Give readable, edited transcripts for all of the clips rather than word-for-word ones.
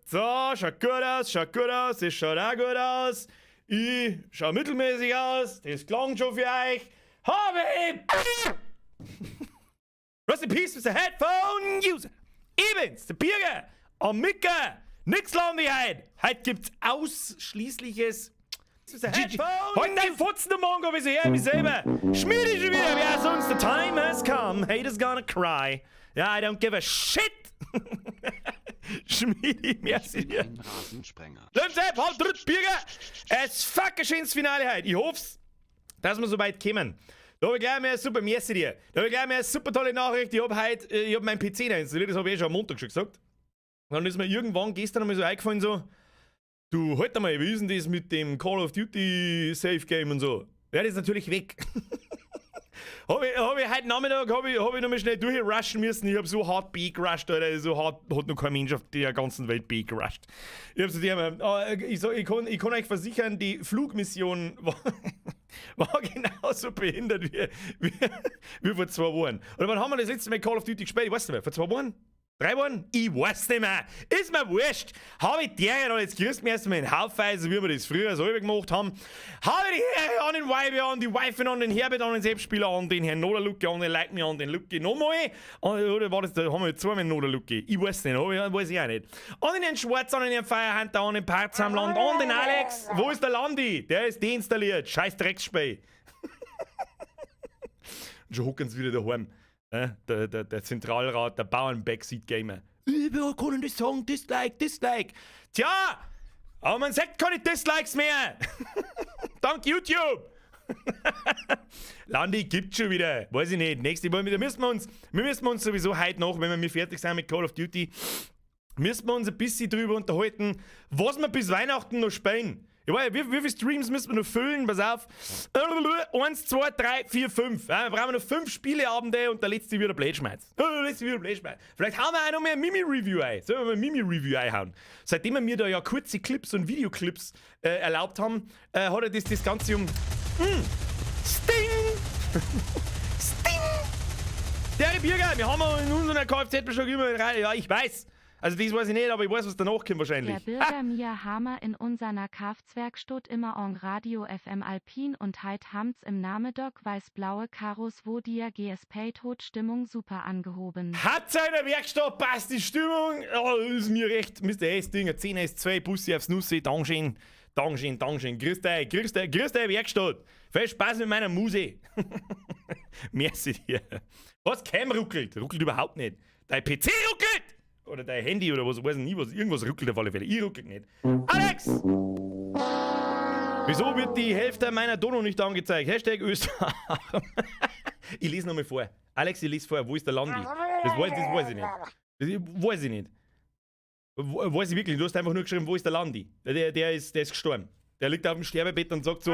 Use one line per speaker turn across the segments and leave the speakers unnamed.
So, schaut gut aus, schaut gut aus, das schaut auch gut aus. Ich schau mittelmäßig aus, das klang schon für euch. Habe ich! Rest in peace, Mr. Headphone User. Ich bin's, der Birger, am Micker. Nix lang wie heut. Heute gibt's ausschließliches Halt dein Fotzen, du Mongo, wieso her, mich selber. Schmier dich schon wieder, wer sonst? The time has come, haters gonna cry. Ja, I don't give a shit. Schmiedi, merci dir. Sepp, halt dritt, Birger. Es fucking schönes Finale heute. Ich hoff's, dass wir so weit kommen. Da hab ich gleich mehr super, merci dir. Da hab ich gleich mehr super tolle Nachricht. Ich hab heute, ich hab meinen PC da installiert, das hab ich eh schon am Montag schon gesagt. Dann ist mir irgendwann gestern einmal so eingefallen, so, du, halt einmal, wie ist denn das mit dem Call of Duty Save Game und so? Ja, das ist natürlich weg. Hab ich heute Nachmittag hab ich noch mal schnell durchrushen müssen. Ich hab so hart B gerusht, Alter. So hart hat noch kein Mensch auf der ganzen Welt B gerusht. Ich hab so die, ich, so, ich kann euch versichern, die Flugmission war genauso behindert wie vor 2 Wochen. Oder wann haben wir das letzte Mal Call of Duty gespielt? Ich weiß nicht mehr. Vor 2 Wochen? 3 Wochen? Ich weiß nicht mehr. Ist mir wurscht. Habe ich der jetzt grüßt mir erstmal in Haufweise, wie wir das früher selber gemacht haben. Habe die Ehre an den Weibe an, die Wife an, den Herbert an, den Selbstspieler an, den Herrn Noderlucke an, den Like me an, den Lucke nochmal. Oder war das, da haben wir jetzt zweimal Noderlucke. Ich weiß nicht, aber weiß ich auch nicht. An den Herrn Schwarz, an den Herrn Feierhunter, an den Parksamland, an den Alex. Wo ist der Landi? Der ist deinstalliert. Scheiß Drecksspiel. Und schon hocken sie wieder daheim. Der Zentralrat der Bauern Backseat Gamer. Ich kann das sagen, Dislike, Dislike. Tja, aber man sagt keine Dislikes mehr. Dank YouTube. Landi gibt schon wieder. Weiß ich nicht. Nächste Woche, da müssen wir müssen uns sowieso heute noch, wenn wir fertig sind mit Call of Duty, müssen wir uns ein bisschen drüber unterhalten, was wir bis Weihnachten noch spielen. Ich weiß, wie viele Streams müssen wir noch füllen? Pass auf. Eins, zwei, drei, vier, fünf. Ja, wir brauchen noch fünf Spieleabende und der letzte wieder Blödschmerz. Der letzte wieder Blödschmerz. Vielleicht hauen wir auch noch mehr Mimi-Review ein. Sollen wir mal Mimi-Review einhauen? Seitdem wir mir da ja kurze Clips und Videoclips erlaubt haben, hat er das Ganze um. Sting! Sting! Der Bürger, wir haben in unserer Kfz-Beschlag immer rein. Ja, ich weiß. Also das weiß ich nicht, aber ich weiß, was danach kommt wahrscheinlich.
Der Bürger mia hama in unserer Kfz-Werkstatt immer on Radio FM Alpin und heit hamts im Namedok weiß-blaue Karos, wo dia gespeit hot, Stimmung super angehoben.
Hat seiner Werkstatt, passt die Stimmung. Oh, ist mir recht. Mr. S-Ding, 10 S2, Bussi aufs Nussi, Dankeschön. Dankeschön, Dankeschön. Grüß dich, grüß dich, grüß dich, Werkstatt. Viel Spaß mit meiner Muse. Merci dir. Was, Cam ruckelt? Ruckelt überhaupt nicht. Dein PC ruckelt! Oder dein Handy oder was, weiß ich nie was. Irgendwas ruckelt auf alle Fälle. Ich ruckelt nicht. Alex! Wieso wird die Hälfte meiner Dono nicht angezeigt? #Österreich. Ich lese nochmal vor. Alex, ich lese vor. Wo ist der Landi? Das weiß ich nicht. Das weiß ich nicht. Weiß ich wirklich. Du hast einfach nur geschrieben, wo ist der Landi? Der ist gestorben. Der liegt auf dem Sterbebett und sagt so: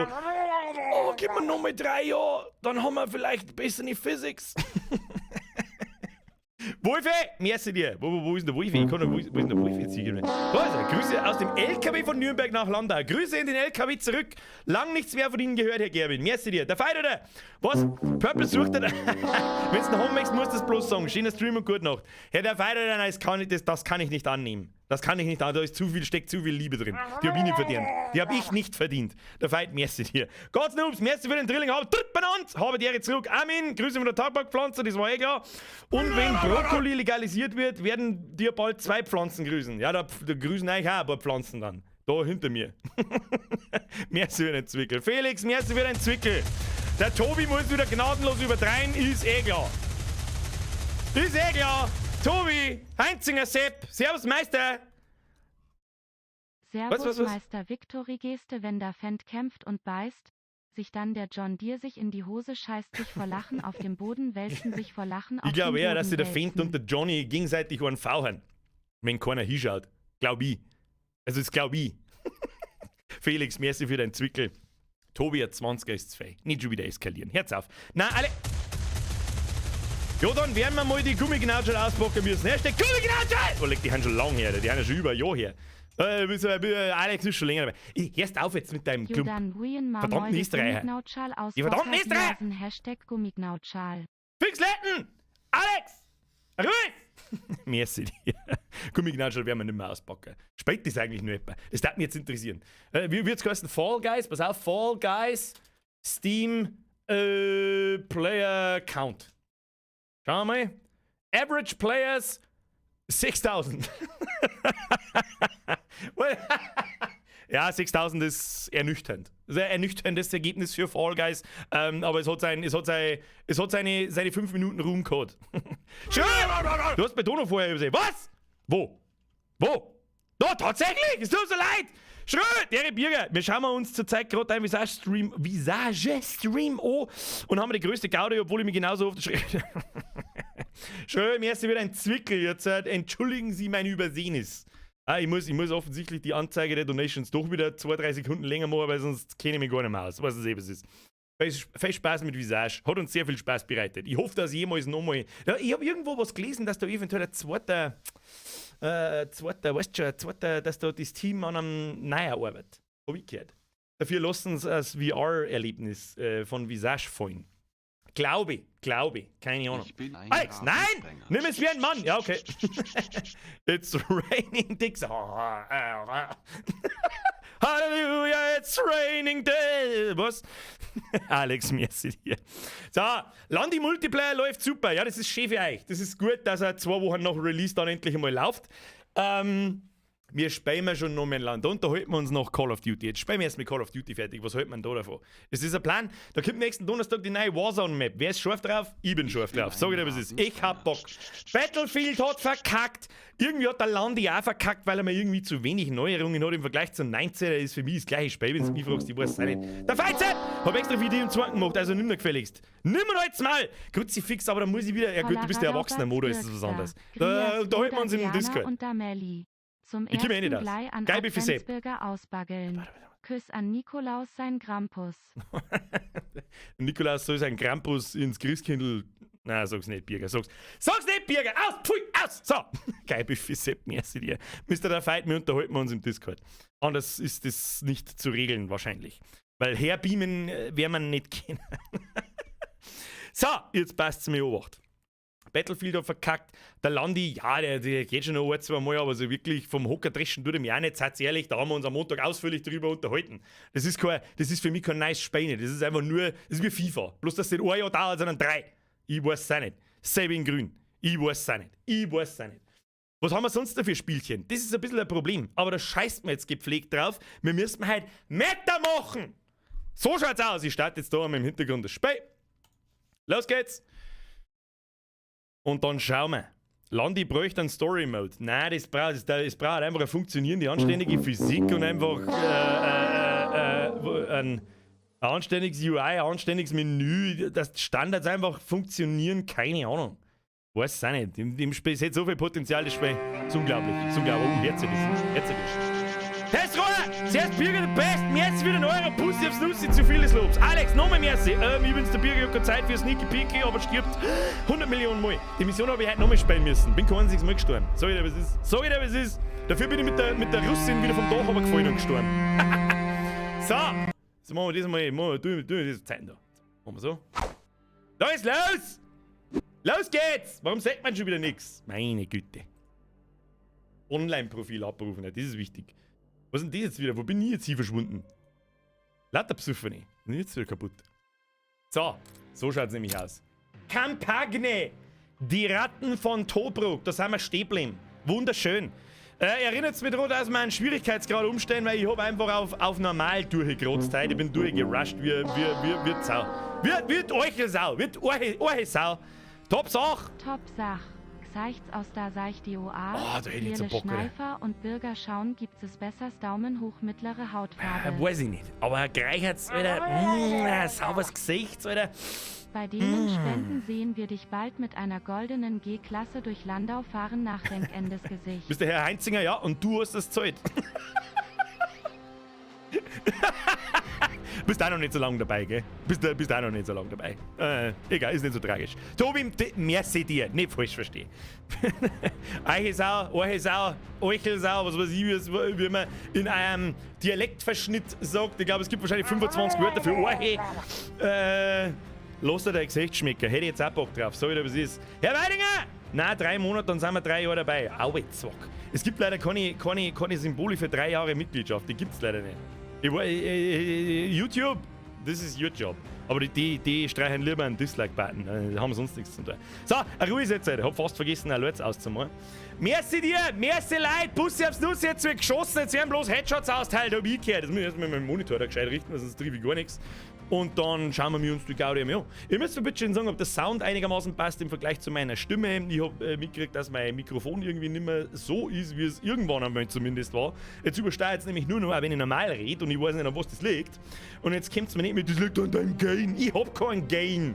Oh, gib mir nochmal 3 Jahre, dann haben wir vielleicht bessere Physics. Wolfi, merci dir. Wo ist denn der Wolfi? Ich kann wo ist denn der Wolfi jetzt hier? Da ist er. Grüße aus dem LKW von Nürnberg nach Landau. Grüße in den LKW zurück. Lang nichts mehr von Ihnen gehört, Herr Gerwin. Merci dir. Der Feit oder? Was? Purple sucht er. Wenn du noch möchtest, musst du das bloß sagen. Schöner Stream und gute Nacht. Herr der Feit oder? Nein, das kann ich nicht annehmen. Das kann ich nicht annehmen. Da ist zu viel, steckt zu viel Liebe drin. Die habe ich nicht verdient. Die habe ich nicht verdient. Der Feit, merci dir. Gott Noobs, merci für den Drilling. Habe dritt benannt. Habe die Ehre zurück. Amin. Grüße von der Tabakpflanze, das war eh klar. Und wenn Brokkoli legalisiert wird, werden dir bald zwei Pflanzen grüßen. Ja, da grüßen eigentlich auch ein paar Pflanzen dann. Da hinter mir. Merci für den Zwickel. Felix, merci für den Zwickel. Der Tobi muss wieder gnadenlos übertreiben, ist eh klar. Ist eh klar. Tobi, Heinzinger Sepp, Servus Meister.
Servus
Was, was, was?
Meister Victory Geste, wenn der Fendt kämpft und beißt, sich dann der John Deere sich in die Hose scheißt, sich vor Lachen auf dem Boden wälzen, sich vor Lachen auf
Ich glaube
dem
eher,
Boden
dass sich der Fendt
wälzen.
Und der Johnny gegenseitig einen fauchen. Wenn keiner hinschaut. Glaub ich. Also, das glaub ich. Felix, merci für deinen Zwickel. Tobi hat 20 ist 2. Nicht schon wieder eskalieren. Herz auf. Na, alle. Ja, dann werden wir mal die Gummiknautschal auspacken müssen. #Gummiknautschal! Oh, leg, die haben schon lange her. Die haben ja schon über ein Jahr her. Alex ist schon länger dabei. Ich, hörst auf jetzt mit deinem Klump.
Jodan Huyen
Verdammten
Marmol
Österreicher.
Gummiknautschal
Die verdammten Österreicher!
#Gummiknautschal.
Fixletten! Alex! Ruhig! Merci dir. Gummignatschel werden wir nicht mehr auspacken. Spielt das eigentlich nur jemand? Das würde mich jetzt interessieren. Wie wird's geheißen? Fall Guys? Pass auf, Fall Guys Steam Player Count. Schauen wir mal. Average Players 6000. Ja, 6000 ist ernüchternd. Das ist ein ernüchterndes Ergebnis für Fall Guys. Aber es hat seine 5 Minuten Ruhm gehabt. Schön! Du hast Betonung vorher übersehen. Was? Wo? Wo? Da, tatsächlich! Es tut so leid! Schrö, der Birger, wir schauen uns zurzeit gerade ein Visage Stream an und haben die größte Gaudi, obwohl ich mich genauso oft schreibe. Schrö, mir ist wieder ein Zwickel jetzt. Entschuldigen Sie mein Übersehnis. Ah, ich muss offensichtlich die Anzeige der Donations doch wieder 2, 3 Sekunden länger machen, weil sonst kenne ich mich gar nicht mehr aus. Was es eben ist. Viel Spaß mit Visage. Hat uns sehr viel Spaß bereitet. Ich hoffe, dass ich jemals nochmal. Ja, ich habe irgendwo was gelesen, dass da eventuell ein zweiter, weißt du schon, ein zweiter, dass da das Team an einem neuen arbeitet. Hab ich gehört. Dafür lassen sie das VR-Erlebnis von Visage fallen. Glaube ich, keine Ahnung.
Ich bin ein
Alex, nein!
Rabensprenger.
Nimm es wie ein Mann! Ja, okay. It's raining dicks. Halleluja, it's raining dicks. Was? Alex, merci dir. So, Landi Multiplayer läuft super. Ja, das ist schön für euch. Das ist gut, dass er 2 Wochen nach Release dann endlich einmal läuft. Wir spielen schon noch mehr Land. Da unterhalten wir uns noch Call of Duty. Jetzt spielen wir erst mit Call of Duty fertig. Was hält man da davon? Es ist ein Plan. Da kommt nächsten Donnerstag die neue Warzone Map. Wer ist scharf drauf? Ich bin scharf drauf. Sag ich dir, was es ist. Ich hab Bock. Battlefield hat verkackt. Irgendwie hat der Landi auch verkackt, weil er mir irgendwie zu wenig Neuerungen hat im Vergleich zum 19er. Ist für mich das gleiche Spiel, wenn du mich fragst. Ich weiß es auch nicht. Der Feizet! Hab extra für dich im Zweiten gemacht, also nimm mir gefälligst. Nimm mir jetzt mal! Kruzifix, aber da muss ich wieder. Ja gut, du bist der Erwachsene, Modo, ist das was anderes. Da halten wir uns im Discord.
Und Dameli. Zum
Ich komm eh
ersten
nicht aus.
Blei an
Geil, Sepp.
Adventsbürger ausbaggeln. Küss an Nikolaus sein Krampus.
Nikolaus soll sein Krampus ins Christkindl. Nein, sag's nicht, Birger, sag's. Sag's nicht, Birger! Aus! Pfui! Aus! So! Geil, Büffi Sepp, merci dir. Mr. Der Fight, wir unterhalten uns im Discord. Anders ist das nicht zu regeln, wahrscheinlich. Weil herbeamen werden wir nicht kennen. So, jetzt passt's mir Obacht. Battlefield hat verkackt. Der Landi, ja, der geht schon noch ein, zwei Mal, aber so wirklich vom Hocker dreschen tut er mich auch nicht. Seid ehrlich, da haben wir uns am Montag ausführlich drüber unterhalten. Das ist für mich kein neues Spiel. Das ist einfach nur, das ist wie FIFA. Bloß, dass das nicht ein Jahr dauert, sondern drei. Ich weiß es auch nicht. Selbe in grün. Ich weiß es auch nicht. Ich weiß es auch nicht. Was haben wir sonst da für Spielchen? Das ist ein bisschen ein Problem. Aber da scheißt man jetzt gepflegt drauf. Wir müssen halt Meta machen. So schaut's aus. Ich starte jetzt da im Hintergrund das Spiel. Los geht's. Und dann schauen wir. Landi bräuchte einen Story Mode. Nein, das braucht einfach eine funktionierende, anständige Physik und einfach ein anständiges UI, ein anständiges Menü, dass die Standards einfach funktionieren, keine Ahnung. Weiß es auch nicht. Im Spiel ist so viel Potenzial, das Spiel. Das ist unglaublich. Das ist unglaublich. Oh, herzlich. Herzlich. Test Roller! Zuerst Birger der Best, merci wieder ein Euro, Pussy aufs Nussi, zu vieles Lobs. Alex, nochmal merci. Ich bin's der Birger, ich hab keine Zeit für Sneaky Peeky, aber stirbt 100 Millionen Mal. Die Mission habe ich heute nochmal spielen müssen. Bin kein einziges Mal gestorben. Sag ich dir, was ist. Sag ich dir, was ist. Dafür bin ich mit der Russin wieder vom Dach gefallen und gestorben. So, jetzt machen wir das mal, machen wir, tu das Zeiten da. Machen wir so. Da ist los! Los geht's! Warum sagt man schon wieder nichts? Meine Güte. Online-Profil abrufen, das ist wichtig. Was ist denn das jetzt wieder? Wo bin ich jetzt hier verschwunden? Lauter Besoffene. Bin ich jetzt wieder kaputt. So, so schaut's nämlich aus. Campagne! Die Ratten von Tobruk. Da sind wir stehen geblieben. Wunderschön. Erinnert mich daran, dass wir einen Schwierigkeitsgrad umstellen, weil ich habe einfach auf normal durchgerotzt heute. Ich bin durchgerusht wie Sau. Wie die Orchelsau. Wie die Orchelsau. Top Sach!
Top Sach. G'seicht's aus da seich die OA.
Oh, da hätte ich jetzt
Bierle
so Bock, oder?
Schneifer und Bürger schauen, gibt es bessers Daumen hoch mittlere Hautfarbe.
Weiß ich nicht. Aber Greichert's, Alter. Sauberes Gesicht, Alter.
Bei denen Spenden sehen wir dich bald mit einer goldenen G-Klasse durch Landau fahren, nachdenkendes Gesicht.
Bist der Herr Heinzinger, ja, und du hast das zahlt. Bist auch noch nicht so lange dabei, gell? Bist auch noch nicht so lange dabei. Egal, ist nicht so tragisch. Tobi, merci dir, nicht falsch verstehen. Eichesau, Orchesau, Euchelsau, was weiß ich, wie man in einem Dialektverschnitt sagt. Ich glaube, es gibt wahrscheinlich 25 Wörter für Orche. Lass dir dein Gesicht schmecken. Hätte ich jetzt auch Bock drauf. Sag ich dir, was ist. Herr Weidinger! Na, 3 Monate, dann sind wir 3 Jahre dabei. Aue, Zwack. Es gibt leider keine Symbole für 3 Jahre Mitgliedschaft. Die gibt's leider nicht. Ich, YouTube, this is your job. Aber die streichen lieber einen Dislike-Button. Da haben wir sonst nichts zu tun. So, eine Ruhe ist jetzt, Alter. Hab fast vergessen, ein Alerts auszumachen. Merci dir, merci Leute, Bussi aufs Nuss, jetzt wird geschossen, jetzt werden bloß Headshots austeilt, hab ich gehört. Das muss ich erstmal mit meinem Monitor da gescheit richten, weil sonst triff ich gar nichts. Und dann schauen wir uns die Gaudi an. Ihr müsst mir bitte schön sagen, ob der Sound einigermaßen passt im Vergleich zu meiner Stimme. Ich hab mitgekriegt, dass mein Mikrofon irgendwie nicht mehr so ist, wie es irgendwann einmal zumindest war. Jetzt übersteuert es nämlich nur noch, auch wenn ich normal rede und ich weiß nicht, an was das liegt. Und jetzt kommt's mir nicht mit, das liegt an deinem Gain. Ich hab keinen Gain.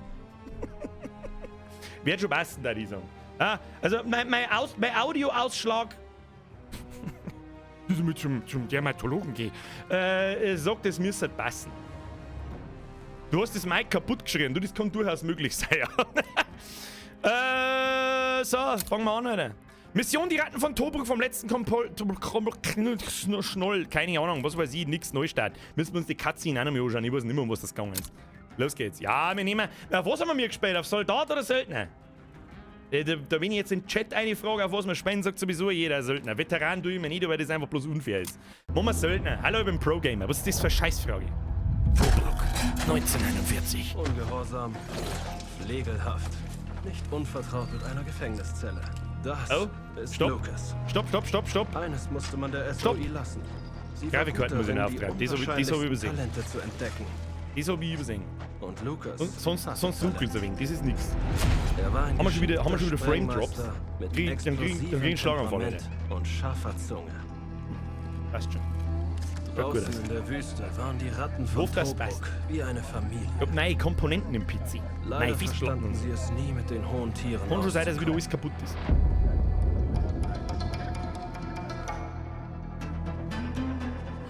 Wird schon passen, da ich sagen. Ah, also mein Audioausschlag. Ich muss zum Dermatologen gehen. Sagt, es müsste passen. Du hast das Mic kaputt geschrien, du, das kann durchaus möglich sein. Ja. So, fangen wir an, Alter. Mission Die Ratten von Tobruk vom letzten Schnoll, keine Ahnung, was weiß ich, nix Neustart. Müssen wir uns die Cutscene auch noch mal anschauen, ich weiß nicht mehr, um was das gegangen ist. Los geht's. Ja, wir nehmen. Auf was haben wir mir gespielt? Auf Soldat oder Söldner? Da wenn ich jetzt in den Chat eine Frage, auf was wir spielen, sagt sowieso jeder Söldner. Veteran tue ich mir nicht, weil das einfach bloß unfair ist. Machen wir Söldner. Hallo, ich bin Pro-Gamer. Was ist das für eine Scheißfrage? Tobruk, 1941.
Ungehorsam, pflegelhaft, nicht unvertraut mit einer Gefängniszelle. Das
Oh,
ist
stopp.
Lucas.
Stopp, stopp, stopp, stopp.
Eines musste man der
Stopp.
SOI lassen. Sie war
Grafikkarten
gut
muss ich
darin,
noch
die
auftreiben. Das hab ich übersehen.
Talente zu entdecken.
Das hab ich übersehen.
Und Lucas.
Und sonst
Talent.
ruckelt es ein wenig. Das ist nix.
Er war ein
Haben wir schon wieder Frame Drops?
Mit
Dann krieg ich einen Schlaganfall,
Temperament und scharfer Zunge.
Passt schon. Schaut gut
Draußen
aus.
in der Wüste waren die Ratten von
Hoff, das
Tobruk
passt.
wie eine Familie.
Ich hab neue Komponenten im PC.
Leider
Neue Festplatten
verstanden
und so.
sie es nie mit den hohen Tieren.
Kann schon sein, dass wieder
auszukommen.
alles kaputt ist.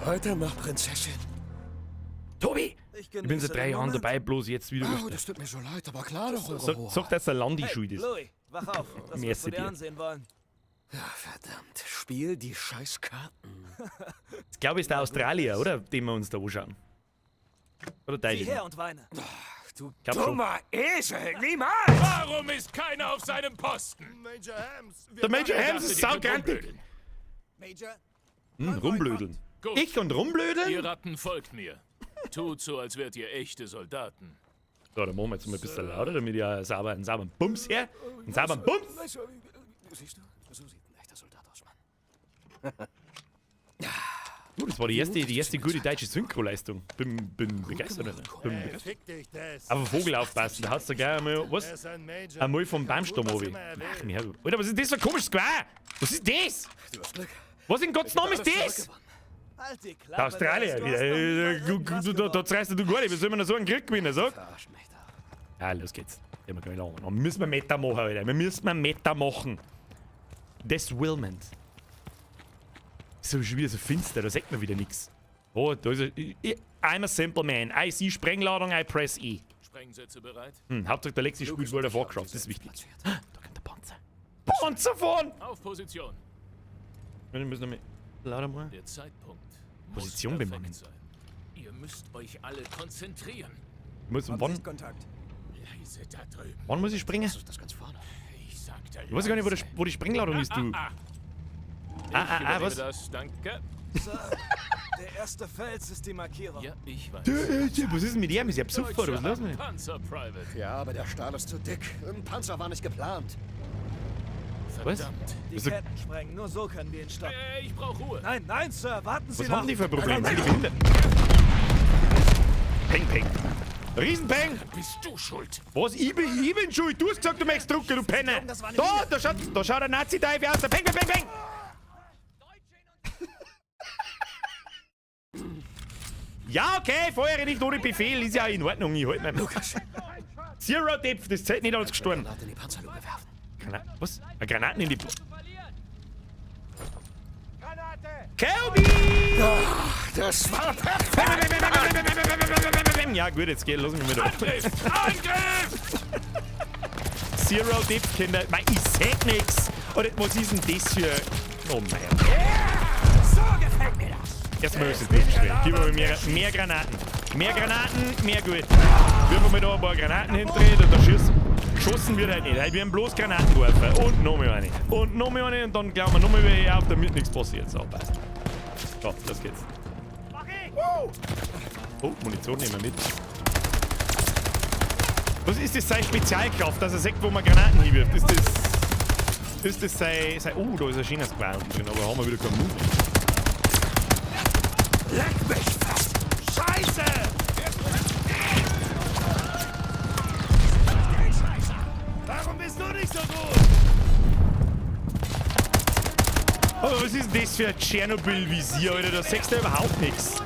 Heute noch, Prinzessin.
Tobi!
Ich
Ich bin seit 3 Jahren dabei, bloß jetzt wieder.
Oh, das tut mir so leid, aber klar doch, eure Hoheit.
Sag, dass der Landi
Hey,
schuld ist.
Louis, wach auf. Das
Merci
wirst du dir
dir.
ansehen wollen.
Ja, verdammt. Spiel die scheiß Karten.
Das glaube ich ist der Australier, oder? Den wir uns da anschauen. Oder
Sieh
Teil.
her und weine.
Ach, du
Glaub schon.
dummer Esel! Niemals!
Warum ist keiner auf seinem Posten?
Major Hams.
Der Major Hams ist
Ich
saugrantig.
Major?
Rumblödeln.
Gut.
Ich und rumblödeln?
Ihr Ratten folgt mir. Tut so, als wärt ihr echte Soldaten.
So, dann machen wir jetzt mal ein bisschen lauter, damit ich einen sauberen Bums her. Einen sauberen Bums!
Siehst du? So sieht ein echter Soldat aus, Mann.
Das war die erste gute deutsche Synchroleistung. Bin begeistert. Alter. Bin begeistert.
Fick dich, Des.
Auf den Vogel aufpassen, da hat's da gleich einmal, was?
Er ist ein Major.
Einmal vom Baumstamm
Tut, was
runter.
immer er will.
Ach, mir, Alter, was ist das für ein komisches Gewehr? Was ist das?
Du hast Glück.
Was in Gottes Namen ist das?
Halt die Klappe.
Der Australier.
Des, du hast noch nie mal irgendwas
Da zerreißt du gar nicht. Wie soll man da so einen Krieg gewinnen, sag?
Verarsch mich da.
Ja, los geht's. Ja, wir können lange. Dann müssen wir Meta machen, Alter. Wir müssen Meta machen. Des Willment. Ist aber schon wieder so finster, da sieht man wieder nichts. Oh, da ist er. I'm a simple man. I see Sprengladung, I press E.
Sprengsätze bereit?
Hauptsache der Lexi spielt World of Warcraft, das ist wichtig. Da kommt der Panzer. Panzer fahren!
Auf Position.
Wir müssen nochmal lauter machen.
Der Zeitpunkt
Position
muss perfekt
bemannen.
sein. Ihr müsst euch alle konzentrieren.
Ich muss, wann,
Sichtkontakt.
Leise da drüben.
wann muss ich springen?
Das ist das ganz vorne.
Ich sagte
Ich weiß gar nicht, wo die Sprengladung ist, du.
Ah,
Ah, ah, ah,
übernehme
was?
das, danke.
Sir, der erste Fels ist die Markierung.
Ja, ich weiß.
Was ist denn mit ihm? Ist er besoffen oder was ist los mit ihm?
Panzer Private.
Ja, aber der Stahl ist zu dick. Ein Panzer war nicht geplant.
Was?
Verdammt.
Die
Also-
Ketten sprengen, nur so können wir ihn stoppen.
Ich brauche Ruhe.
Nein, nein, Sir, warten Sie
Was
noch.
haben die für ein Problem? Sind die behindert? Peng, peng. Riesenpeng!
Bist du schuld?
Was? Ich bin schuld! Du hast gesagt, du möchtest drucken, du Penner!
das war eine
Da,
Mine.
da schaut der Nazi-Teufel aus! Peng, peng, peng, peng! Ja, okay, feuere nicht ohne Befehl, ist ja in Ordnung, ich halt mein.
Lukas.
Zero Depth, das zählt nicht als gestorben.
Granate in die Panzerluke werfen.
Was? Eine Granaten in die. Kelby!
Das war perfekt!
Ja, gut, jetzt geht, lass mich mal da.
Angriff! Angriff!
Zero Depth, Kinder. Mei, ich seh nix. Oder was ist denn das für. Oh mein.
So gefällt mir das!
Erstmal ist es nicht schwer. Gib mir mehr Granaten. Mehr Granaten, mehr gut. Wirf mal da ein paar Granaten hindrehen und da schießen. Geschossen wird halt nicht. Wir haben bloß Granaten geworfen. Und nochmal eine. Und nochmal eine und dann glauben wir nochmal welche auf, damit nichts passiert. So, passt. So, los geht's. Oh, Munition nehmen wir mit. Was ist das seine Spezialkraft, dass er sagt, wo man Granaten hinwirft? Ist das sein... Oh, da ist ein schönes Gewehr unten drin, aber haben wir wieder keinen Mund.
Leck mich fett! Scheiße! Warum bist du nicht so gut?
Aber was ist denn das für ein Tschernobyl-Visier, Alter? Da siehst du überhaupt nichts.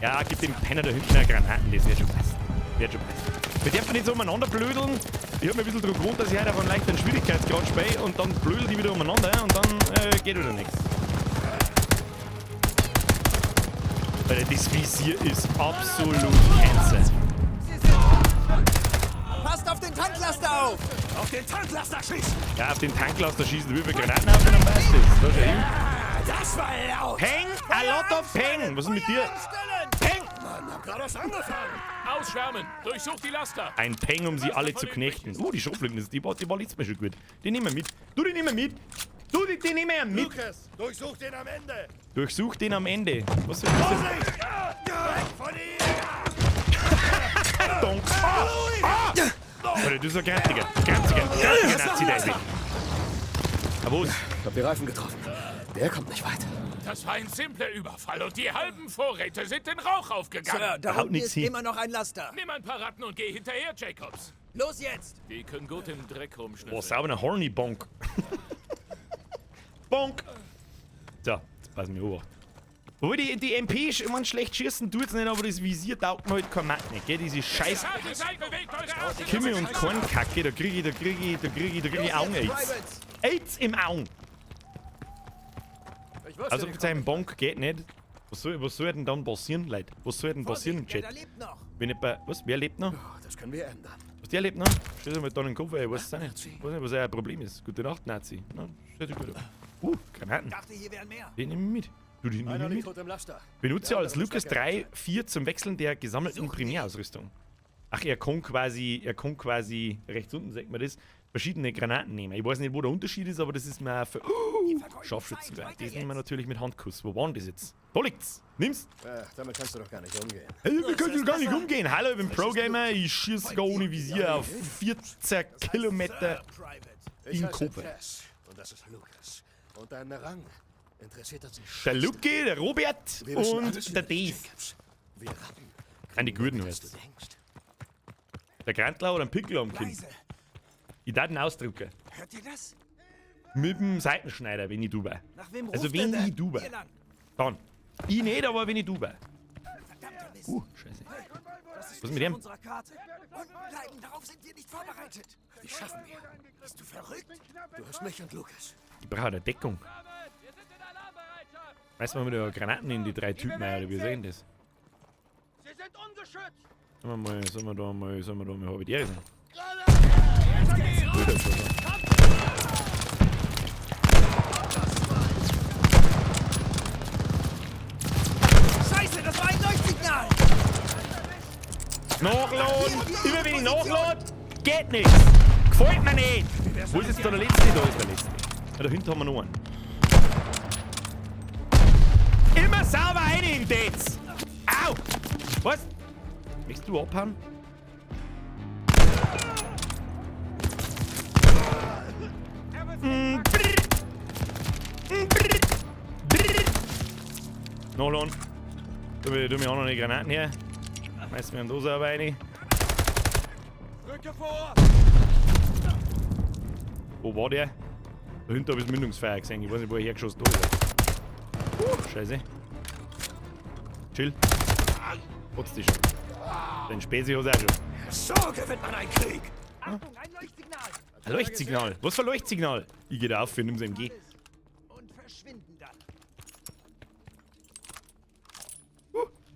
Ja, gib dem Penner da hinten eine Granaten, das wird schon passen. Wird schon passen. Wir dürfen nicht so umeinander blödeln. Ich hab mir ein bisschen drauf gewohnt, dass ich heute auf einem leichten Schwierigkeitsgrad spiele und dann blödeln die wieder umeinander und dann geht wieder nichts. Alter, das Visier ist absolut Cancer.
Passt auf den Tanklaster auf!
Auf den Tanklaster schießen!
Ja, auf den Tanklaster schießen. Wie viele Granaten auf den passt das? Da schau hin.
Das war laut!
Peng! A lot of Peng! Was ist denn mit dir? Peng!
Mann, hab gerade erst angefangen!
Ausschwärmen! Durchsucht die Laster!
Ein Peng, um sie alle zu knechten. Die Schrotflinten, die war letztes Mal schon gut. Die nehmen wir mit. Du, die nehmen wir mit. Du, die nehmen wir mit.
Lucas, durchsuch den am Ende!
Durchsuch den am Ende. Was ist das?
Vorsicht! Weg von ihm!
Donk. Ah! Ah! Alter, das ist ein grantiger. Grantiger. Grantiger Nazi, der ist weg. Aber was?
Ich hab die Reifen getroffen. Der kommt nicht weit.
Das war ein simpler Überfall und die halben Vorräte sind in Rauch aufgegangen.
Sir, da
Haut
unten
nix
ist
hin.
immer noch ein Laster.
Nimm ein paar Ratten und geh hinterher, Jacobs.
Los jetzt!
Die können gut im Dreck rumschnüffeln.
Boah, sauber horny Bonk. Bonk! So, jetzt passen wir auf. Obwohl die MP, ich mein, schlecht schießen tut's nicht, aber das Visier taugt mir halt kein Matt nicht, gell? Diese scheiß Kimme und Kornkacke, da krieg ich Augen-Aids. AIDS im Augen! Also mit seinem Bonk geht nicht. Was soll denn dann passieren, Leute? Was soll denn passieren im Chat? Wenn ich bei, was? Wer lebt noch?
Das können wir ändern.
Was, der lebt noch? Stell dir mal da in den Kopf, ey, ich weiß es auch nicht. Ich weiß nicht, was euer Problem ist. Gute Nacht, Nazi. Na, stell dich gut an. Granaten.
Dachte, hier wären mehr.
Den nehme ich mit. Du, den nehme ich mit. Benutze als Lucas 3, 4 zum Wechseln der gesammelten Primärausrüstung. Ach, er kann quasi, rechts unten sagt man das, verschiedene Granaten nehmen. Ich weiß nicht, wo der Unterschied ist, aber das ist mir für... Scharfschützengewehr. Das nehmen wir natürlich mit Handkuss. Wo waren das jetzt? Da liegt's! Nimm's!
Damit kannst du doch gar nicht umgehen.
Hey, wir können doch gar nicht umgehen. Hallo, ich bin Pro-Gamer. Ich schieße sogar ohne Visier auf 14 Kilometer in Kopf.
Und das ist Lucas. Und dein Rang interessiert uns nicht.
Der Lucky, der Robert und der Dave. An die Guten heißt. Der Grantler oder ein Pickel am Kinn. Ich darf den ausdrucken.
Hört ihr das?
Mit dem Seitenschneider, wenn ich du war. Also wenn ich du war. Dann. Ich nicht, aber wenn ich du war. Scheiße. Was ist mit dem?
Unten bleiben, darauf sind wir nicht vorbereitet.
Die schaffen wir.
Bist du verrückt?
Du hast mich und Lucas.
Ich brauche eine Deckung. Weißt du, wir mit Granaten in die drei Typen ein, oder wie sehen das?
Sie sind ungeschützt!
Sollen wir da mal Habitäre sein?
Scheiße, das war ein Leuchtsignal!
Nachladen! Immer wenn ich nachlade, geht nichts! Gefällt mir nicht! Wo ist jetzt da der letzte? Da ist der letzte. Ja, da hinten haben wir noch einen. Immer sauber rein in das! Au! Was? Möchtest du abhauen? Nachladen. Tu mir auch noch eine Granaten her. Schmeißen wir einen Dose aber rein.
Rücke vor!
Wo war der? Da hinten habe ich das Mündungsfeuer gesehen. Ich weiß nicht, wo er hergeschossen ist. Scheiße. Chill. Putz dich schon. Den Spezi hat er auch schon.
So gewinnt man einen Krieg!
Achtung, ein Leuchtsignal!
Ein Leuchtsignal? Was für ein Leuchtsignal? Ich geh da auf, wir nehmen das MG.
Und verschwinden dann.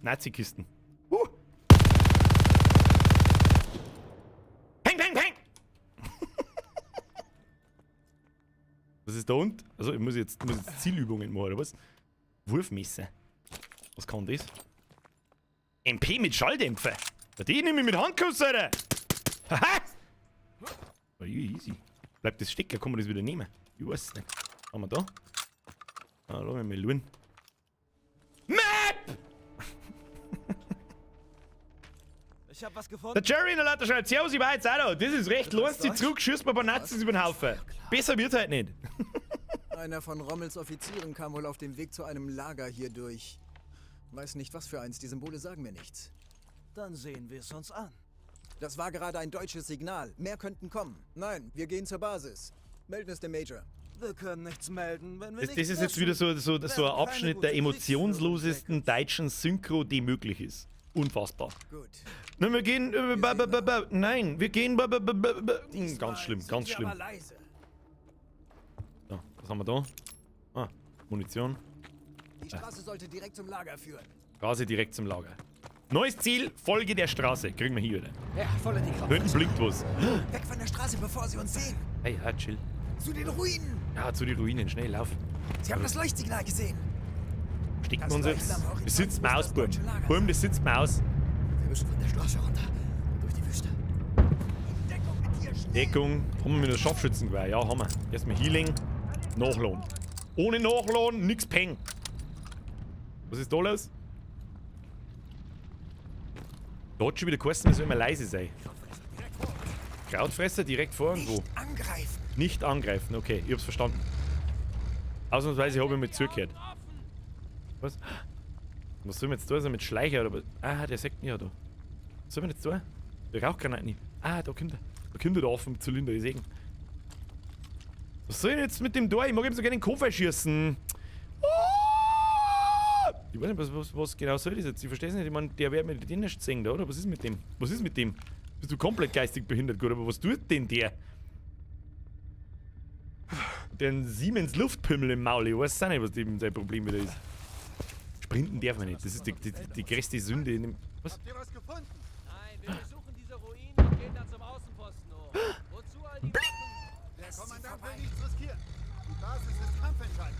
Nazi-Kisten. Peng, peng, peng! Was ist da unten? Also, ich muss jetzt Zielübungen machen, oder was? Wurfmesser. Was kann das? MP mit Schalldämpfer. Die nehme ich mit Handkuss, Alter! Haha! War easy. Bleibt das stecken, kann man das wieder nehmen? Ich weiß es nicht. Haben wir da? Ah, lass mich mal schauen. Map!
Ich hab was gefunden.
Der Jerry in der Leiter schreibt, Servus, ich war jetzt auch da. Das ist recht, lohnt sich zurück, schießt mir ein paar Nazis über den Haufen. Besser wird's halt nicht.
Einer von Rommels Offizieren kam wohl auf dem Weg zu einem Lager hier durch. Weiß nicht, was für eins. Die Symbole sagen mir nichts.
Dann sehen wir es uns an.
Das war gerade ein deutsches Signal. Mehr könnten kommen. Nein, wir gehen zur Basis. Melden es dem Major.
Wir können nichts melden, wenn wir
Das,
nichts
das ist jetzt
wissen.
wieder so ein
Werden keine
Abschnitt der
gute
emotionslosesten deutschen Synchro, die möglich ist. Unfassbar.
Gut.
Nein, wir gehen. Ba, ba, ba, ba. Nein, wir gehen. Ba, ba, ba, ba, ba. Ganz schlimm,
Sind
ganz
wir
schlimm.
aber leise.
So, was haben wir da? Ah, Munition.
Die Straße sollte direkt zum Lager führen.
Straße direkt zum Lager. Neues Ziel, Folge der Straße. Kriegen wir hier wieder.
Ja, volle die
Da hinten blinkt was.
Weg von der Straße, bevor sie uns sehen.
Hey, ja, chill.
Zu den Ruinen.
Ja, zu den Ruinen, schnell, lauf.
Sie haben das Leuchtsignal gesehen.
Stecken
Das
wir uns jetzt.
Leuchten am Horizont
Das sitzt mir
muss
aus,
das
Burm.
deutsche Lager
Burm, das sitzt mir aus.
Wir müssen von der Straße runter. Und durch die Wüste.
Deckung mit dir, schnell.
Deckung. Haben wir mit der Scharfschützengewehr? Ja, haben wir. Erstmal Healing. Nachladen. Ohne Nachladen, nix Peng. Was ist da los? Da hat schon wieder geheißen, wir sollen immer leise sein. Krautfresser direkt vor uns. Wo?
Nicht angreifen.
Nicht angreifen, okay, ich hab's verstanden. Ausnahmsweise habe ich mir zugehört. Was? Was soll man jetzt da? So mit Schleicher oder was? Ah, der sagt mir ja da. Was soll man jetzt da? Der Rauchgranat nicht. Ah, da kommt er. Da kommt er da auf dem Zylinder, ich seh ihn. Was soll ich denn jetzt mit dem da? Ich mag ihm so gerne den Koffer schießen. Ah! Ich weiß nicht, was genau soll das jetzt? Ich verstehe es nicht. Ich meine, der wird mir den nicht sehen da, oder? Was ist mit dem? Was ist mit dem? Bist du komplett geistig behindert, gut, aber was tut denn der? Den Siemens Luftpimmel im Maul, ich weiß auch nicht, was dem sein Problem wieder ist. Sprinten darf man nicht, das ist die größte Sünde in dem. Was?
Habt ihr was gefunden?
Nein, wir besuchen diese Ruinen und gehen dann zum Außenposten hoch. Wozu all die Waffen?
Der Kommandant will nichts riskieren. Die Basis ist kampfentscheidend.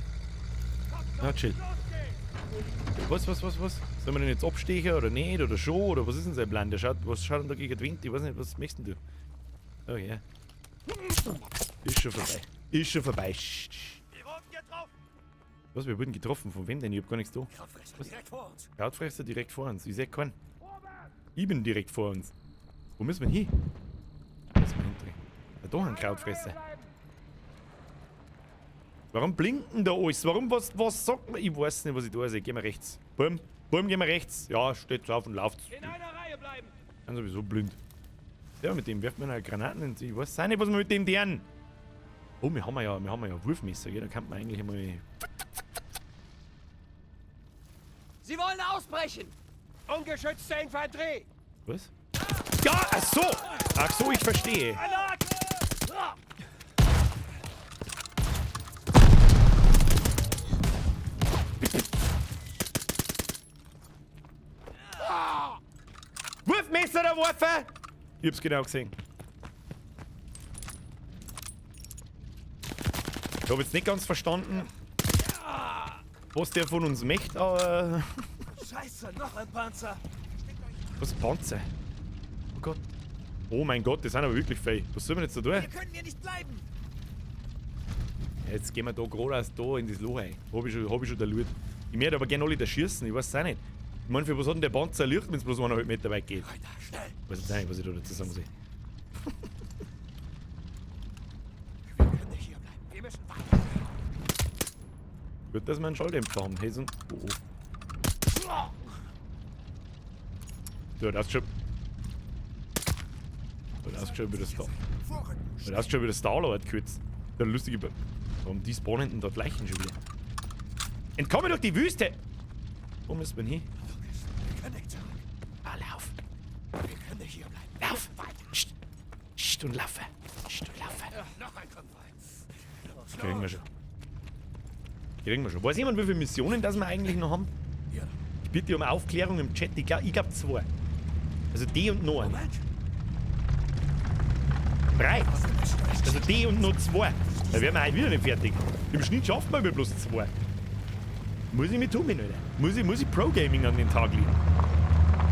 Na, chill. Was? Sollen wir den jetzt abstechen oder nicht? Oder schon? Oder was ist denn sein Plan? Der schaut, was schaut denn da gegen den Wind? Ich weiß nicht, was möchtest denn du? Oh ja. Ist schon vorbei. Ist schon vorbei. Sch, sch.
Wir wurden getroffen!
Was, wir wurden getroffen. Von wem denn? Ich hab gar nichts da.
Krautfresser direkt vor uns.
Krautfresser direkt vor uns. Ich seh keinen. Ich bin direkt vor uns. Wo müssen wir hin? Da müssen wir hindrehen. Da ein Krautfresser. Warum blinken da alles? Warum, was sagt man? Ich weiß nicht, was ich da sehe. Gehen wir rechts. Bumm, Bumm, gehen wir rechts. Ja, steht auf und lauft.
In einer Reihe bleiben!
Bin sowieso blind. Ja, mit dem wirft man halt Granaten in sich. Ich weiß auch nicht, was wir mit dem deren. Oh, wir haben ja Wurfmesser, gell? Da kann man eigentlich einmal.
Sie wollen ausbrechen!
Ungeschützte Infanterie!
Was? Ja, ach so! Ach so, ich verstehe. Wurfmesser der Waffe! Ich hab's genau gesehen. Ich hab jetzt nicht ganz verstanden, was der von uns möchte, aber.
Scheiße, noch ein Panzer.
Was Panzer? Oh Gott. Oh mein Gott, das sind aber wirklich viel. Was soll man jetzt da tun?
Hier können wir nicht bleiben.
Jetzt gehen wir da geradeaus da in das Loch rein. Hab ich schon der Loot. Ich möchte aber gerne alle da schießen, ich weiß es auch nicht. Ich meine, für was hat denn der Panzer Licht, wenn es bloß 1,5 Meter weit geht?
Weiter, schnell.
Ich weiß jetzt auch nicht, was ich da dazu sagen soll.
Wir können nicht hier bleiben. Wir müssen weiter.
Gut, dass wir einen Schalldämpfer haben. Hey, so ein... Oh, oh. So, das ist schon... Das ist schon wieder Star. Das ist schon wieder Star-Lord kurz. Der lustige... Warum die spawnen denn dort Leichen schon wieder? Entkomme durch die Wüste! Wo müssen wir hin?
Wir können nicht zurück.
Ah, lauf!
Wir können nicht hier bleiben.
Lauf! Psst. Psst und laufe! Psst und laufe!
Noch ein Konvoi. Los,
Kriegen wir schon. Kriegen wir schon. Weiß jemand, wie viele Missionen das wir eigentlich noch haben?
Ja.
Ich bitte um Aufklärung im Chat. Ich glaub 2. Also D und noch eine. 3. Also D und noch 2. Da wären wir heute wieder nicht fertig. Im Schnitt schaffen wir bloß 2. Muss ich mich tun, Alter. Muss ich Pro-Gaming an den Tag legen.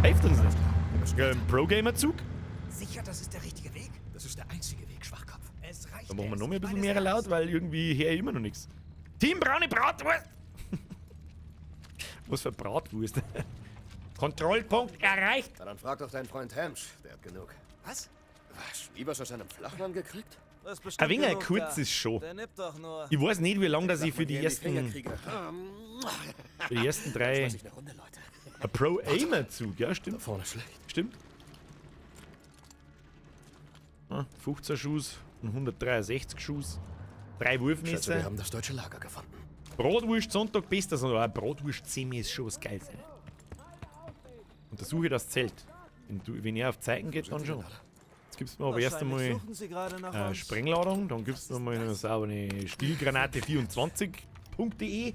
Hilft uns nicht. Pro-Gamer-Zug?
Sicher, das ist der richtige Weg?
Das ist der einzige Weg, Schwachkopf.
Reicht
Da machen wir
es?
noch mal ein
Ich
bisschen
meine
mehr
es
laut,
ernst.
weil irgendwie her immer noch nichts. Team Braune Bratwurst! Was für Bratwurst? Kontrollpunkt erreicht!
Na, dann frag doch deinen Freund Hemsch. Der hat genug.
Was?
Was? Nie was aus einem Flachmann gekriegt?
Das ist bestimmt
Ein wenig
genug
kurz
da.
ist schon.
Der nippt doch nur.
Ich weiß nicht, wie lange dass ich für die
Hier in Finger
ersten,
kriege.
für die ersten drei
Schmeiß ich eine Runde, Leute.
ein Pro-Aimer-Zug, ja, stimmt.
Da vorne schlecht.
Stimmt. Ah, 15 Schuss und 163 Schuss. Drei
Schätze,
Wurfmesser.
wir haben das deutsche Lager gefunden.
Bratwurst Sonntag bester Sonntag. Aber Bratwurst Semi ist schon was Geiles. Alter. Untersuche das Zelt. Wenn er auf Zeiten geht, dann schon. Jetzt gibst du mir aber erst
Wahrscheinlich
einmal
suchen sie gerade nach uns.
Sprengladung, dann gibst du noch mal eine saubere Stielgranate 24.de.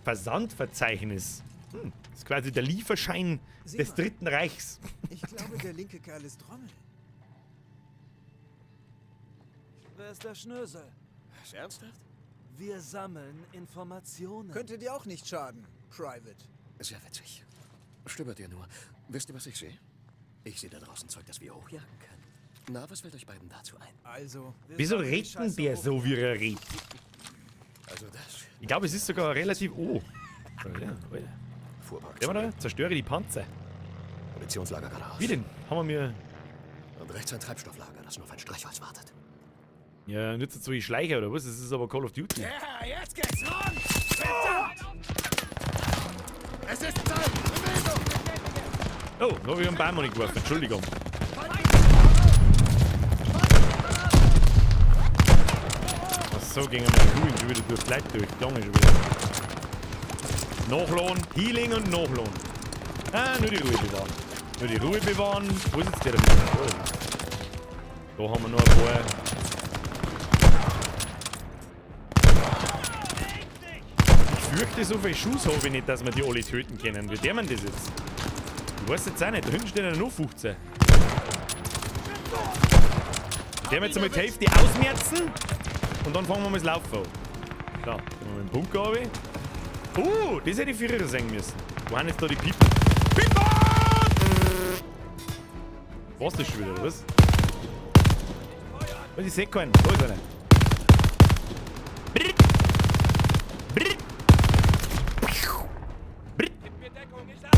Versandverzeichnis. Das ist quasi der Lieferschein
Sieh
des
mal.
Dritten Reichs.
Ich glaube, der linke Kerl ist Rommel.
Wer ist der Schnösel?
Was, ernsthaft?
Wir sammeln Informationen.
Könnte dir auch nicht schaden, Private.
Sehr witzig. Stöbert ihr nur. Wisst ihr, was ich sehe? Ich sehe da draußen Zeug, das wir hochjagen können. Na, was fällt euch beiden dazu ein?
Also,
Wir
Wieso
sammeln die
redet denn
Scheiße
der
hoch.
so, wie er redet?
Also das.
Ich glaube, es ist sogar relativ. Oh. Alter, Alter.
Fuhrpark.
Der war da? Zerstöre die Panzer.
Munitionslager geradeaus.
Wie denn? Haben wir mir.
Und rechts ein Treibstofflager, das nur auf ein Streichholz wartet.
Ja, nützt so wie Schleicher oder was? Das ist aber Call of Duty.
Ja, jetzt geht's rund! Verdammt!
Es ist Zeit! Bewegung!
Oh, da habe ich einen Baum geworfen. Entschuldigung. Ach so, gingen wir Kugeln schon wieder durch. Bleibt durch. Lange schon wieder. Nachladen, Healing und Nachladen. Ah, nur die Ruhe bewahren. Nur die Ruhe bewahren. Wo ist jetzt der da wieder? Da haben wir noch ein paar. Ich fürchte, so viel Schuss habe ich nicht, dass wir die alle töten können. Wie der man das jetzt? Ich weiß jetzt auch nicht. Da hinten stehen ja noch 15. Der wir jetzt einmal die Hälfte ausmerzen und dann fangen wir mal das Laufen an. So, gehen wir mit dem Bunker runter. Das hätte ich früher sehen müssen. Wo sind jetzt da die Piepen? Piepen! War's das schon wieder, oder was? Was, ich seh keinen. Da ist einer. Brrrt. Brrrt. Brrrt. Brrrt, brrrt, brrrt, brrrt, brrrt,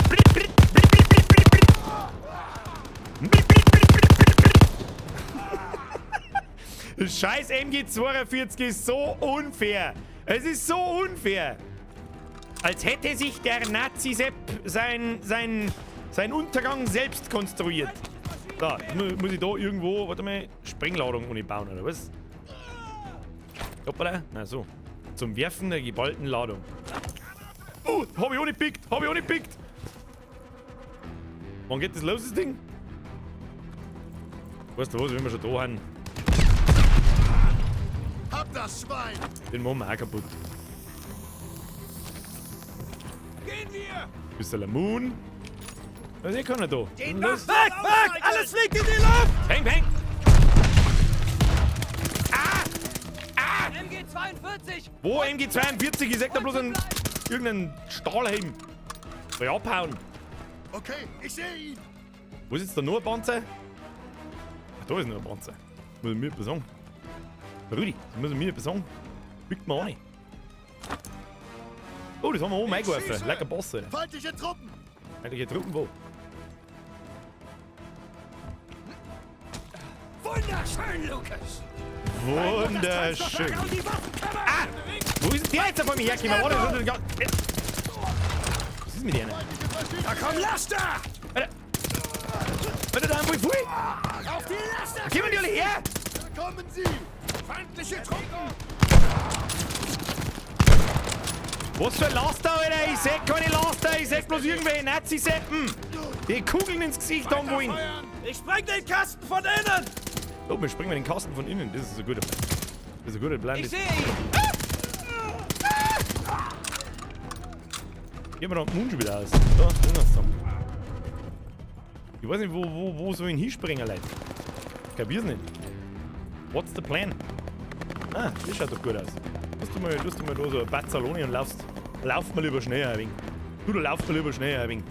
brrrt, brrrt. Brrrt, brrrt, brrrt, brrrt, brrrt, brrrt. Scheiß MG42 ist so unfair. Es ist so unfair. Als hätte sich der Nazi-Sepp sein Untergang selbst konstruiert. Da, muss ich da irgendwo, warte mal, Sprengladung ohne bauen, oder was? Hoppala, na so. Zum Werfen der geballten Ladung. Oh, hab ich auch nicht pickt, hab ich auch nicht pickt. Wann geht das los, das Ding? Weißt du was, wenn wir schon da sind?
Hab das Schwein!
Den machen wir auch kaputt.
Gehen wir!
Bisschen Moon. Was ist eh keiner da?
Den
Los.
Weg,
Weg! Alles fliegt in die Luft!
Peng, peng!
MG42!
Wo MG42? Ich sag da bloß einen, irgendeinen Stahlhelm. Soll ich abhauen?
Okay, ich sehe ihn!
Wo ist jetzt da nur ein Panzer? Ach, da ist nur ein Panzer. Muss ich mir etwas sagen. Rudi, das muss ich mir etwas sagen. Biegt mir an. Oh, das haben wir oben eingeworfen. Lecker Boss, Alter.
Feindliche Truppen!
Feindliche Truppen wo?
Wunderschön, Lucas!
Wunderschön. Ah! Wo ist denn der jetzt auf einmal hergekommen? Warte, schon, was ist mit denen?
Da kommen Laster!
Alter! Alter, da haben wir voll!
Auf die Laster!
Kommen die alle her!
Da kommen sie!
Feindliche Truppen!
Was für Laster, Alter! Ich seh keine Laster, ich seh bloß irgendwelche Nazi-Seppen! Die Kugeln ins Gesicht haben wollen!
Ich spreng den Kasten von innen!
Oh, wir springen den Kasten von innen. Das ist ein guter Plan. Das ist ein guter Plan.
Ich sehe ihn!
Gehen wir da den Mund schon wieder aus. Da, das ist zusammen. Ich weiß nicht, wo soll ich hinspringen, Leute? Ich kapier's nicht. What's the plan? Ah, das schaut doch gut aus. Tust du mal da so ein Bazzalone und laufst. Lauf mal lieber schnell ein wenig. Du, da lauf mal lieber schnell ein wenig.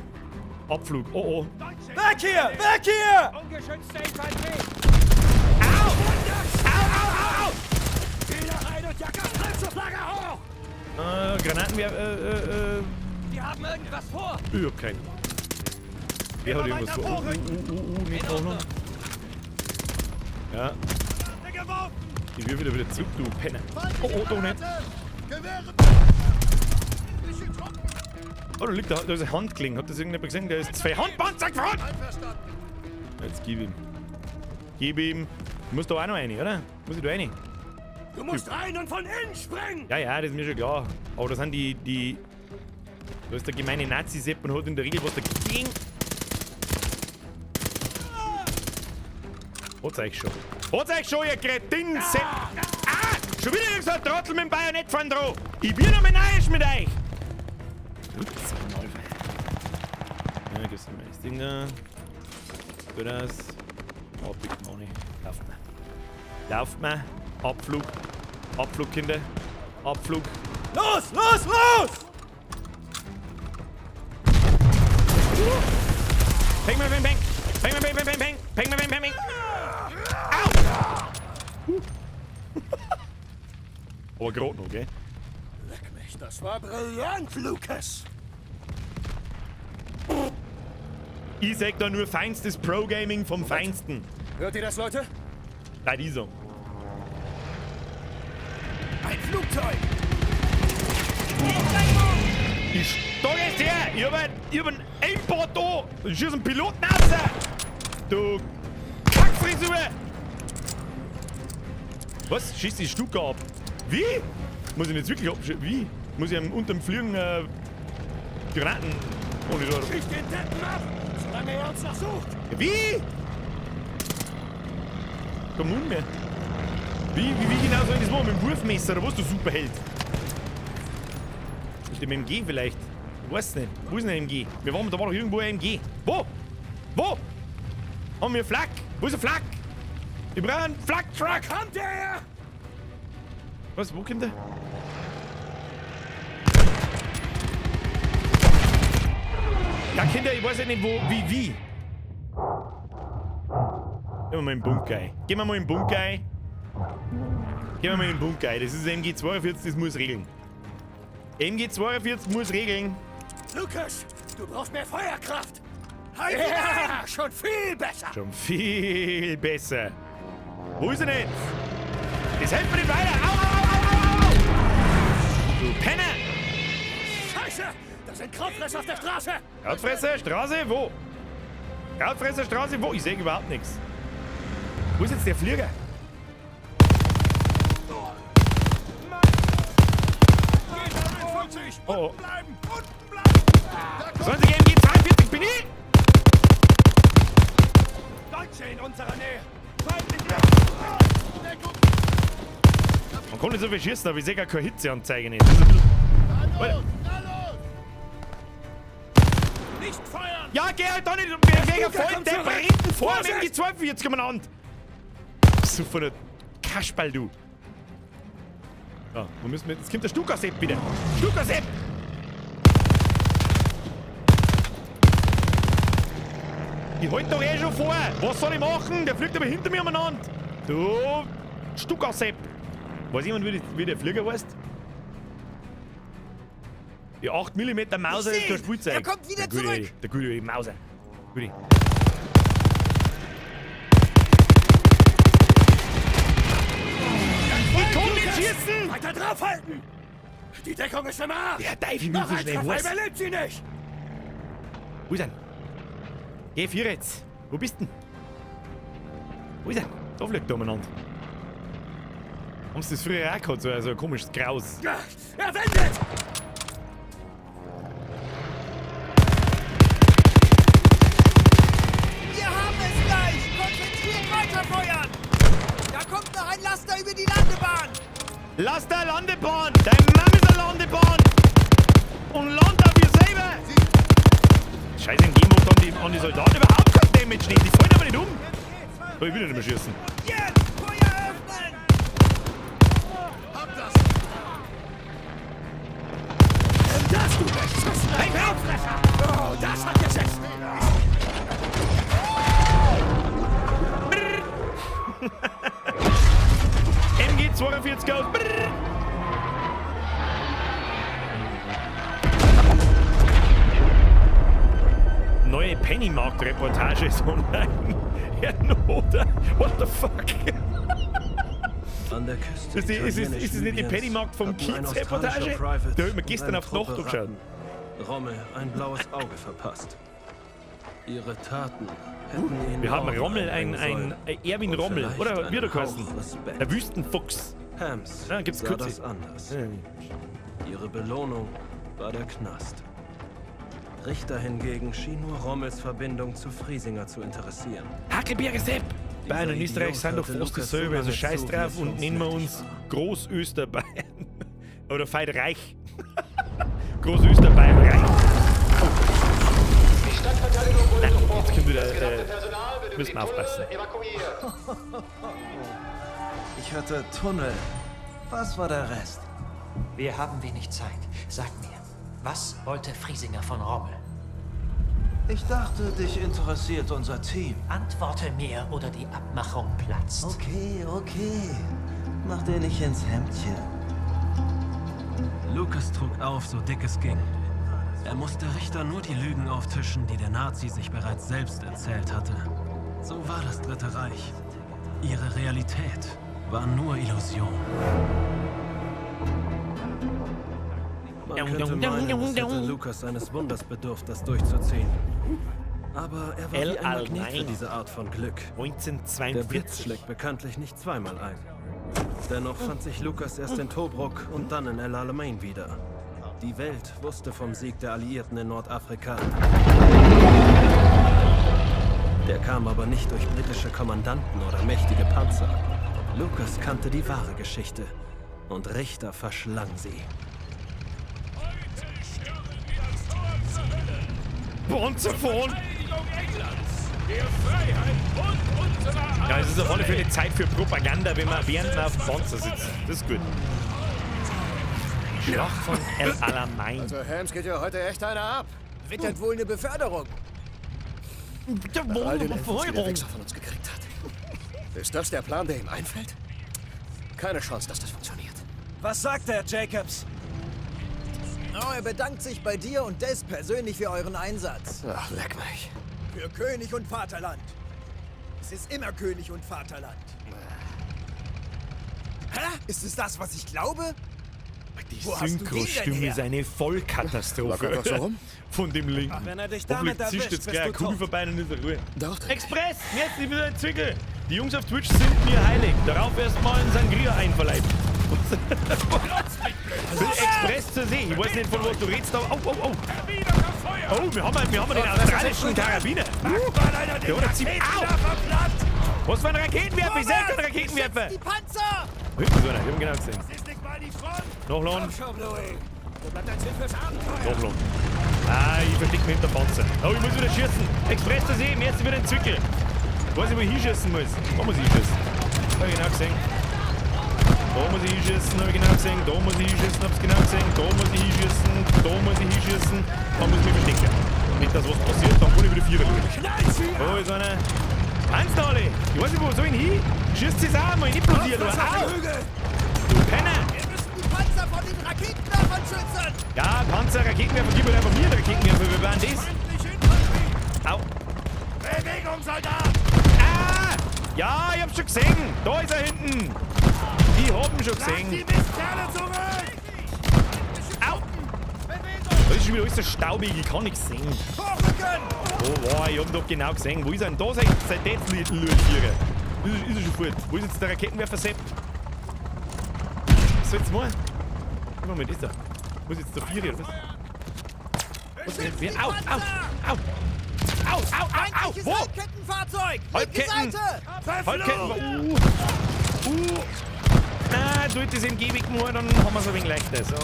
Abflug. Oh, oh.
Weg hier! Weg hier!
Ungeschützte Infanterie!
Ah! Granatenwerfer,
Die haben irgendwas vor!
Ich hab keinen. Wer hat irgendwas vor? Nicht auch noch. Ja. Ich will wieder zurück, du Penner. Oh, oh, doch nicht. Oh, da liegt da, da ist ein Handkling. Hat das irgendjemand gesehen? Der ist zwei Handpanzer gefahren! Jetzt gib ihm. Gib ihm. Du musst da auch noch rein, oder? Muss ich da rein?
Du musst rein und von innen springen!
Ja, ja, das ist mir schon klar. Aber das sind die. Da ist der gemeine Nazi-Sepp und hat in der Regel was dagegen. Hat's euch schon. Hat's euch schon, ihr Kretin, Sepp! Ah! Schon wieder irgend so ein Trottel mit dem Bajonett vorn dran! Ich bin noch mal neidisch mit euch! Ups, ja, gibt's noch mal das Ding da. Gut aus. Oh, Big Money. Lauft mal. Lauft mal. Abflug. Abflug, Kinder. Abflug.
Los, los, los!
Peng, peng, peng, peng. Peng, peng, peng, peng, peng. Peng, peng, peng, peng. Au! Aber gerade noch, gell?
Leck mich, das war brillant, Lucas!
Ich sag da nur feinstes Pro-Gaming vom Feinsten.
Hört ihr das, Leute?
Bei dieser.
Ein Flugzeug!
Ich steig jetzt her! Ich hab einen Aimbot da! Ich schieß einen Piloten raus! Du Kackfrisur! Was? Schießt die Stuka ab? Wie? Muss ich ihn jetzt wirklich abschießen? Wie? Muss ich ihm unterm Fliegen Granaten ohne da?
Schieß den Deppen ab, solange er uns noch sucht!
Wie? Komm nun mehr. Wie genau soll ich das machen? Mit dem Wurfmesser oder was, du Superheld? Mit dem MG vielleicht? Ich weiß nicht. Wo ist denn ein MG? Wir waren, da war doch irgendwo ein MG. Wo? Wo? Haben wir Flak? Wo ist der Flak? Ich brauche einen Flak-Truck!
Kommt der her!
Was? Wo kommt der? Ja, Kinder, ich weiß ja nicht, wo, wie. Gehen wir mal in den Bunker ein. Gehen wir mal in den Bunker ein. Gehen wir mal in den Bunker ein. Das ist MG42, das muss regeln. MG42 muss regeln.
Lucas, du brauchst mehr Feuerkraft! Ja, schon viel besser!
Schon viel besser. Wo ist er denn jetzt? Das hilft mir nicht weiter. Au, au, au, au, au, au. Du Penner!
Scheiße! Da sind Krautfresser auf der Straße!
Krautfresser, Straße, wo? Krautfresser, Straße, wo? Ich sehe überhaupt nichts. Wo ist jetzt der Flieger? Oh, oh.
Bleiben! Unten bleiben!
20 MG 42 bin ich!
Deutsche in unserer Nähe!
Man kann nicht so viel schießen, aber ich sehe gar keine Hitzeanzeige nicht. Das ist ein bisschen... Alter.
Nicht feuern!
Ja, geh halt da nicht! Welcher
kommt
Voll, der brennt vor dem MG 42 umeinander! So von der Kasperl, du! Ja, wo müssen wir... Jetzt kommt der Stuka-Sepp wieder! Stuka-Sepp! Ich halt doch eh schon vor! Was soll ich machen? Der fliegt aber hinter mir umeinander! Du Stuka-Sepp! Weiß jemand, wie der Flieger heißt? Die 8 mm Mauser ist kein Spielzeug.
Er kommt wieder
der gute,
zurück.
Der gute Mauser. Gute. Ich kann nicht schießen!
Weiter draufhalten! Die Deckung ist im Arsch!
Der Teufel will
Noch
so
ein
schnell
Treffer
was.
überlebt sie nicht!
Wo ist er? Geh, vier jetzt. Wo bist denn? Wo ist er? Da fliegt er umeinander. Haben sie das früher auch gehabt, so ein komisches Graus.
Er wendet!
Wir haben es gleich! Konzentriert weiterfeuern! Da kommt noch ein Laster über die Landebahn!
Laster Landebahn! Dein Mann ist eine Landebahn! Und land auf ihr selber! Scheiße, MG macht an die Soldaten überhaupt kein Damage nicht. Die fallen aber nicht um. So, ich will nicht mehr schießen.
Und jetzt Feuer öffnen!
Hab das!
Nimm das, du beschissener
Hey, hey!
Krautfresser! Oh, das hat gesessen!
MG 42 aus. Brrr. Neue Pennymarkt-Reportage ist online. Herr Noder, what the fuck?
An der Küste
Ist, ist es nicht die
italienisch
Pennymarkt vom
Libyens hatten ein
Kiez-Reportage?
australischer Private
Da hab ich mir
und
gestern
eine
auf die Nacht
Truppe
angeschaut.
Ratten Rommel ein blaues Auge verpasst. Ihre Taten hätten ihnen
Wir haben
Orden
Rommel, ein,
einbringen
ein
sollen.
Erwin
Und
Rommel,
vielleicht
oder wie
einen
der geheißen?
Hauch Respekt.
Der Wüstenfuchs.
Hams
Ja, gibt's
sah
Kürze.
das anders. Ihre Belohnung war der Knast. Richter hingegen schien nur Rommels Verbindung zu Friesinger zu interessieren.
Hackelberger Sepp! Bayern und
Dieser
Österreich
Idiot
sind doch
hörte
fast
Lukas so
dasselbe, also
lange
scheiß
zu, wie
drauf
es
und
uns
nennen wir
nötig
uns Großösterbayern. Oder Veit Reich. Großösterbayern Reich. Oh. Nein, jetzt kommt wieder. Müssen wir aufpassen.
Ich hörte Tunnel. Was war der Rest?
Wir haben wenig Zeit. Sag mir, was wollte Friesinger von Rommel?
Ich dachte, dich interessiert unser Team.
Antworte mir oder die Abmachung platzt.
Okay, okay. Mach dir nicht ins Hemdchen. Lukas trug auf, so dick es ging. Er musste Richter nur die Lügen auftischen, die der Nazi sich bereits selbst erzählt hatte. So war das Dritte Reich. Ihre Realität war nur Illusion. Man könnte meinen, es hätte Lukas eines Wunders bedurft, das durchzuziehen. Aber er war
El
wie ein Magnet für
Alamein.
diese Art von Glück. Der Blitz
1942.
schlägt bekanntlich nicht zweimal ein. Dennoch fand sich Lukas erst in Tobruk und dann in El Alamein wieder. Die Welt wusste vom Sieg der Alliierten in Nordafrika. Der kam aber nicht durch britische Kommandanten oder mächtige Panzer. Lukas kannte die wahre Geschichte und Richter verschlang sie.
Panzerfahren!
Verteidigung Englands, der Freiheit und unserer
Ja, es ist auf alle Fälle Zeit für Propaganda, wenn man während man auf dem Panzer sitzt. Das ist gut. Schlacht von El Alamein.
Also Hams geht ja heute echt einer ab.
Wittert wohl eine Beförderung.
Nach all den Infos, die der Wichser von uns gekriegt hat. Ist das der Plan, der ihm einfällt? Keine Chance, dass das funktioniert.
Was sagt er, Jacobs?
Oh, er bedankt sich bei dir und Des persönlich für euren Einsatz.
Ach, leck mich.
Für König und Vaterland. Es ist immer König und Vaterland. Hä? Ist es das, was ich glaube?
Die
Wo hast du den denn
Synchro-Stimme
her?
ist eine Vollkatastrophe.
Lag einfach so rum?
Von dem Linken.
Wenn er dich
Hoffentlich
damit
zischt
erwischt,
jetzt
bist
gleich eine
du
Kugel
tot.
vorbei und ist er Ruhe.
Doch.
Express! Jetzt nicht wieder ein Zwickel! Die Jungs auf Twitch sind mir heilig. Darauf erstmal ein Sangria einverleibt. Will Express zur See. Ich weiß nicht, von was du redest, aber. Oh, oh, oh! Oh, wir haben den australischen Karabiner. Der hat ziemlich. Au! Was für ein Raketenwerfer? Ich seh keinen Raketenwerfer!
Die Panzer!
Hinten so einer, ich hab ihn genau gesehen.
Das ist nicht mal die Front!
Noch
Komm schon, Bluey! Wo bleibt dein Sinn fürs Abenteuer?
Noch Lohn. Ah, ich versteck mich hinter Panzer. Oh, ich muss wieder schießen. Express zur See, jetzt wieder ein Zwickel. Weiß ich, wo ich hinschießen muss. Da muss ich hinschießen. Hab ich genau gesehen. Da muss ich hinschießen, hab ich genau gesehen. Da muss ich hinschießen, hab's genau gesehen. Da muss ich hinschießen, da muss ich hinschießen. Da muss ich mich verstecken. Nicht, dass was passiert, dann kann ich wieder Vierer schauen. Da ist einer. Eins da alle. Ich weiß nicht, wo soll ich hin? Schießt sie auch mal, nicht implodiert, aber au! Du Penner!
Wir müssen die Panzer vor den Raketenwerfern schützen!
Ja, Panzer, Raketenwerfer, gib mir einfach mir den Raketenwerfer, wir waren das. Au.
Bewegung, Soldat!
Ah! Ja, ich hab's schon gesehen. Da ist er hinten. Ich hab ihn schon
Lass
gesehen.
die Mistkerle zurück!
Au! Da ist schon wieder alles so staubig, ich kann nichts sehen.
Vorrücken!
Oh, wow, ich hab ihn doch genau gesehen. Wo ist er denn? Da seid jetzt Lurchierer. Ist er schon fort. Wo ist jetzt der Raketenwerfer Sepp? Was soll jetzt machen? Moment, ist er? Wo ist jetzt der Vierer, oder was? Was wer, wer? Au, au, au! Au, au, au, au!
Feindliches
Wo?
Halbkettenfahrzeug! Linke
Halbketten!
Seite!
Halbketten! Na, tut das im Gehweg nur, dann haben wir es ein wenig leichter. So.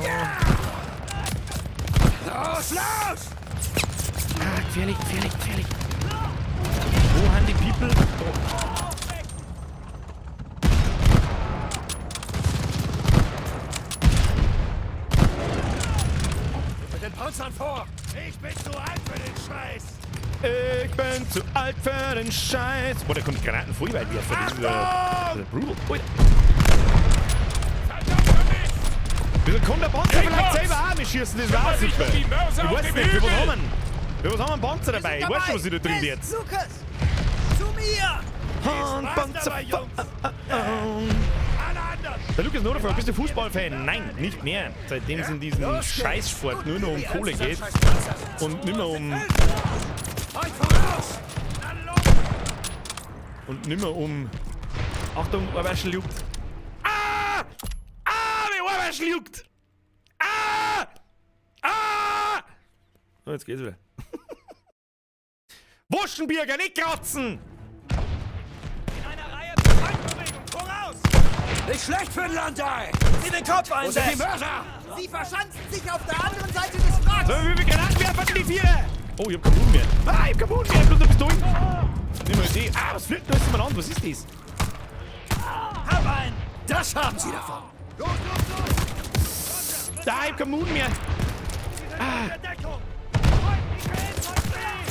Los, los!
Ah, gefährlich, gefährlich, gefährlich. Wo haben die People? Da.
Mit den Panzern vor! Ich bin zu alt für den Scheiß!
Ich bin zu alt für den Scheiß. Boah, da kommt die Granaten voll weit werfen. Das ist ja brutal. Alter. Wieso kann der Panzer vielleicht selber auch mitschießen? Das war auch super.
Kümmere
Ich
dich um
weiß
die
nicht, wie
Mörser
was
auf
haben
dem
wir? Ja, was haben wir einen Panzer dabei? Ich weiß schon, was ich da drüben jetzt.
Lukas! Zu mir!
Panzer. Der Lukas Nodefrau, bist du Fußballfan? Nein, nicht mehr. Seitdem es in diesem Scheißsport nur noch um Kohle geht und nimmer um. Und nimmer um. Achtung, Ohrwaschel juckt. Ah! Ah, mein Ohrwaschel juckt! Ah! Ah! So, jetzt geht's wieder. Wuschenbürger, nicht kratzen!
In einer Reihe zur Feindbewegung, voraus!
Nicht schlecht für ein Landei!
Sieh den Kopf
Wo sind die
einsetzen!
Mörser?
Sie verschanzen sich auf der anderen Seite des Wracks!
So, wie viele Granatenwerfer sind die Vierer? Oh, ich hab keinen Mund mehr. Ah, ich hab keinen Mund mehr. Ich hab bloß eine Pistole. Nimm mal die. Ah, was fliegt da alles umeinander? Was ist das?
Hab einen!
Das haben sie davon!
Da, ich hab keinen Mund mehr.
Ah. Deckung! Feindliche Infanterie!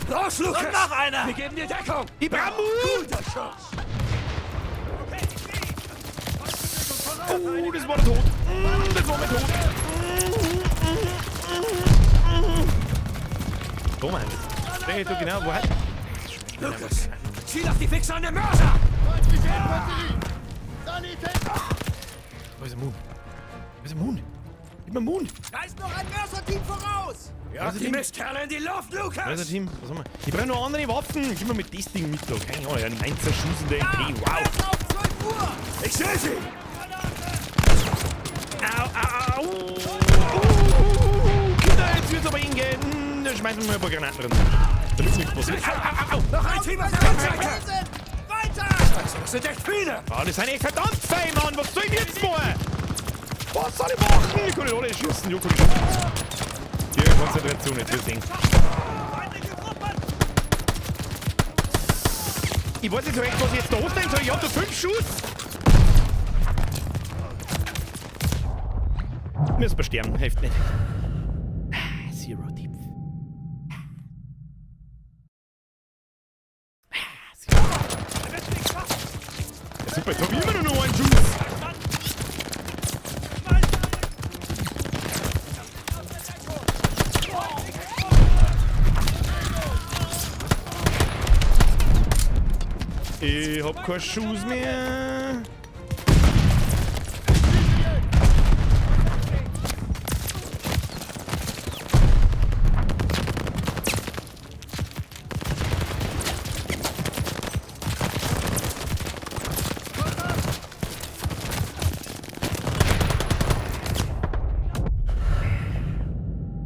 Los, Lukas!
Und noch einer!
Wir geben dir Deckung!
Ich brauch Mut!
Guter Schuss!
Okay, ich sehe!
Oh, das war der Tod. Das war mein Tod. So, mein. Der du genau, wo hat.
Lukas! Ziel auf die Wichser an den Mörser!
Wo ist der Moon? Wo ist der Moon? Gib mir Moon.
Da ist noch ein Mörser-Team voraus!
Ja, die Mistkerle in die Luft, Lukas!
Wo ist der Team? Was haben wir? Ich brauche noch andere Waffen. Gib mir mit das Ding mit da. Keine Ahnung, ja, 19 Schuss in der MP. Wow.
Mörser auf 12 Uhr!
Ich sehe sie!
Au, au, au. Kinder, jetzt wird's aber hingehen. Da schmeißen wir mal ein paar Granaten drin. Damit nichts passiert. Au, au, au, au.
Noch ein Team auf der Rückseite!
Felsen! Weiter!
Scheiße, das sind echt viele!
Ah, das sind echt verdammt fein, Mann. Was soll ich jetzt machen? Was soll ich machen? Ich kann nicht alle schießen. Ja, kann ich schon. Hier, Konzentration, jetzt wird's eng.
Feindliche Truppen!
Ich weiß nicht so recht, was ich jetzt da anstellen soll. Ich hab da 5 Schuss. Müssen wir sterben, hilft nicht. Zero Deep.
Wir wissen nicht schaffen!
Ja, super, jetzt hab ich immer nur einen Schuss.
Verstanden! Schmeiß eine! Aus der Deckung! Feindliche Truppen!
Ich hab keinen Schuss mehr.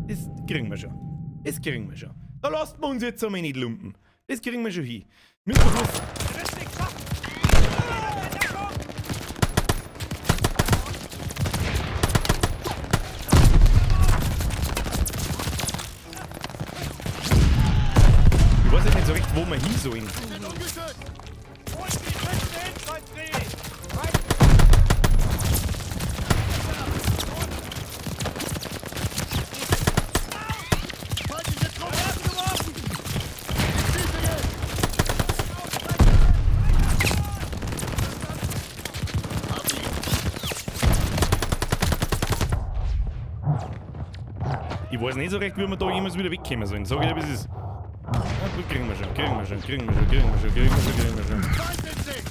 Das kriegen wir schon. Das kriegen wir schon. Da lasst man uns jetzt einmal nicht lumpen. Das kriegen wir schon hin. Müssen wir bloß.
Wir wissen nicht schaffen! Aus der Deckung!
Ich weiß jetzt nicht so recht, wo wir hin sollen.
Holt die schützende Infanterie!
Ich weiß nicht so recht, wie wir da jemals wieder wegkommen sollen. Sag ich dir, wie es ist. Na gut, kriegen wir schon, kriegen wir schon, kriegen wir schon, kriegen wir schon, kriegen wir schon, kriegen wir schon.
Feindliche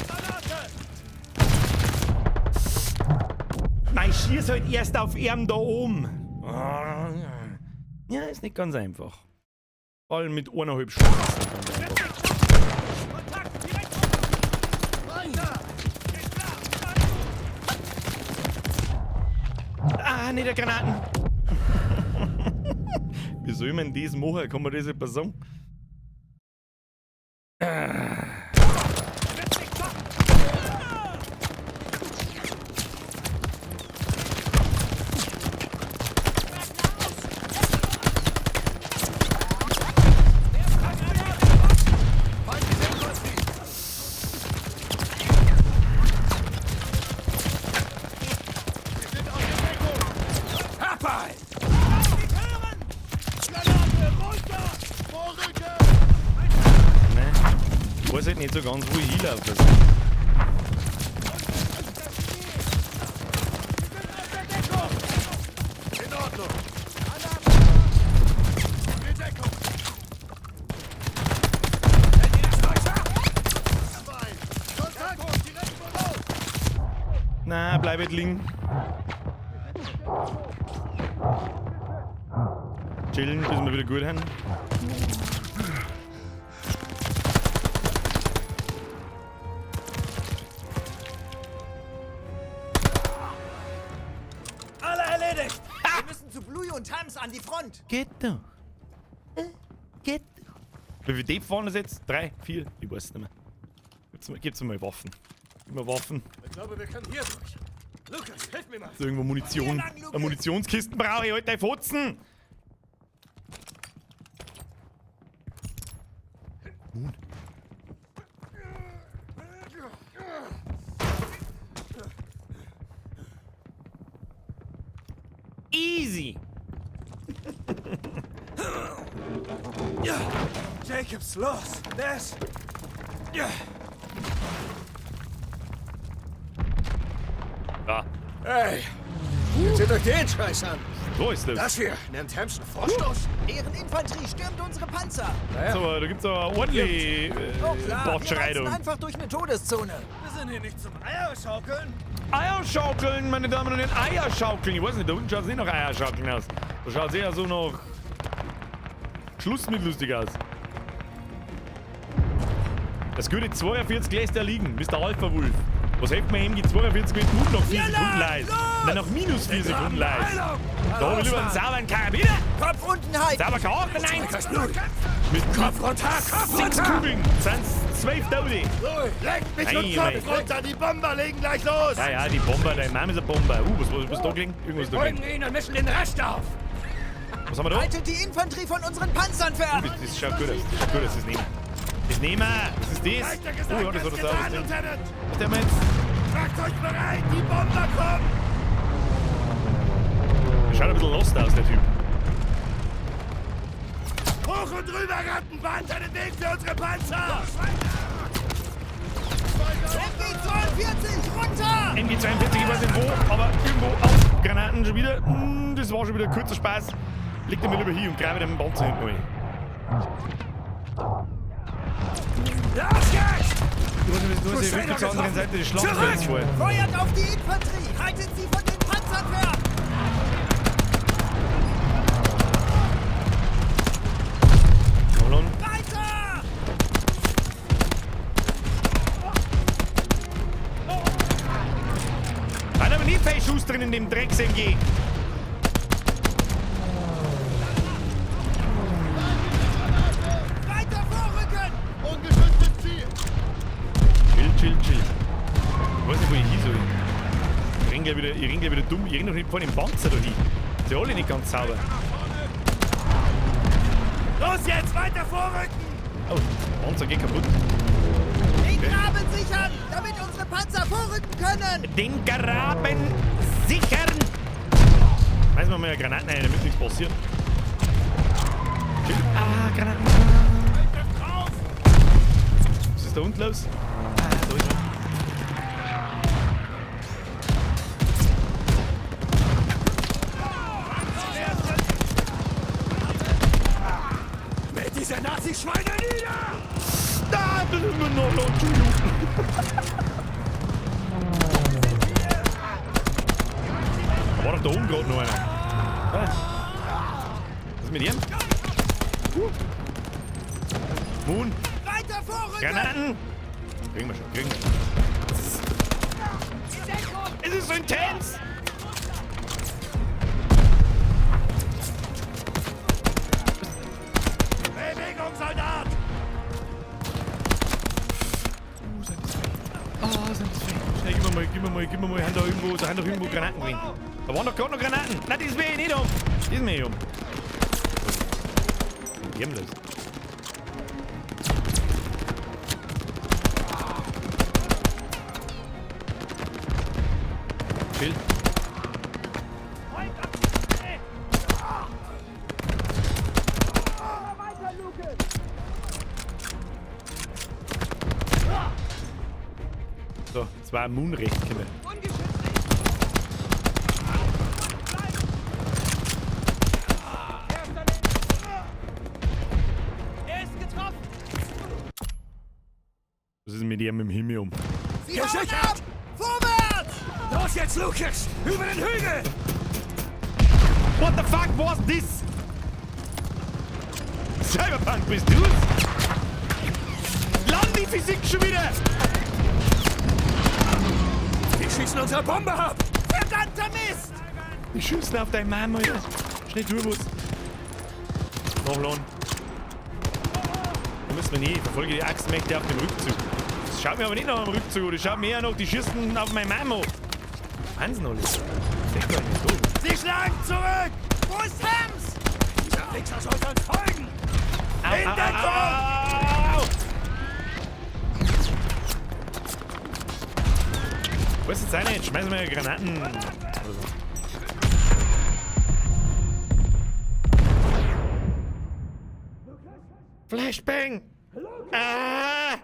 Granate!
Nein, ich schieß halt erst auf ihm da oben. Ja, ist nicht ganz einfach. Vor allem mit 1,5 Schuss ist nicht ganz einfach.
Kontakt direkt vor uns! Weiter! Geht klar!
Ah, nicht der Granaten. Wie soll man das machen? Kann man das etwas sagen?
Wir wissen nicht schaffen!
Hab einen!
Hören! Granate runter!
Nein. Ich weiß halt nicht so ganz, wo ich hinlaufe.
In Ordnung!
Na, bleib halt liegen. Chillen, bis wir wieder gut haben.
Alle erledigt! Wir müssen zu Blue und Hams an die Front!
Geht doch. Geht doch. Wie viele Deep fahren das jetzt? 3, 4? Ich weiß nicht mehr. Gibt's mir mal Waffen. Gib mir Waffen.
Ich glaube, wir können hier durch. Lucas, hilf mir mal.
Ist irgendwo Munition?
Hier lang, Lucas.
Eine Munitionskisten brauche ich, halt deine Fotzen! Nun. Easy!
Jacobs, los! Nash! Ja.
Ah,
Hey, jetzt seht euch den Scheiß an.
so ist das.
Das hier nennt Hampson Vorstoß.
Deren Infanterie stürmt unsere Panzer!
So, da gibt's aber ordentlich
Oh klar, wir
Bordschreidung.
reißen einfach durch eine Todeszone.
Wir sind hier nicht zum Eierschaukeln.
Eierschaukeln, meine Damen und Herren, Eierschaukeln. Ich weiß nicht, da unten schaut's nicht nach Eierschaukeln aus. Da schaut's eher so nach Schluss mit lustig aus. Das gute 42 lässt er liegen, Mr. Alpha Wolf. Was hilft mir MG42 mit Mut noch 4 Sekunden leis? Nein, noch minus 4 Sekunden leis. Da hab ich lieber einen sauberen Karabiner.
Kopf unten halten!
Sauber K98. Mit
Kopf runter, Kopf
6
runter!
Kugeln sind's 12 Tote.
Lenkt mich
Ei,
und
mei.
Kopf runter, die Bomber legen gleich los!
Ja, ja, die Bomber, deine Mama ist ein Bomber. Was ist da gelegen? Irgendwas ist da gelegen.
Folgen ihnen und mischen den Rest auf!
Was haben wir da?
Haltet die Infanterie von unseren Panzern fern!
Das schaut gut aus. Das schaut gut aus, das nehmen wir. Das nehmen wir. Was ist das?
Leichter gesagt,
Oh ja, das war
als
das
getan,
sauber.
Lieutenant!
Was der wir jetzt?
Macht euch bereit, die Bomber kommen!
Der schaut ein bisschen lost aus, der Typ.
Hoch und rüber, Ratten! Bahnt einen Weg für unsere Panzer!
MG-42, runter!
MG42, ich weiß nicht wo, aber irgendwo auf Granaten schon wieder. Das war schon wieder ein kurzer Spaß. Leg den mal lieber hier und grabe den Panzer hinten rein.
Los geht's!
Du hast du hast ja zur anderen Seite des Schlachtfelds vor.
Feuert auf die Infanterie! Haltet sie von den Panzern fern!
Komm schon.
Weiter!
Nein, aber nicht viel Schuss drin in dem Drecks-MG.
Weiter vorrücken!
Ungeschütztes Ziel!
Chill, chill, chill. Ich weiß nicht, wo ich hin soll. Ich renn gleich wieder, ich renn gleich wieder dumm. Ich renn doch nicht vor dem Panzer da hin. Sind alle nicht ganz sauber.
Los jetzt, weiter vorrücken!
Oh, Panzer geht kaputt.
Den Graben sichern, damit unsere Panzer vorrücken können!
Den Graben sichern! Schmeißen wir mal Granaten rein, damit nichts passiert. Chill. Ah, Granaten. Was ist da unten los? Ah, da ist er.
Mit dieser Nazi-Schweine nieder!
Da, das ist mir noch, noch, Entschuldigung. Da war doch da oben gerade noch einer. Ah. Was ist mit ihm? Moon,
Weiter vorrücken!
Granaten! Kriegen wir schon, kriegen wir schon. Es ist so intens!
Bewegung, Soldat!
Oh, sind das fein. Schnell, gib mir mal, gib mir mal, gib mir mal. Haben da irgendwo, da haben doch irgendwo Granaten drin. Da waren doch gerade noch Granaten. Nein, das will ich nicht um. Das will ich um. Was ist denn los? Chill. So, zwei Moonrecht können.
Er ist getroffen!
Was ist denn mit ihm im Himmel um?
Sie hauen ab! Vorwärts!
Los Los jetzt, Lucas! Über den Hügel!
What the fuck was this? Cyberpunk, bist du's? Land die Physik schon wieder!
Die schießen unsere Bombe ab!
Verdammter Mist!
Die schießen auf deine Mama, Alter. Schnell durch, was. Nachladen. Da müssen wir nie. Verfolge die Achsenmächte auf dem Rückzug. Das schaut mir aber nicht nach dem Rückzug, das schaut mir eher nach, die schießen auf meine Mama. Wahnsinn, alles. Das ist echt nicht so.
Sie schlagen zurück! Wo ist Hems?
Dieser Wichser sollte uns folgen!
Au,
In
au,
Deckung!
au, au, au. Wo ist jetzt einer? Jetzt schmeißen wir Granaten. Oder so. Flashbang! Ah!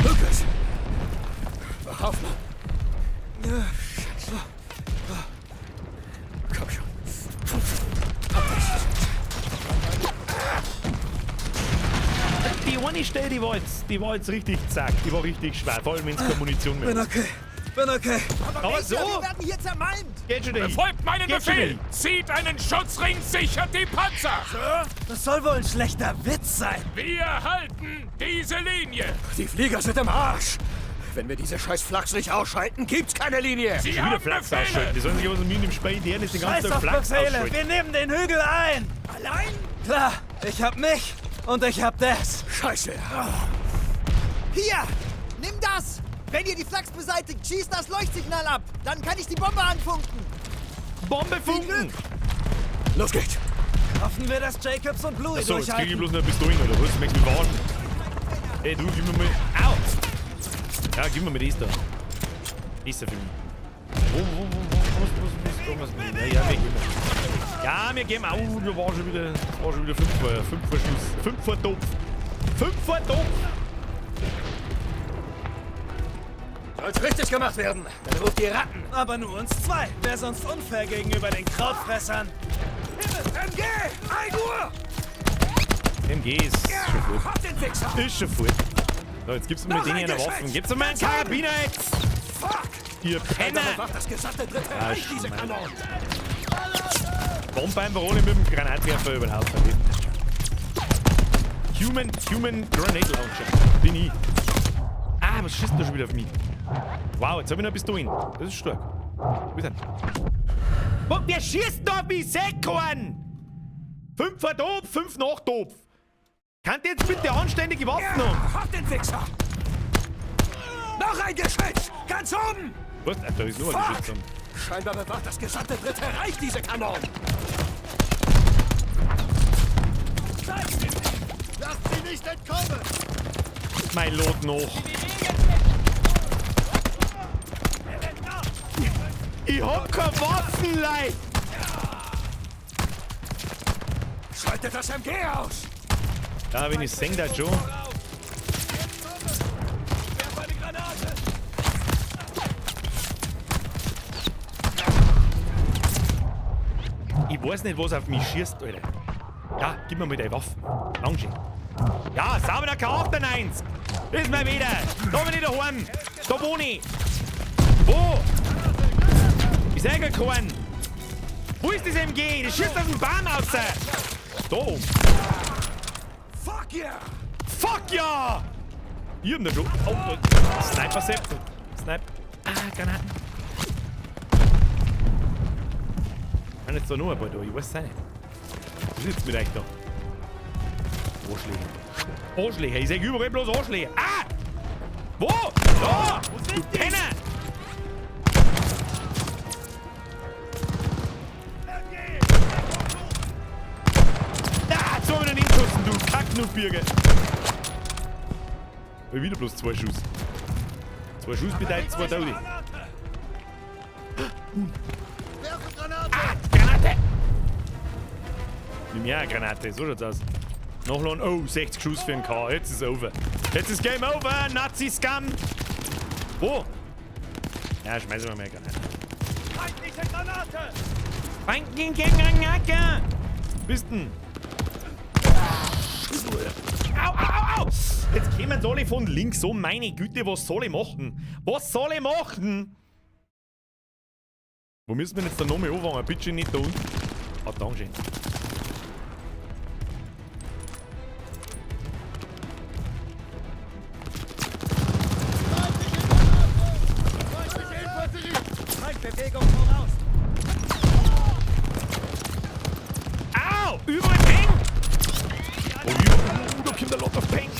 Lucas! Wach auf, Mann! Ja, Scheiße. Komm schon. Hab dich.
Die eine Stelle, die war jetzt richtig zack, die war richtig schwer, vor allem wenn es keine Munition mehr
Bin
ist.
okay. Bin okay.
Aber so
Wir werden hier zermalmt!
geht schon dahin.
Befolgt meinen
Geht schon
Befehl!
dahin.
Zieht einen Schutzring, sichert die Panzer!
Das soll wohl ein schlechter Witz sein.
Wir halten diese Linie!
Die Flieger sind im Arsch! Wenn wir diese scheiß Flachs nicht ausschalten, gibt's keine Linie!
Sie
Schon wieder
haben
Flachs
Befehle!
ausschalten. Die sollen sich aber so mühen im Spiel, die ist den ganzen
Scheiß
Tag
auf
Flachs
Befehle.
ausschalten.
Wir nehmen den Hügel ein.
Allein?
Klar, ich hab mich und ich hab das.
Scheiße!
Hier! Nimm das! Wenn ihr die Flachs beseitigt, schießt das Leuchtsignal ab! Dann kann ich die Bombe anfunken!
Bombe funken!
Los geht's!
Hoffen wir, dass Jacobs und Bluey
Achso, jetzt krieg ich
durchhalten.
bloß noch eine Pistole, oder was? Möchtest du mich warnen? Ey, du, gib mir mal. Au! Ja, gib mir mal das da. Das ist ja für mich. Wo, was, was, was, ja, ja, wir gehen. Ja, wir gehen. Au, da war schon wieder, das war schon wieder 5 vor Schuss. 5 vor Topf. 5 vor Topf!
Soll's richtig gemacht werden! Dann ruft die Ratten!
Aber nur uns zwei. Wäre sonst unfair gegenüber den Krautfressern.
MG! 1 Uhr!
MG ist schon fort.
Hab den Wichser!
Ist schon fort. So, jetzt gibt's mir
Noch
den
ein
hier eine
Geschütz!
Waffen. Gibt's mir mal einen Karabiner jetzt!
Fuck!
Ihr Penner!
Damit macht das gesamte Dritte
Ah,
Reich diese
Schmarrn.
Kanonen!
Bombe einfach ohne mit dem Granatwerfer über den Haufen. Human Grenade Launcher. Bin ich. Ah, was schießt denn da schon wieder auf mich? Wow, jetzt hab ich noch eine Pistole. Das ist stark. Wo ist denn? Wo, wer schießt da auf mich? Säckhorn! 5 vor Topf, 5 nach Topf. Kann die jetzt bitte anständige Waffen haben?
Hab den Wichser! Noch ein Geschütz! Ganz oben!
Was? Ah, da ist nur ein
Fuck!
Geschütz. oben.
Scheinbar bewacht das gesamte Dritte Reich diese Kanonen!
Lasst sie nicht entkommen!
Mein Lot noch. Ich hab keine Waffen, Leute!
Schaltet das MG aus!
Ja, wenn ich sing, da schon. Ich weiß nicht, was auf mich schießt, Alter. Ja, gib mir mal deine Waffen. Dankeschön. Ja, sauber K98. Ist mal wieder. Da bin ich daheim. Da wohne ich. Wo? Ich seh gar keinen. Wo ist das MG? Das schießt aus dem Baum raus. Da oben.
Fuck yeah!
Fuck ja! Ich hab da schon. Oh, oh. Sniper Sepp. Snipe. Ah, Granaten. Kann jetzt da noch ein paar da, ich weiß es auch nicht. Was ist jetzt mit euch da? Arschlöcher. Arschlöcher, ich seh überall bloß Arschlöcher. Ah! Wo? Da! Du Penner! Ah, jetzt hab ich noch nicht geschossen, du Kacknuffbirge! Hab wieder bloß 2 Schuss. 2 Schuss bedeutet 2 Tote. Ah, Granate! Nimm her, Granate, so schaut's aus. Nachladen, oh, 60 Schuss für den K, jetzt ist over. Jetzt ist Game over, Nazi-Scum! Wo? Ja, schmeißen wir mal eine Granate.
Feindliche Granate!
Feindliche Granate! Bist denn? Au, au, au, au! Jetzt kommen sie alle von links. So, meine Güte, was soll ich machen? Was soll ich machen? Wo müssen wir denn jetzt da nochmal anfangen? Bitte nicht da unten. Ah, danke schön.
Feindbewegung voraus!
Au! Überall Peng! Oh, ja, da kommt a lot of Peng.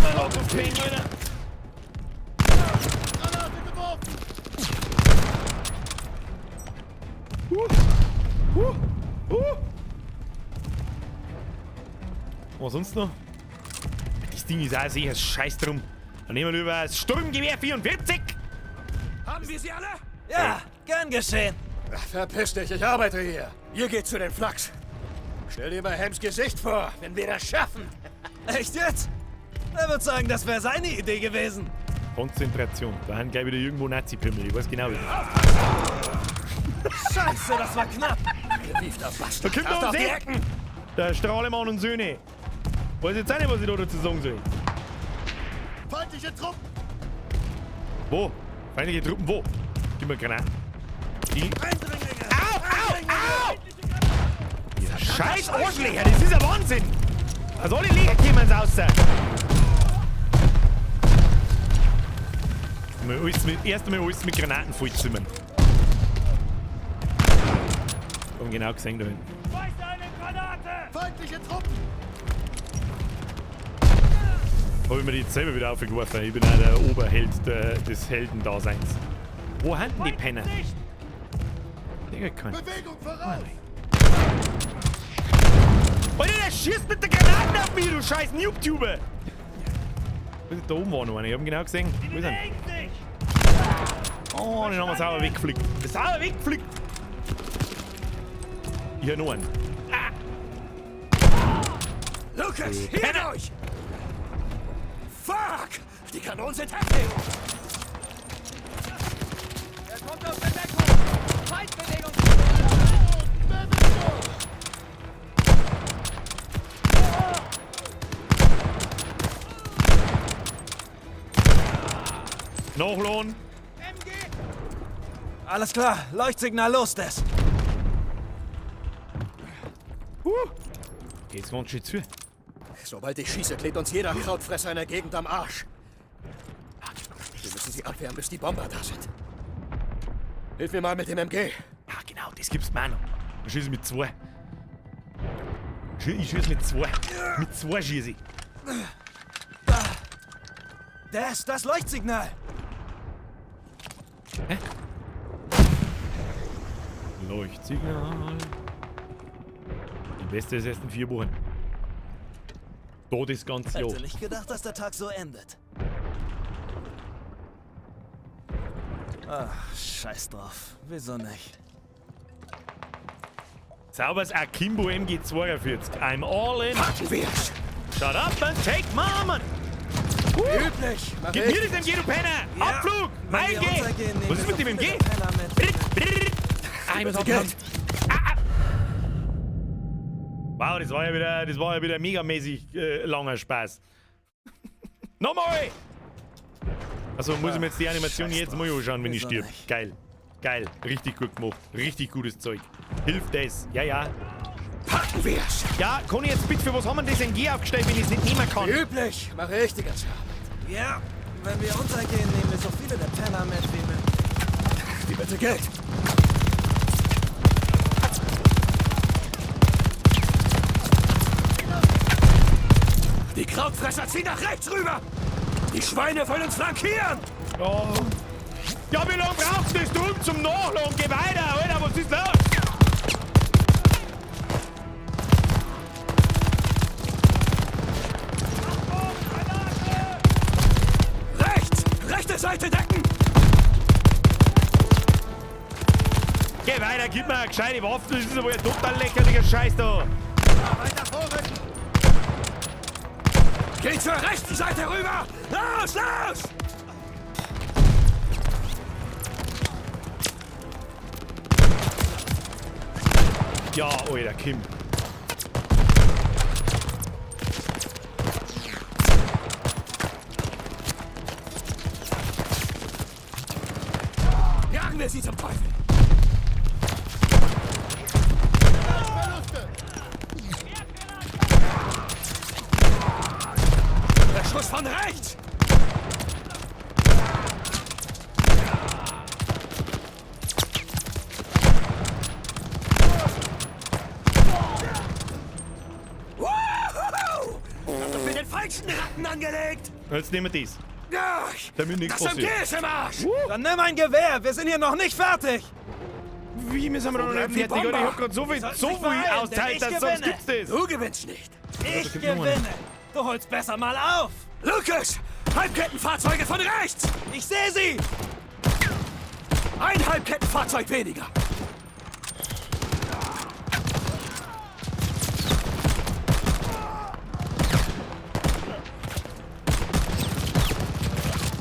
A lot of Peng, Alter.
Granate geworfen!
Was sonst noch? Das Ding ist auch sicher scheiß drum. Dann nehmen wir lieber das Sturmgewehr 44.
Haben wir sie alle?
Ja, gern geschehen.
Ach, verpiss dich, ich arbeite hier. Ihr geht zu den Flaks. Stell dir mal Hems Gesicht vor, wenn wir das schaffen.
Echt jetzt? Er wird sagen, das wäre seine Idee gewesen.
Konzentration. Da haben gleich wieder irgendwo Nazi-Pimmel. Ich weiß genau wie.
Scheiße, das war knapp.
Gewiefter Bastard.
Da kommt
Hast
noch
auf
ein
die
See.
Ecken.
Der Strahlemann und Söhne. Weiß jetzt auch nicht, was ich da dazu sagen soll.
Feindliche Truppen!
Wo? Feindliche Truppen wo? Gib mir Granaten. Die.
Eindringlinge!
Au, au, au! Ihr scheiß Arschlöcher, das ist ja Wahnsinn! Also alle Löcher kommen raus. Mal alles mit, erst einmal alles mit Granaten vollzimmern. Haben genau gesehen da hinten.
Feindliche Truppen!
Habe ich mir die jetzt selber wieder aufgeworfen. Ich bin auch der Oberheld des Heldendaseins. Wo haben denn die Penner? Digga, kein.
Bewegung voraus!
Alter, der schießt mit der Granaten auf mich, du scheiß Noob-Tube! Da oben war noch einer, ich hab ihn genau gesehen. Wo ist er? Oh, den haben wir sauber weggeflickt. Sauber weggeflickt! Ich hab noch einen.
Lucas, hier
Penner!
durch! Fuck! Die Kanonen sind heftig!
Er kommt aus der Deckung! Feindbewegung!
Nachladen!
MG!
Alles klar, Leuchtsignal los, Des.
Geht's ganz schön zu.
Sobald ich schieße, klebt uns jeder Krautfresser in der Gegend am Arsch. Wir müssen sie abwehren, bis die Bomber da sind. Hilf mir mal mit dem MG.
Ah, genau, das gibt's mir auch noch. Ich schieße mit zwei. Ich schieße mit zwei. Mit zwei schieße ich.
Des, das Leuchtsignal.
Leuchtsignal. Die beste ist erst in 4 Wochen. Da das ganze Jahr.
Hätte nicht gedacht, dass der Tag so endet. Ach, scheiß drauf. Wieso nicht?
Sauberes Akimbo MG42. I'm all in.
Packen wir's!
Shut up and take my money.
Üblich! Mach
Gib
ich.
mir das MG, du Penner!
Ja,
Abflug!
wenn
Mein
wir
MG!
untergehen, nehmen
Was ist
wir
mit dem
so
MG?
viele Penner mit.
Ah, ich muss
Bitte
abhauen.
Geld!
Wow, das war ja wieder megamäßig langer Spaß. Nochmal! Also muss ich mir jetzt die Animation
Scheiß
jetzt
drauf.
mal anschauen, wenn ich
Wieso
stirb.
nicht?
Geil. Geil. Richtig gut gemacht. Richtig gutes Zeug. Hilft das. Ja, ja.
Packen wir's!
Ja, Conny, jetzt bitte, für was haben wir denn das MG aufgestellt, wenn ich es nicht nehmen kann?
Üblich! Mach ich die ganze Arbeit.
Ja, wenn wir untergehen, nehmen wir so viele der Penner mit wie möglich.
Wie bitte Geld! Die Krautfresser ziehen nach rechts rüber! Die Schweine wollen uns flankieren!
Oh. Ja, wie lange brauchst du das drum zum Nachladen? Geh weiter, Alter, was ist los?
Rechts! Rechte Seite decken!
Geh weiter, gib mir eine gescheite Waffe, das ist aber ein total lächerlicher Scheiß da.
Weiter vorrücken!
Geh zur rechten Seite rüber! Los, los!
Ja, Alter, Kim.
Ohne sie zum Teufel! Der Schuss von rechts! Wuhu! Hab doch mit den falschen Ratten angelegt!
Jetzt nehmen wir das.
Ach,
Damit nichts
das MG
passiert.
ist im Arsch!
Dann nimm ein Gewehr, wir sind hier noch nicht fertig.
Wie, wir sind noch nicht
bleiben die
fertig, oder? Ich
Bomber?
hab grad so viel,
sollten
so
sich
viel
beeilen, denn
austeilt,
ich
dass sonst
gewinne.
gibt's das.
Du gewinnst nicht!
Ich
gibt noch einen.
gewinne. Du holst besser mal auf.
Lucas! Halbkettenfahrzeuge von rechts!
Ich sehe sie.
Ein Halbkettenfahrzeug weniger!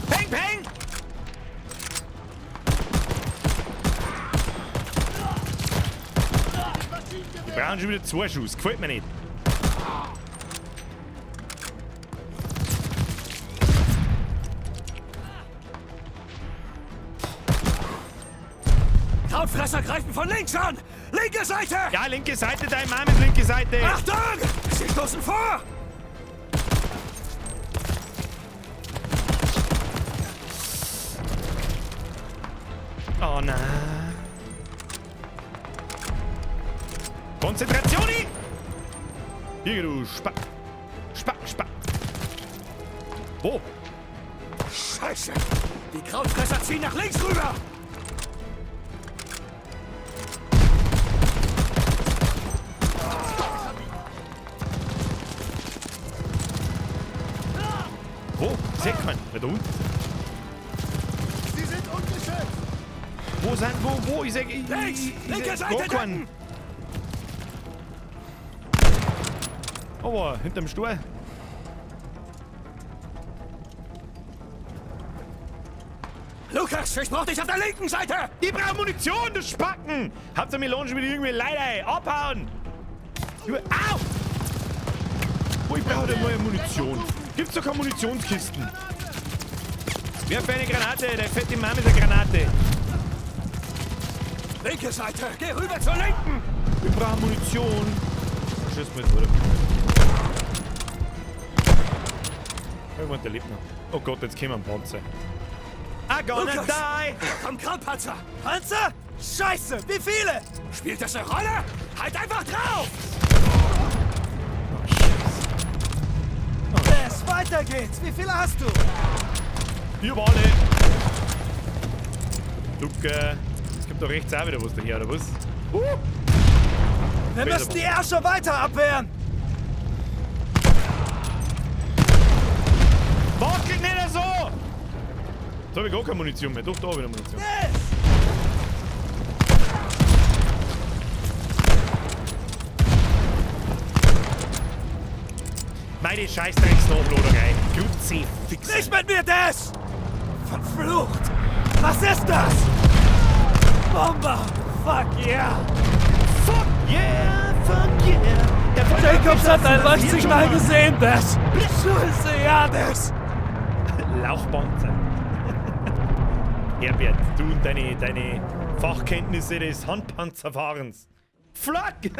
Peng, peng! Wir brauchen schon wieder zwei Schuss. Gefällt mir nicht.
Krautfresser greifen von links an! Linke Seite!
Ja, linke Seite, dein Mann ist linke Seite.
Achtung! Sie stoßen vor!
Oh nein. Konzentrationi! Hier, du Spack. Spack, Spack. Wo?
Scheiße! Die Krautfresser ziehen nach links rüber!
Wo? Ich seh keinen. Ja, da unten.
Sie sind ungeschützt!
Wo sind, wo? Ich seh, ich,
Links!
ich
Linke
seh
Seite
gar keinen. Aber hinterm Stuhl.
Lukas, ich brauch dich auf der linken Seite!
Ich brauch Munition, du Spacken! Habt ihr Melange mit irgendwie Leid, ey? Abhauen! Au! Oh, ich brauche da neue Munition. Gibt's doch keine Munitionskisten. Werf eine Granate, der fette Mann mit der Granate.
Linke Seite, geh rüber zur linken!
Wir brauchen Munition. Schieß mal jetzt, oder? Irgendwann, der lebt noch. Oh Gott, jetzt kämen ein Panzer. I gonna
Lukas!
die!
Da kommen Krautpanzer!
Panzer? Scheiße, wie viele?
Spielt das eine Rolle? Halt einfach drauf!
Des, weiter geht's. Wie viele hast du?
Wir alle! Ducke. Es gibt doch rechts auch wieder was daher, oder was?
Wir müssen die Ärsche weiter abwehren.
Wackelt nicht so! Jetzt hab ich gar keine Munition mehr. Doch, da hab ich noch Munition.
Des!
Meine Scheißdrecks-Nachladerei. Kruzifix.
Nicht mit mir, Des! Verflucht! Was ist das? Bomber! Fuck yeah!
Fuck yeah, fuck yeah. Der Voll-
Jacobs hat ein Leuchtsignal gesehen, Des! Scheiße, ja, Des!
Lauchpanzer. Herbert, du und deine Fachkenntnisse des Handpanzerfahrens. Fuck!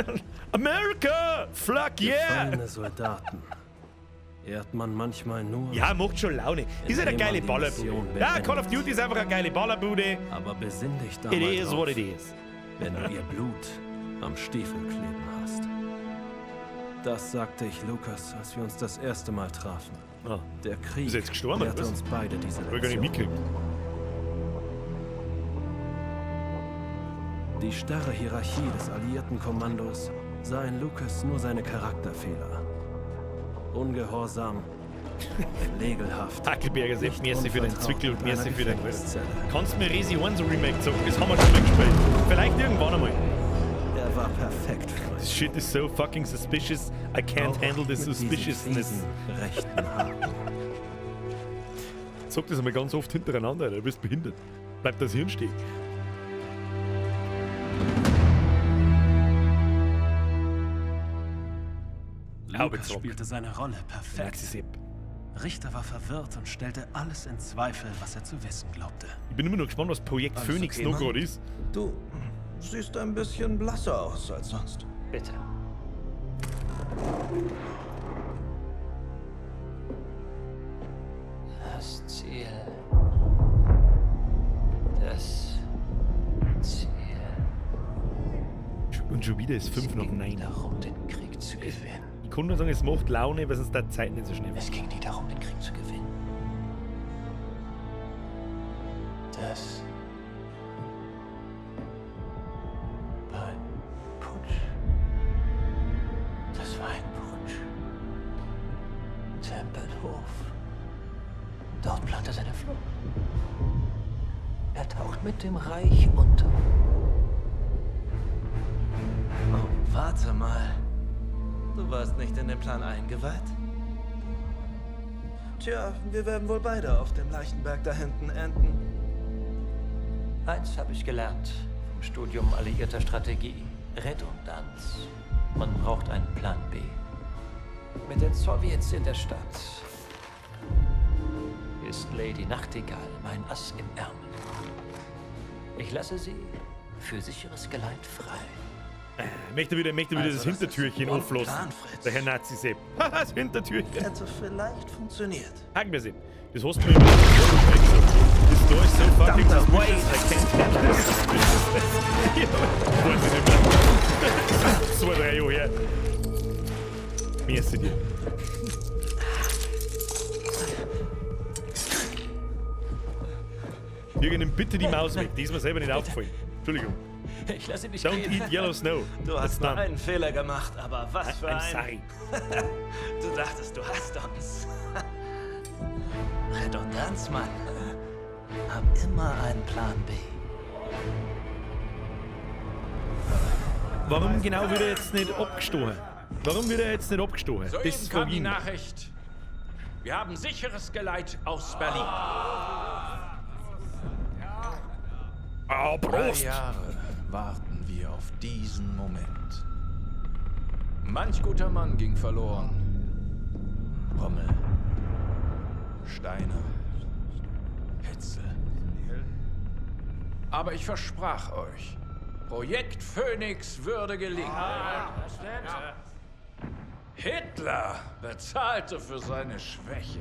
America! Fuck yeah!
Gefallene Soldaten ehrt man manchmal nur,
Ja, macht schon Laune. Ist halt eine
Indem
geile
man die
Ballerbude.
Mission
Ja, Call of
beendet.
Duty ist einfach eine geile Ballerbude.
aber besinn dich da
It
mal
is
drauf,
what it is.
wenn du ihr Blut am Stiefel kleben hast. Das sagte ich Lukas, als wir uns das erste Mal trafen.
Ah.
Der Krieg
Ist er jetzt gestorben, oder
lehrte
was?
uns beide diese
Hab ich gar nicht
Lektion.
mitgekriegt.
Die starre Hierarchie des alliierten Kommandos sah in Lucas nur seine Charakterfehler. Ungehorsam, pflegelhaft.
Hackelberger Sepp,
nicht
merci für den
unvertraut
Zwickel und
mit einer
merci für den
Gefängniszelle.
Kannst du mir Resi 1 Remake zocken? Das haben wir schon mal gespielt. Vielleicht irgendwann einmal.
Er war perfekt für
This
mich.
shit is so fucking suspicious. I can't
Auch
handle the
mit diesen
suspiciousness.
fiesen rechten Haaren.
Sag das einmal ganz oft hintereinander, du bist behindert. Bleibt das Hirn stehen.
Lucas
Zockt.
spielte seine Rolle perfekt.
Maxi Sepp.
Richter war verwirrt und stellte alles in Zweifel, was er zu wissen glaubte.
Ich bin immer noch gespannt, was Projekt
Alles
Phoenix
okay,
noch
Mann?
gerade ist.
Du siehst ein bisschen blasser aus als sonst.
Bitte. Das Ziel. Das Ziel.
Und schon wieder ist 5 nach 9.
Darum, den Krieg zu gewinnen.
Ich kann nur sagen, es macht Laune, weil sonst die Zeit nicht so schnell
Es ging nie darum, den Krieg zu gewinnen. Das war ein Putsch. Das war ein Putsch. Tempelhof. Dort plant er seine Flucht. Er taucht mit dem Reich unter.
Oh, warte mal. Du warst nicht in den Plan eingeweiht?
Tja, wir werden wohl beide auf dem Leichenberg da hinten enden.
Eins habe ich gelernt vom Studium alliierter Strategie. Redundanz. Man braucht einen Plan B. Mit den Sowjets in der Stadt ist Lady Nachtigall mein Ass im Ärmel. Ich lasse sie für sicheres Geleit frei.
Möchte wieder, möchte wieder
Also,
das
das ist
Hintertürchen
ein
auflassen.
Plan, Fritz.
Der Herr Nazi-Sepp. Haha, das Hintertürchen.
Hätte vielleicht funktioniert.
Haken wir sie. Das hast du mir immer gesagt. This door is so fucking
Verdammter
suspicious, I can't handle this suspiciousness. Ja, weiß ich nicht mehr. 2, 3 Jahre her. Merci dir. Jürgen, nimm bitte die Maus weg. Die ist mir selber nicht aufgefallen. Entschuldigung.
Ich lasse dich
Don't
gehen.
eat yellow snow.
Du
That's
hast nur
done.
einen Fehler gemacht, aber was für
I'm
ein.
sorry.
Du dachtest, du hast uns. Redundanz, Mann. Hab immer einen Plan B.
Warum genau wird er jetzt nicht abgestochen? Warum wird er jetzt nicht abgestochen?
Soeben
Das
kam
frage
die
ich mich.
Nachricht. Wir haben sicheres Geleit aus Berlin.
Ah,
3
Prost!
Jahre warten wir auf diesen Moment. Manch guter Mann ging verloren. Rommel, Steiner, Hetzel. Aber ich versprach euch, Projekt Phoenix würde gelingen. Hitler bezahlte für seine Schwäche.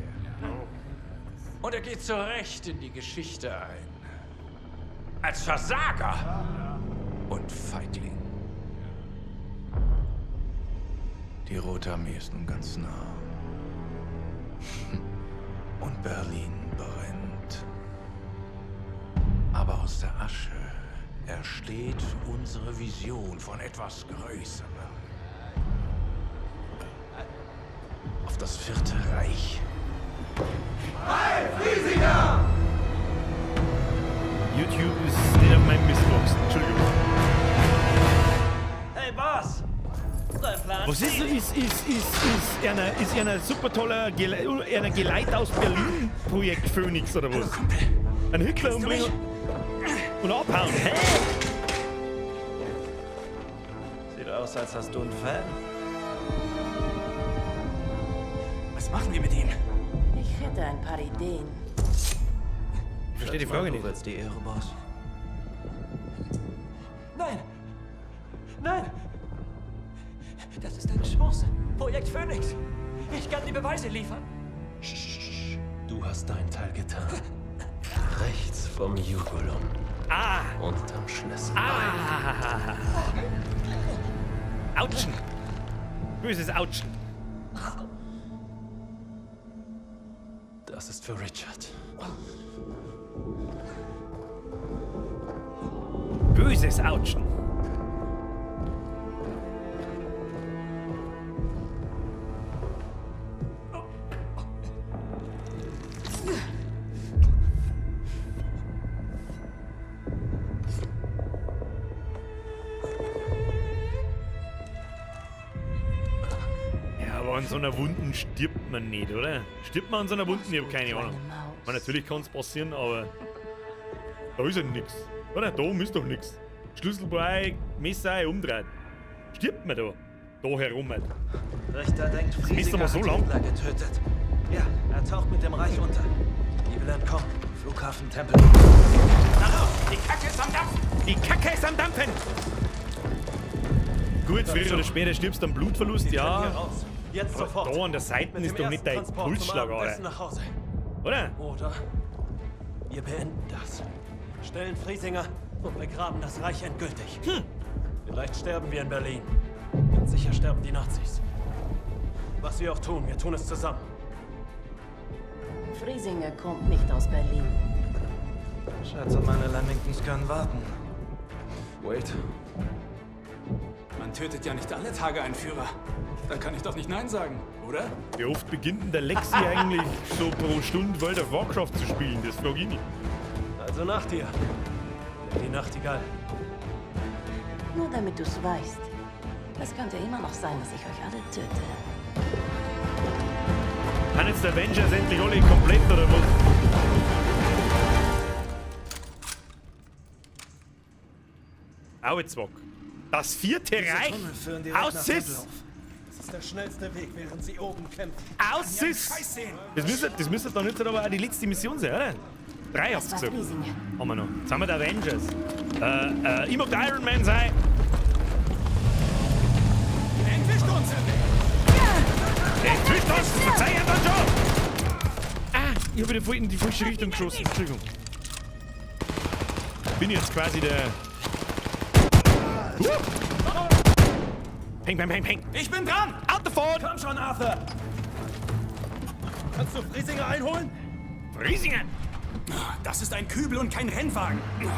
Und er geht zu Recht in die Geschichte ein. Als Versager und Feigling. Die Rote Armee ist nun ganz nah. Und Berlin brennt. Aber aus der Asche ersteht unsere Vision von etwas Größerem. Auf das Vierte Reich.
YouTube ist nicht auf meinem Mist gewachsen. Entschuldigung.
Hey, Boss! Dein Plan
Was ist, ist einer super toller einer Geleit aus Berlin Projekt Phoenix oder was? Ein Hitler umbringen und abhauen. Hä?
Sieht aus, als hast du einen Fan.
Was machen wir mit ihm?
Ich hätte ein paar Ideen.
Ich verstehe die Frage
Du
nicht.
willst die Ehre, Boss.
Nein! Nein! Das ist eine Chance. Projekt Phoenix. Ich kann die Beweise liefern.
Du hast deinen Teil getan. Rechts vom Jugulum.
Ah!
Unterm Schlüssel.
Ah! Autschen! Böses Autschen.
Das ist für Richard.
Böses Autschen. Ja, aber an so einer Wunden stirbt man nicht, oder? Stirbt man an so einer Wunden? Ich hab keine Ahnung. Ich meine, natürlich kann es passieren, aber da ist ja nix. Oder? Da oben ist doch nix. Schlüsselbrei, Messer umdrehen. Stirbt man da? Da herum halt.
Richter denkt,
Das Messer
Friesinger
war so
hat
lang.
Hitler getötet. Ja, er taucht mit dem Reich unter. Die will entkommen. Flughafen Tempel.
Na los, die Kacke ist am Dampfen!
Die Kacke ist am Dampfen! Gut, früher oder später stirbst du am Blutverlust,
Sie
ja.
können hier raus. Jetzt
Aber
sofort.
Da an der Seite
Mit
ist
dem
doch nicht
ersten
dein
Transport zum
Pulsschlag,
Abendessen
oder?
nach Hause.
Oder?
Oder wir beenden das. Stellen Friesinger und begraben das Reich endgültig. Vielleicht sterben wir in Berlin. Ganz sicher sterben die Nazis. Was wir auch tun, wir tun es zusammen.
Friesinger kommt nicht aus Berlin.
Schätze, meine Lamingtons können warten. Wait.
Man tötet ja nicht alle Tage einen Führer. Da kann ich doch nicht Nein sagen, oder?
Wie oft beginnt denn der Lexi eigentlich so pro Stunde World of Warcraft zu spielen? Das frag ich mich.
Also nach dir. Die Nachtigall.
Nur damit du's weißt. Es könnte immer noch sein, dass ich euch alle töte.
Haben jetzt die Avengers endlich alle komplett oder was? Auezwack. Das vierte
Diese
Reich.
Tunnel führen direkt nach
Aus ist!
Tempelhof. Das ist der schnellste Weg, während sie oben kämpfen.
Aus ist! Das müsste doch nicht aber auch die letzte Mission sein, oder? Drei hast du
Das war
gesagt.
Friesinger.
Haben wir noch. Jetzt haben wir die Avengers. Ich mag der Iron Man sein.
Entwischt uns!
Entwischt uns! Verzeih ihm dann schon! Ah, ich habe wieder voll in die falsche Richtung geschossen. Entschuldigung. Bin jetzt quasi der. Peng, peng, peng, peng.
Ich bin dran!
Autofahren!
Komm schon, Arthur! Kannst du Friesinger einholen?
Friesinger!
Das ist ein Kübel und kein Rennwagen.
Brauche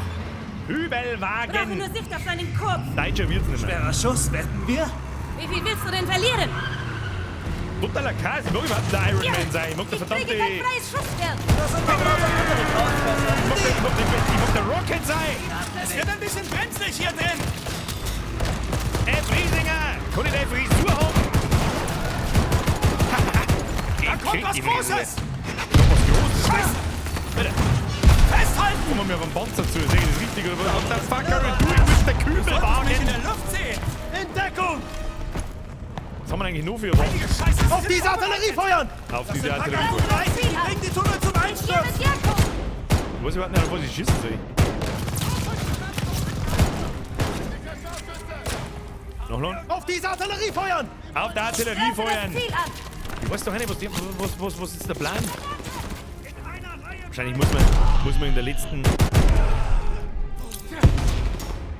Kübelwagen!
nur Sicht auf seinen Kopf.
Deutscher wird's nicht mehr.
Schwerer Schuss, wetten wir?
Wie viel willst du denn verlieren?
Totaler Chaos. Ich mag überhaupt der Iron Man sein. Ich mag der
Ich
verdammte.
kriege kein freies Schussfeld.
Das sind doch lauter andere Krautfresser.
Ich mag der Rocket sein!
Es wird ein bisschen brenzlig hier drin!
Ey, Friesinger! Kann ich deine Frisur haben?
Da kommt was Großes!
Da kommt was Großes!
Scheiße!
Alter,
Festhalten!
kommen wir auf den Panzer zu. Sehe ich das richtig oder was? What the fuck are you doing with the
Solltest mich in
Kübelwagen?
der Luft sehen!
In Deckung!
Was haben wir eigentlich noch für Waffen?
Heilige Scheiße! sie
Auf
sind
diese Artillerie feuern!
Auf diese Artillerie.
Bring die Tunnel zum
Hier
Einsturz!
mit Jakob.
Ich weiß überhaupt nicht, auf was ich schießen soll. Noch noch?
Auf diese Artillerie feuern!
Auf der Artillerie
Greife das
feuern!
Ziel an.
Ich weiß doch nicht, was ist der Plan? Wahrscheinlich muss man in der letzten.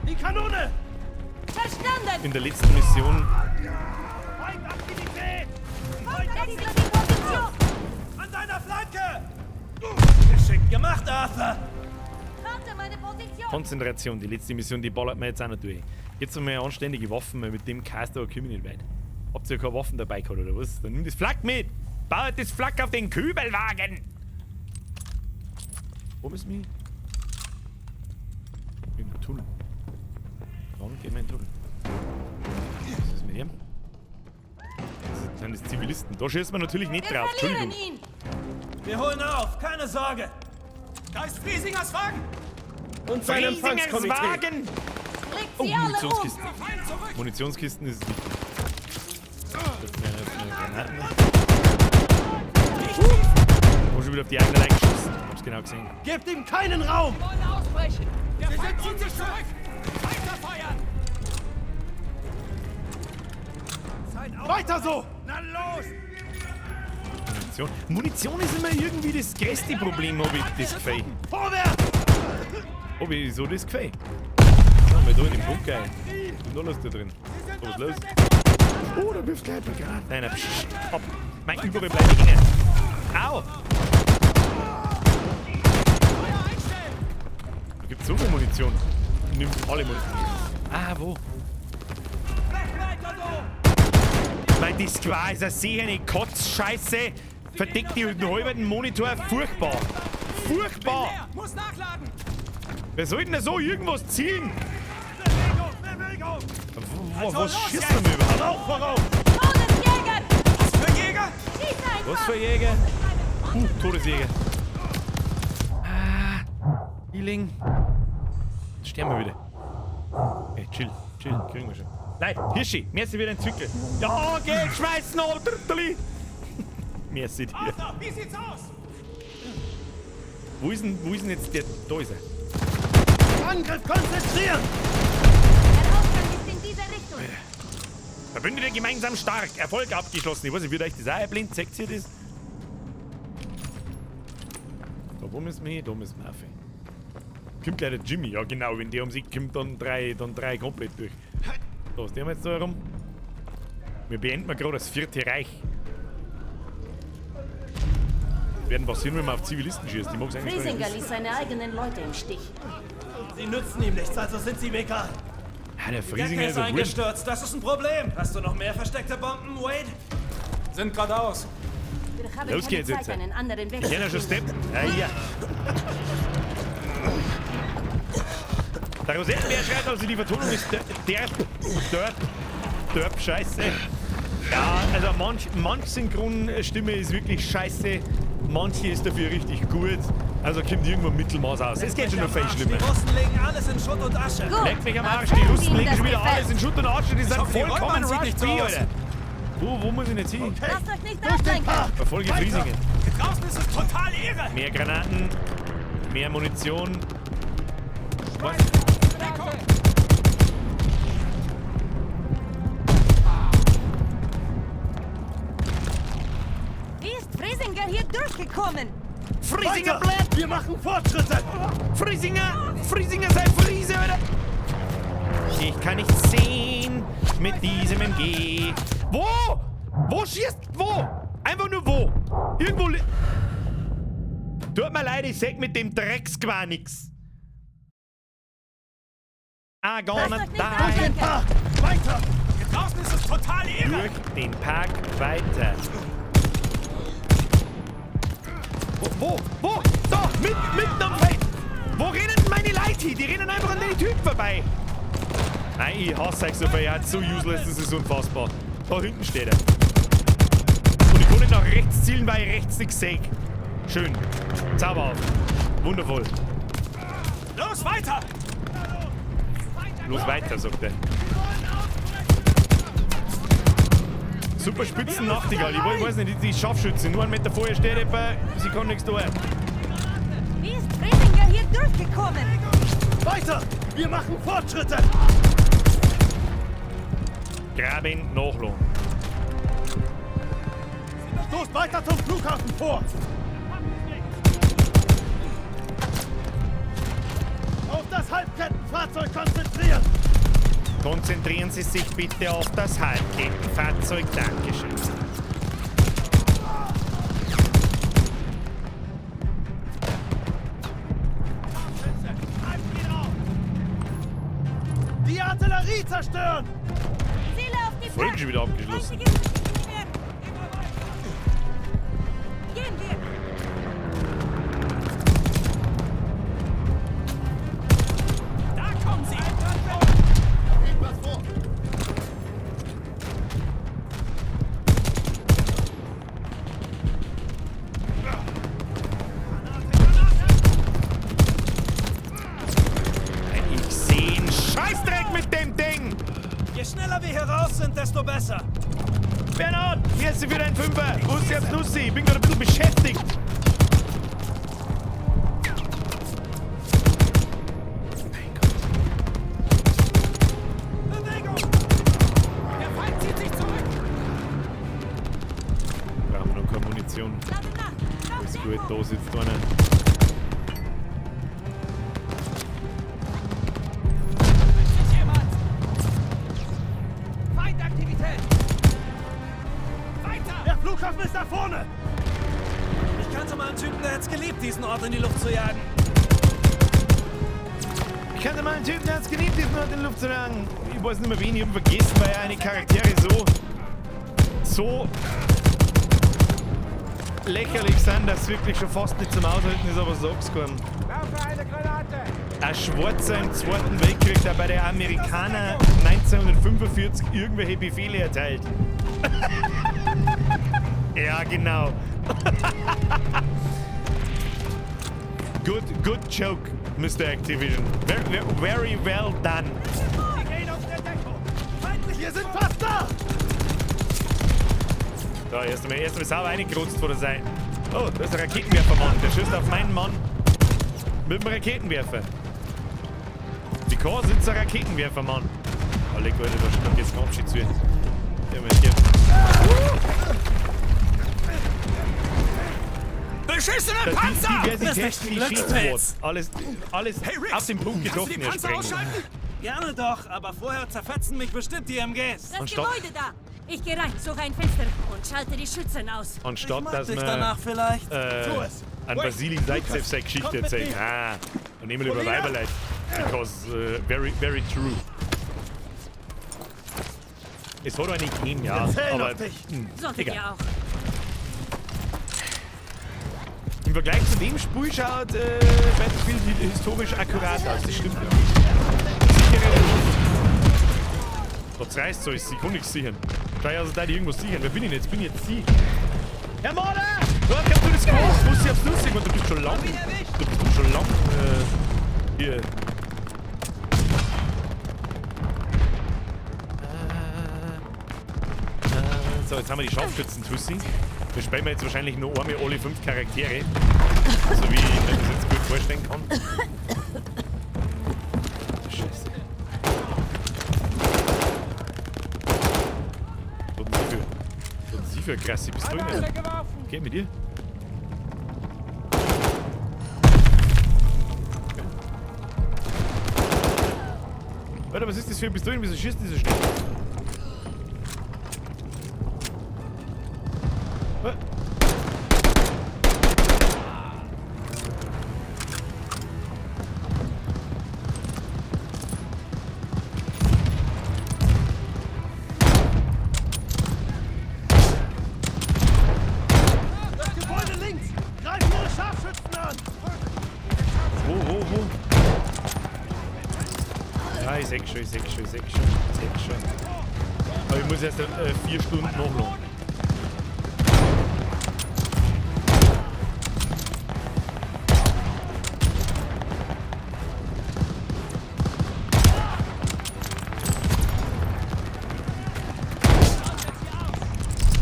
Die Kanone!
Verstanden.
In der letzten Mission.
Feindaktivität!
Wechsle die Position.
An deiner Flanke! Geschickt gemacht, Arthur!
Karte meine Position.
Konzentration, die letzte Mission, die ballert mir jetzt auch noch durch. Jetzt haben wir ja anständige Waffen, weil mit dem Caster komme ich nicht weit. Habt ihr keine Waffen dabei gehabt oder was? Dann nimm das Flak mit! Baut das Flak auf den Kübelwagen! Wo ist mich? Im Tunnel. Wann gehen wir in den Tunnel? Was ist mit ihm? Das sind das Zivilisten. Da schießt man natürlich nicht
Wir
drauf.
verlieren
Entschuldigung.
ihn.
Wir holen auf, keine Sorge!
Da ist Friesingers Wagen!
Und sein
Friesingers
Empfangskomitee!
Wagen!
Legt
Oh,
sie alle um.
Munitionskisten.
Fallen zurück!
Munitionskisten ist wichtig. Das sind Granaten. Hab schon wieder auf die eigene Leine geschossen. Hab's genau gesehen.
Gebt ihm keinen Raum!
Wollen ausbrechen! Der Feind zieht sich zurück! Weiter feuern!
Weiter so!
Na los!
Munition. Munition ist immer irgendwie das größte Problem, hab ich das Gefühl.
Vorwärts!
Hab ich so das Gefühl. Schauen wir da in den Bunker ein. Was ist denn da los da drin? So, was los? Oh, da wirft gleich eine Granate. Nein, nein, psch, ab. Mein, überall bleibe ich hängen. Au! Da gibt's so viel Munition. Nimm alle Munition. Ah, wo? Weil das war ist eine sehende Kotzscheiße. Verdeckt die den halben Monitor. Furchtbar. Furchtbar.
Muss nachladen!
Wer soll denn da so irgendwas zielen?
Bewegung! Bewegung!
Was schießt denn überhaupt?
Rauch voraus!
Todesjäger.
Was für Jäger?
Schieß einfach.
Was für Jäger? Todesjäger. Ah, Healing. Jetzt sterben wir wieder. Ey, chill, chill, kriegen wir schon. Nein, Hirschi, merci wieder ein Zwickel. Ja, geh, schmeiß noch, Trütteli. Merci dir.
Arthur, wie sieht's aus?
Wo ist denn jetzt der? Da ist er.
Angriff konzentrieren!
Der Ausgang ist in dieser Richtung.
Verbündete gemeinsam stark. Erfolg abgeschlossen. Ich weiß nicht, wird euch das auch blind? Zeigt ihr das? Da, wo müssen wir hin? Da müssen wir rauf. Kommt gleich der Jimmy. Ja genau, wenn der um sich kommt, dann drei komplett durch. Da ist der jetzt da herum. Wir beenden gerade das Vierte Reich. Werden passieren, wenn man auf Zivilisten schießt. Die mag's eigentlich gar nicht
Friesinger
wissen.
ließ seine eigenen Leute im Stich.
Sie nützen ihm nichts, also sind sie ihm egal.
Ah, der
Die
Friesinger
Decke
ist
ist
ein Wurm.
eingestürzt. Das ist ein Problem. Hast du noch mehr versteckte Bomben, Wade? Sind geradeaus.
Wir haben
Los
keine
geht's
Zeit,
jetzt.
einen anderen Weg
Ich kann ja
zu
schon
finden.
steppen. Ah, ja. Der Rosettenbär schreibt also, die Vertonung ist derb scheiße. Ja, also manch Synchronstimme ist wirklich scheiße, manche ist dafür richtig gut. Also kommt irgendwo Mittelmaß aus. Es geht schon noch viel schlimmer.
Die Russen legen alles in Schutt und Asche.
Gut.
Leck mich am Arsch, die
Erzählen
Russen
Sie ihm
legen
das
schon wieder
gefällt.
alles in Schutt und Asche, die
Ich
sind
hoffe, die
vollkommen
Räubern sieht
Rush
nicht so
B,
aus.
Alter. Wo muss ich denn jetzt hin?
Lasst euch nicht ablenken.
Verfolge Friesinger.
Hier draußen ist es total irre.
Mehr Granaten, mehr Munition. Was?
Wie ist Friesinger hier durchgekommen?
Friesinger
Weiter!
bleibt!
Wir machen Fortschritte!
Friesinger! Friesinger sei Friese, Alter! Ich kann nicht sehen mit diesem MG. Wo? Wo schießt? Wo? Einfach nur wo? Irgendwo. Tut mir leid, ich sag mit dem Drecksquar nix. I gonna
Lasst euch nicht
die.
ablenken.
Weiter!
Hier draußen ist es total irre.
Durch den Park weiter. Wo? Wo? Da! Mitten am Feld! Wo rennen denn meine Leute hin? Die rennen einfach an den Typen vorbei. Nein, ich hasse euch so viel. Ja, so useless, das ist unfassbar. Da hinten steht er. Und ich kann nicht nach rechts zielen, weil ich rechts nichts sehe. Schön. Zauberhaft. Wundervoll.
Los, weiter!
Los weiter, sagt er. Super Spitzen Nachtigall. Ich weiß nicht, die Scharfschütze. Nur einen Meter vorher steht etwa, sie kann nichts tun.
Wie ist Friesinger hier durchgekommen?
Weiter! Wir machen Fortschritte!
Graben, Nachladen.
Stoßt weiter zum Flughafen vor! Auf das Halbkettenfahrzeug konzentrieren!
Konzentrieren Sie sich bitte auf das Halbkettenfahrzeug. Dankeschön.
Die Artillerie zerstören!
Ziele auf die
Folge schon wieder abgeschlossen.
Gehen wir!
Da kommen sie!
Was vor?
Ich sehe einen Scheißdreck mit dem Ding!
Je schneller wir hier raus sind, desto besser.
Bernhard, merci für deinen Fünfer. Bussi aufs Nussi. Ich bin gerade ein bisschen beschäftigt.
Bewegung! Der Feind zieht sich zurück!
Brauchen wir noch keine Munition. Alles gut, da sitzt einer.
Sich jemand! Feindaktivität! Weiter!
Der Flughafen ist da vorne!
Ich kannte mal einen Typen, der hätte es geliebt, diesen Ort in die Luft zu jagen.
Ich kannte mal einen Typen, der hat's geliebt, diesen Ort in die Luft zu jagen. Ich weiß nicht mehr wen, ich hab ihn vergessen, weil er eine Charaktere so lächerlich sind, dass es wirklich schon fast nicht zum Aushalten ist, aber sag's keinem. Ein Schwarzer im Zweiten Weltkrieg, der bei den Amerikanern 1945 irgendwelche Befehle erteilt. Ja, genau. Good joke, Mr. Activision. Very, very well done.
Sie gehen aus der Deckung! Feindlich, wir sind fast da!
Da, erst einmal sauber reingerotzt von der Seite. Oh, da ist ein Raketenwerfermann. Der schießt auf meinen Mann mit dem Raketenwerfer. Because it's a Raketenwerfermann. Oh, leck, Alter, da geht's ganz schön zu. Ja, mal hier.
Beschissene Panzer!
Diversität Klischee-Squad. Alles
Hey, Riggs,
auf den Punkt
kannst du
getroffen,
die
Herr
Panzer
Sprengel.
ausschalten?
Gerne doch, aber vorher zerfetzen mich bestimmt die MGs.
Das
Anstatt-
Gebäude da! Ich gehe rein, suche ein Fenster und schalte die Schützen aus.
Anstatt,
Ich mag
dass
dich
man
danach vielleicht.
Tu es.
an
Wait,
Vasili
Lukas,
Zaitsev seine Geschichte
kommt mit
erzählt.
mir.
Ah, und nehmen wir lieber
Polina?
Weiberleid. Because very, very true. Es hat eine gegeben, ja.
Wir zählen
Aber
auf dich.
Solltet
egal.
ihr auch.
Im Vergleich zu dem Spiel schaut Battlefield historisch akkurat aus. Das stimmt ja. Sichere Da zerreißt alles, ich kann nichts sichern. Schau ja, also da die irgendwas sichern. Wer bin ich denn jetzt? Bin ich jetzt sie? Herr Mörder! Du hast du das gemacht? Muss ich aufs Lustig und du bist schon lang. Du bist schon lang. Hier. So, jetzt haben wir die Scharfschützen-Tussi. Wir spielen wir jetzt wahrscheinlich nur einmal alle 5 Charaktere. So wie ich mir das jetzt gut vorstellen kann. Scheiße. Was hat denn sie für, was hat denn sie für eine krasse Pistole? Geht mit dir? Okay. Alter, was ist das für eine Pistole? Wieso schießt die so schnell?
Das Gebäude links! Greif ihre Scharfschützen an!
Wo, wo, wo? Ja, ich seh schon, ich seh schon, ich seh schon, ich seh schon. Aber ich muss erst 4 Stunden nachladen.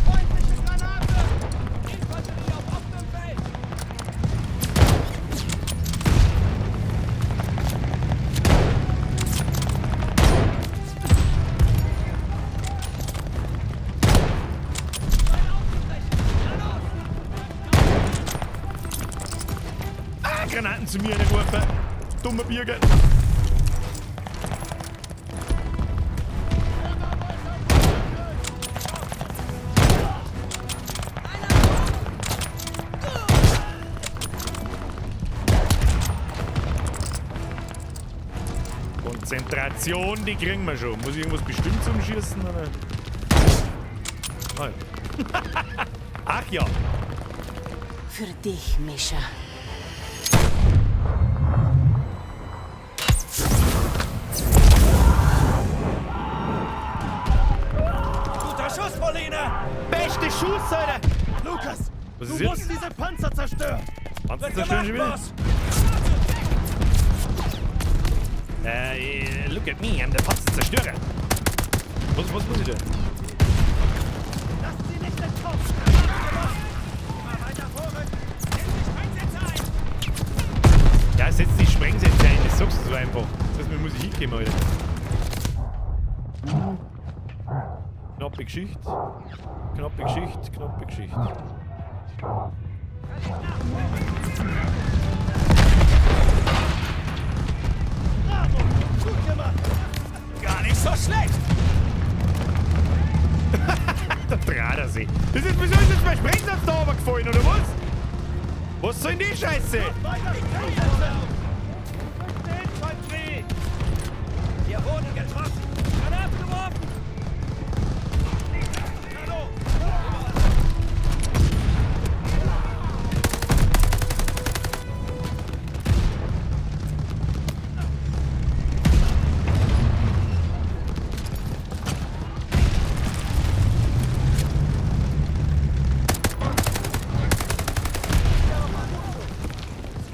Feindliche Granate! Infanterie auf offenem Feld!
Ah, Granaten zu mir geworfen. Dummer Birger. Konzentration, die kriegen wir schon. Muss ich irgendwas bestimmt zum Schießen? Oder? Ah, ja. Ach ja.
Für dich, Mischa.
Guter Schuss, Polina!
Beste Schuss, Alter!
Lukas!
Was
du
ist jetzt?
musst diese Panzer zerstören!
Panzer
Wird
zerstören schon wieder?
gemacht, Boss!
Look at me, I'm der Panzerzerstörer. Was muss ich denn?
Lasst sie nicht entkommen! Immer weiter vorrücken! Setz die Sprengsätze ein!
Ja, setz die Sprengsätze ein, das sagst du so einfach. Das heißt, mir muss ich hinkommen, Alter. Knappe Geschichte. Knappe Geschichte, knappe Geschichte.
Bravo! Gut gemacht!
Gar nicht so schlecht!
Der Drahtersee. Das ist, wieso ist jetzt mein Sprengsatz da runtergefallen, oder was? Was soll denn die Scheiße?
Weiter Sprengsätze!
Infanterie! Wir wurden getroffen! Granate geworfen!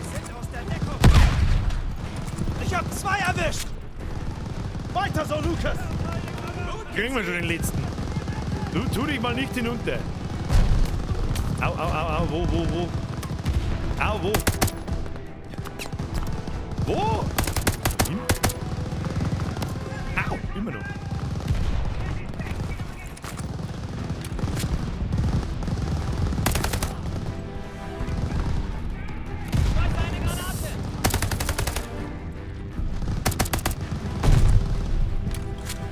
Sie sind aus der Deckung!
Ich hab 2 erwischt!
Weiter so, Lukas!
Kriegen wir schon den letzten. Du, tu dich mal nicht hinunter. Au, au, au, au, wo, wo, wo? Au, wo? Wo? Hin? Au, immer noch.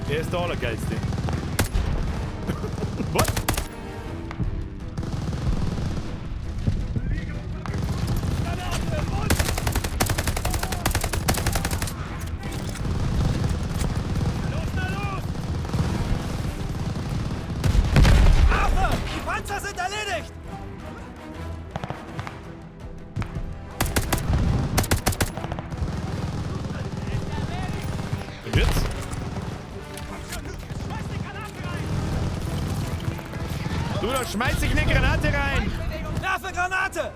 Der ist der Allergeilste. Was?
Arthur, die Panzer sind erledigt!
Und jetzt? Du, da schmeiß ich eine Granate rein!
Werfe Granate!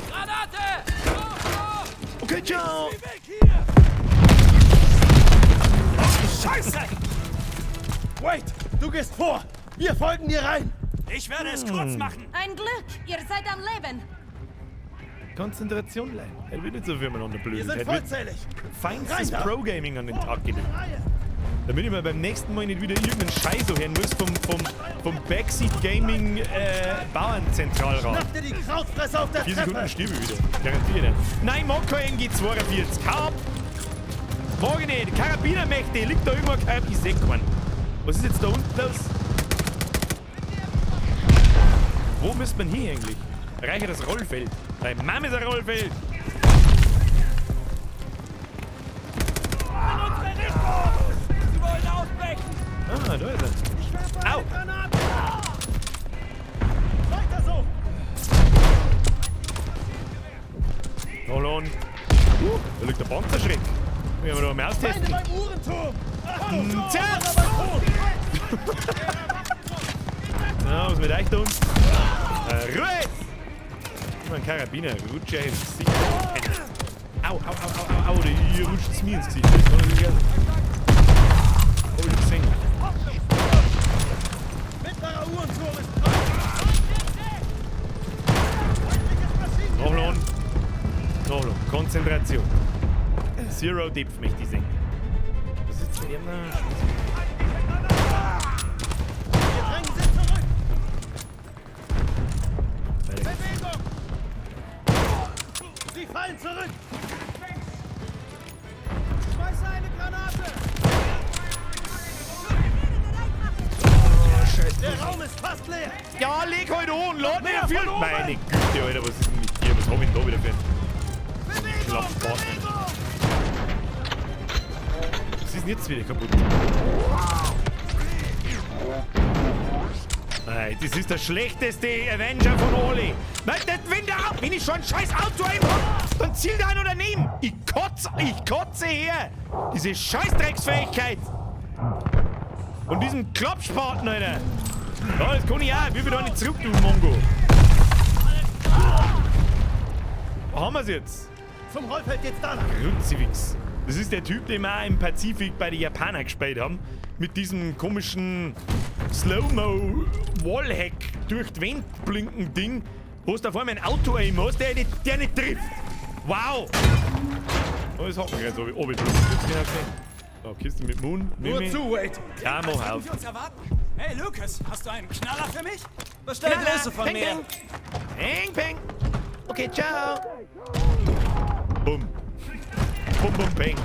Granate!
Okay, ciao!
Scheiße!
Wait, du gehst vor! Wir folgen dir rein!
Ich werde es kurz machen.
Ein Glück, ihr seid am Leben.
Konzentration, Leute. Er wird nicht so viel miteinander blöd.
Wir sind vollzählig!
Feinstes
Rein da.
Pro-Gaming an den Tag gelegt. Damit ich mir beim nächsten Mal nicht wieder irgendeinen Scheiß so hören muss vom Backseat Gaming Bauernzentralrat.
Schnapp dir die Krautfresser auf der
4
Treppe!
Sekunden stirb ich wieder. Garantiert. Nein, mag kein MG42. Hau ab! Mag ich nicht. Karabinermächte. Liegt da irgendwo ein Karabiner? Ich seh keinen. Was ist jetzt da unten los? Wo müsste man hier eigentlich? Erreiche das Rollfeld. Dein Mama ist ein Rollfeld.
In unsere Richtung! Sie wollen ausbrechen!
Ah, da ist er. Au!
Granate! Weiter so!
Hold on. Da liegt der Panzerschreck. Werden wir da mal austesten.
Feinde beim Uhrenturm! Achtung!
Zerz! Na, was mit euch da unten? Ruhe jetzt! Ein Karabiner, rutscht ja ins Gesicht. Au, au, au, au, au, au, hier rutscht es mir ins Gesicht. Das kann natürlich auch sein. Hab ich gesehen.
Mittlerer Uhrenturm ist frei!
Nachladen. Nachladen. Konzentration. Zero Depth möchte ich sehen. Was ist jetzt mit ihm da?
Wir drängen sie zurück!
Weiter geht's.
Bewegung! Sie fallen zurück! Schmeiße eine Granate! Der Raum ist fast leer!
Ja, leg halt an, lad nicht viel! Meine Güte, Alter, was ist denn mit dir? Was hab ich denn da wieder für einen Klappspaß? Was ist denn jetzt wieder kaputt? Nein, das ist der schlechteste Avenger von alle. Nein, das, wenn, der, wenn ich schon ein scheiß Auto ein hab, dann ziel da einer daneben. Ich kotze her. Diese Scheißdrecksfähigkeit. Und diesem Klappspaten, Alter. Ja, das kann ich auch. Wir wieder nicht zurück, du Mongo. Wo haben wir's jetzt?
Zum Rollfeld geht's da lang!
Kruzifix. Das ist der Typ, den wir auch im Pazifik bei den Japanern gespielt haben. Mit diesem komischen Slow-Mo-Wallhack durch die Wand blinken Ding, wo es da vor allem ein Auto aim hast, der nicht trifft. Wow! Oh, das hat mich jetzt oben. Jetzt genau gesehen. So, Kiste mit Moon.
Nur zu, Wade!
Ja, mach auf.
Wir uns erwarten. Hey Lucas, hast du einen Knaller für mich? Bestell
Knaller!
Grüße von
Peng,
mir.
Peng. Peng, peng. Okay, ciao. Bumm. Bum, bum, peng.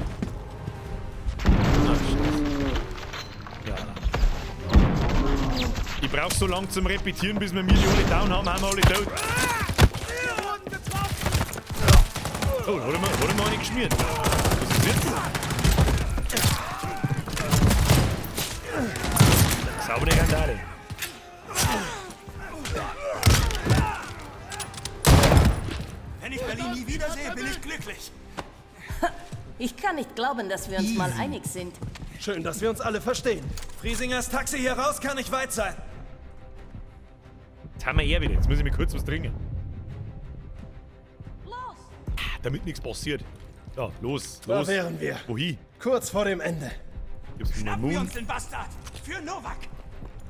Ah, Scheiße. Ja. Ich brauch so lange zum Repetieren, bis wir mir die alle down haben, haben wir alle tot. Oh, da hat er mir eine geschmiert. Was ist jetzt? Saubere Randale.
Wenn ich Berlin nie wiedersehe, bin ich glücklich.
Ich kann nicht glauben, dass wir uns mal einig sind.
Schön, dass wir uns alle verstehen.
Friesingers Taxi hier raus kann nicht weit sein.
Jetzt haben wir her wieder. Jetzt muss ich mir kurz was trinken.
Los!
Damit nichts passiert. Ja, los,
Da
los.
wären wir.
Wohin?
Kurz vor dem Ende.
Gibt's
Schnappen wir
Moon?
uns den Bastard. Für Novak.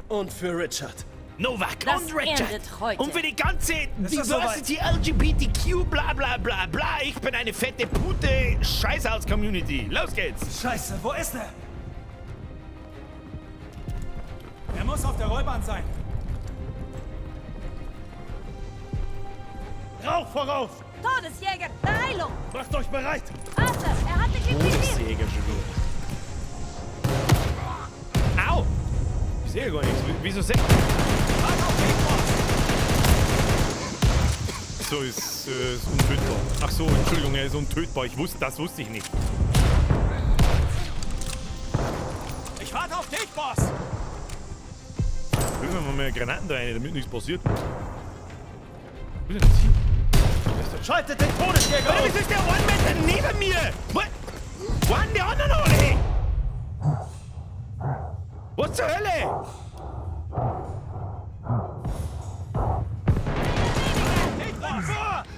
Und für Richard.
Novak
Das
und Richard.
endet heute.
Und für die ganze
Ist das soweit?
Diversity, LGBTQ, bla bla bla bla. Ich bin eine fette Pute Scheißhaus-Community. Los geht's.
Scheiße, wo ist er? Er muss auf der Rollbahn sein.
Rauch voraus!
Todesjäger, Beeilung!
Macht euch bereit!
Arthur, er hat dich im Visier!
Todesjäger schon wieder. Au! Ich sehe gar nichts. Wieso sehe So, ist untötbar. Ach so, Entschuldigung, er ist untötbar. Ich wusste, das wusste ich nicht.
Ich warte auf dich, Boss!
Prüfen wir mal Granaten da rein, damit nichts passiert. Wo ist denn das hin?
Schaltet den Todesjäger
Alter,
aus!
wieso ist der One-Meter neben mir? What? Wo waren die anderen alle? Was zur Hölle?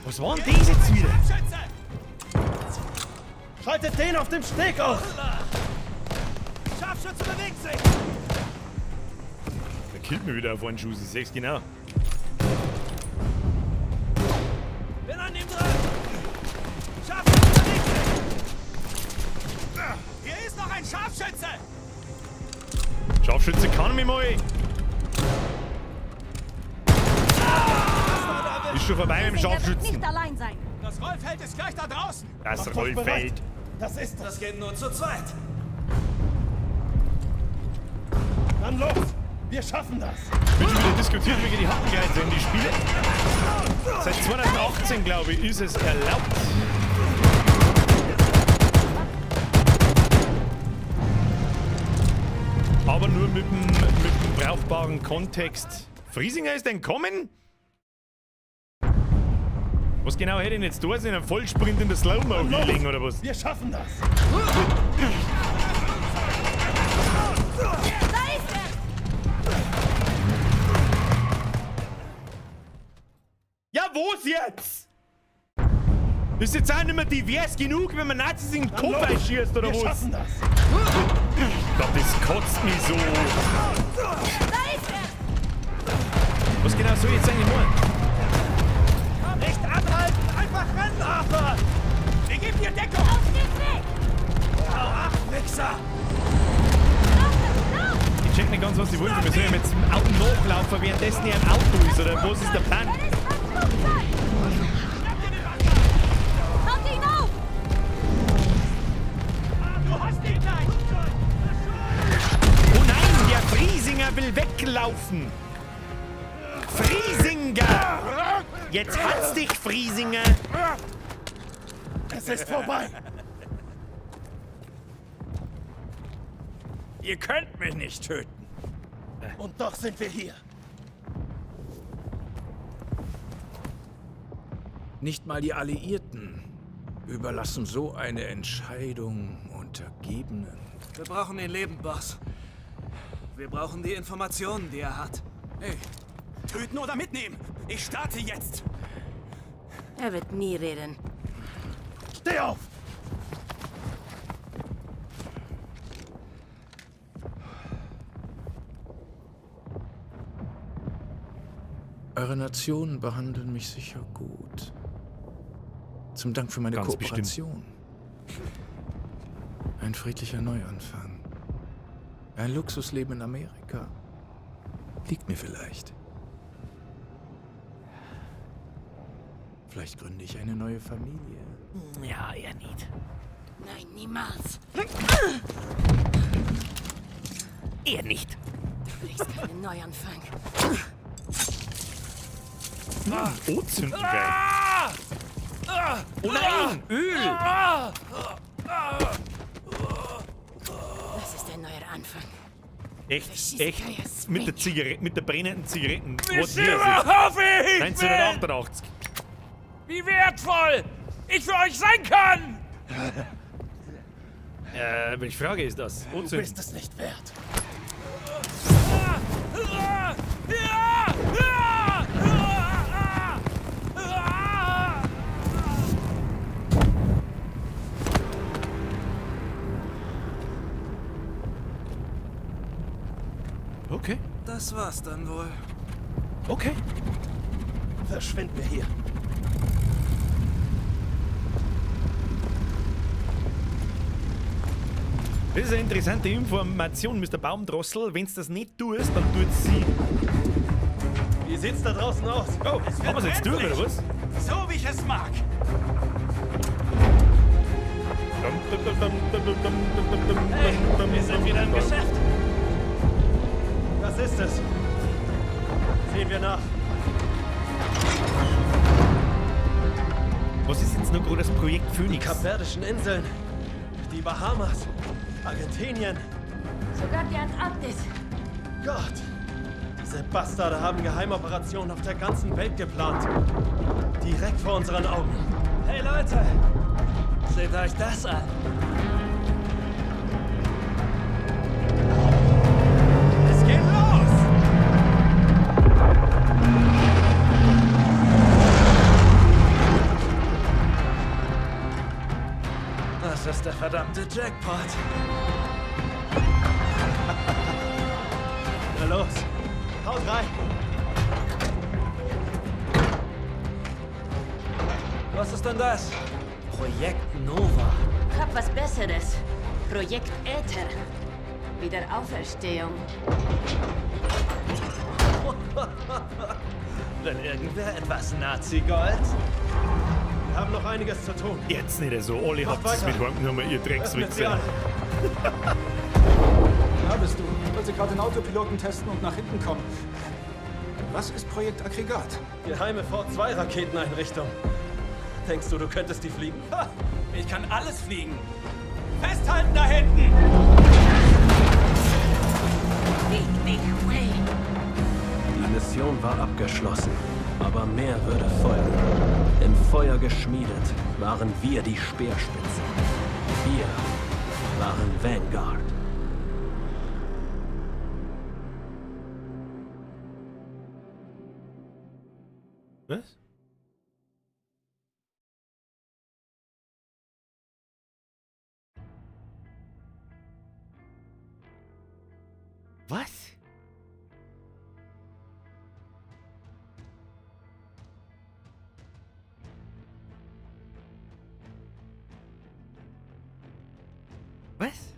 Was waren das jetzt wieder?
Schaltet den auf dem Steg aus!
Scharfschütze bewegt sich!
Der killt mir wieder auf einen Schuss, ich seh's genau.
Bin an ihm dran! Scharfschütze bewegt sich!
Hier ist noch ein Scharfschütze!
Scharfschütze kann mich mal. Ist schon vorbei mit dem
Friesinger wird
Scharfschützen.
nicht allein sein.
Das Rollfeld ist gleich da draußen!
Das
Macht euch bereit.
Rollfeld.
Das ist es!
Das geht nur zu zweit!
Dann los! Wir schaffen das!
Wird schon wieder diskutiert wegen die Hakenkreuze in die Spiele. Seit 2018, glaube ich, ist es erlaubt. Aber nur mit dem brauchbaren Kontext. Friesinger ist entkommen? Was genau hätte ich denn jetzt da? In einem Vollsprint in der Slow-Mo hinlegen oder was?
Wir schaffen das!
Da ist er!
Ja, wo's jetzt? Ist jetzt auch nicht mehr divers genug, wenn man Nazis in den Kopf einschießt oder
Wir
was?
schaffen das!
Gott, das kotzt mich so.
Da ist er!
Was genau soll ich jetzt eigentlich machen?
Nicht anhalten! Einfach rennen, Arthur!
Wir geben dir Deckung!
Auf den Weg!
Hau ab, Wichser!
Arthur, lauf!
Ich check nicht ganz, was die wollen. Wir sollen ja mit dem Auto nachlaufen, währenddessen er im Auto ist, oder was ist der Plan?
Er ist beim Flugzeug! Halt ihn auf!
Du hast ihn gleich!
Oh nein, der Friesinger will weglaufen. Friesinger! Jetzt hat's dich, Friesinger!
Es ist vorbei!
Ihr könnt mich nicht töten.
Und doch sind wir hier!
Nicht mal die Alliierten überlassen so eine Entscheidung Untergebenen.
Wir brauchen ihn lebend, Boss. Wir brauchen die Informationen, die er hat.
Hey, töten oder mitnehmen! Ich starte jetzt!
Er wird nie reden.
Steh auf!
Eure Nationen behandeln mich sicher gut. Zum Dank für meine
Ganz bestimmt.
Kooperation. Ein friedlicher Neuanfang. Ein Luxusleben in Amerika. Liegt mir vielleicht. Vielleicht gründe ich eine neue Familie.
Ja, eher nicht.
Nein, niemals.
Eher nicht.
Du kriegst keinen Neuanfang.
Oh, zünden geil. Oh nein! Öl!
Das ist ein neuer Anfang.
Echt, echt. Mit der Zigarette, mit der brennenden Zigaretten.
Wisst
What
ihr,
year is it?
worauf ich bin?
1988.
Wie wertvoll ich für euch sein kann!
Welche Frage ist das?
Du bist es nicht wert.
Okay.
Das war's dann wohl.
Okay.
Verschwinden wir hier.
Das ist eine interessante Information, Mr. Baumdrossel. Wenn du das nicht tust, dann tut sie.
Wie sieht's da draußen aus?
Oh,
Es
haben wir's jetzt durch, oder was?
So wie ich es mag.
Hey, wir sind wieder im Geschäft. Was ist es? Sehen wir nach.
Was ist jetzt noch gerade das Projekt Phoenix?
Die Kapverdischen Inseln, die Bahamas, Argentinien.
Sogar die Antarktis.
Gott, diese Bastarde haben Geheimoperationen auf der ganzen Welt geplant. Direkt vor unseren Augen. Hey Leute, seht euch das an. Es geht los! Das ist der verdammte Jackpot. Na los, haut rein! Was ist denn das? Projekt Nova.
Ich hab was Besseres. Projekt Äther. Wiederauferstehung.
Will irgendwer etwas Nazi-Gold? Wir haben noch einiges zu tun.
Jetzt nicht so, alle
Macht
habt es
weiter.
mit heimgenommen, ihr
Öffnet sie
Dreckswichser.
alle.
Da bist du. Wollte gerade den Autopiloten testen und nach hinten kommen. Was ist Projekt Aggregat?
Geheime V2-Raketeneinrichtung. Denkst du, du könntest die fliegen?
Ha! Ich kann alles fliegen. Festhalten da hinten!
Fick dich, Wayne.
Die Mission war abgeschlossen, aber mehr würde folgen. Im Feuer geschmiedet waren wir die Speerspitze. Wir waren Vanguard.
Was? Was? Was?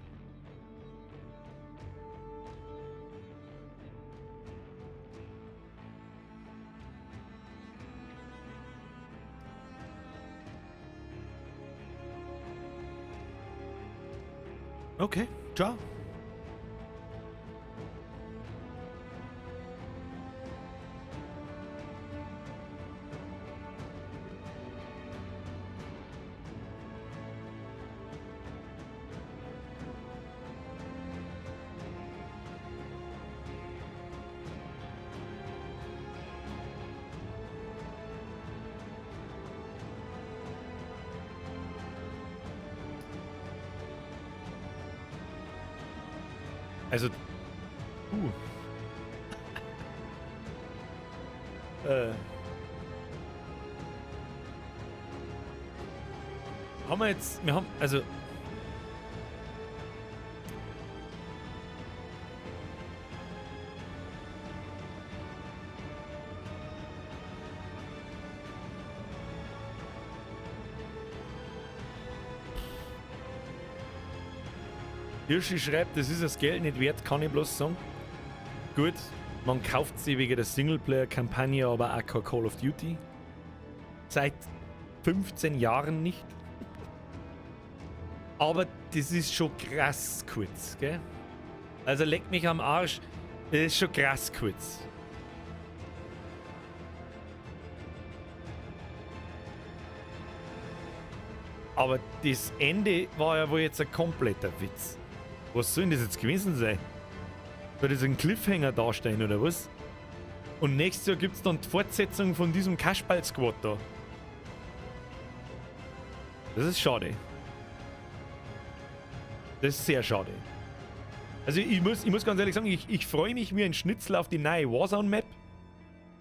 Okay, ciao. Also. Haben wir jetzt. Wir haben. Also. Hirschi schreibt, das ist das Geld nicht wert, kann ich bloß sagen. Gut, man kauft sie wegen der Singleplayer-Kampagne, aber auch kein Call of Duty. Seit 15 Jahren nicht. Aber das ist schon krass kurz, gell? Also leck mich am Arsch, das ist schon krass kurz. Aber das Ende war ja wohl jetzt ein kompletter Witz. Was soll denn das jetzt gewesen sein? Soll das ein Cliffhanger darstellen oder was? Und nächstes Jahr gibt's dann die Fortsetzung von diesem Kasperl-Squad da. Das ist schade. Das ist sehr schade. Also ich muss ganz ehrlich sagen, ich freue mich wie ein Schnitzel auf die neue Warzone-Map.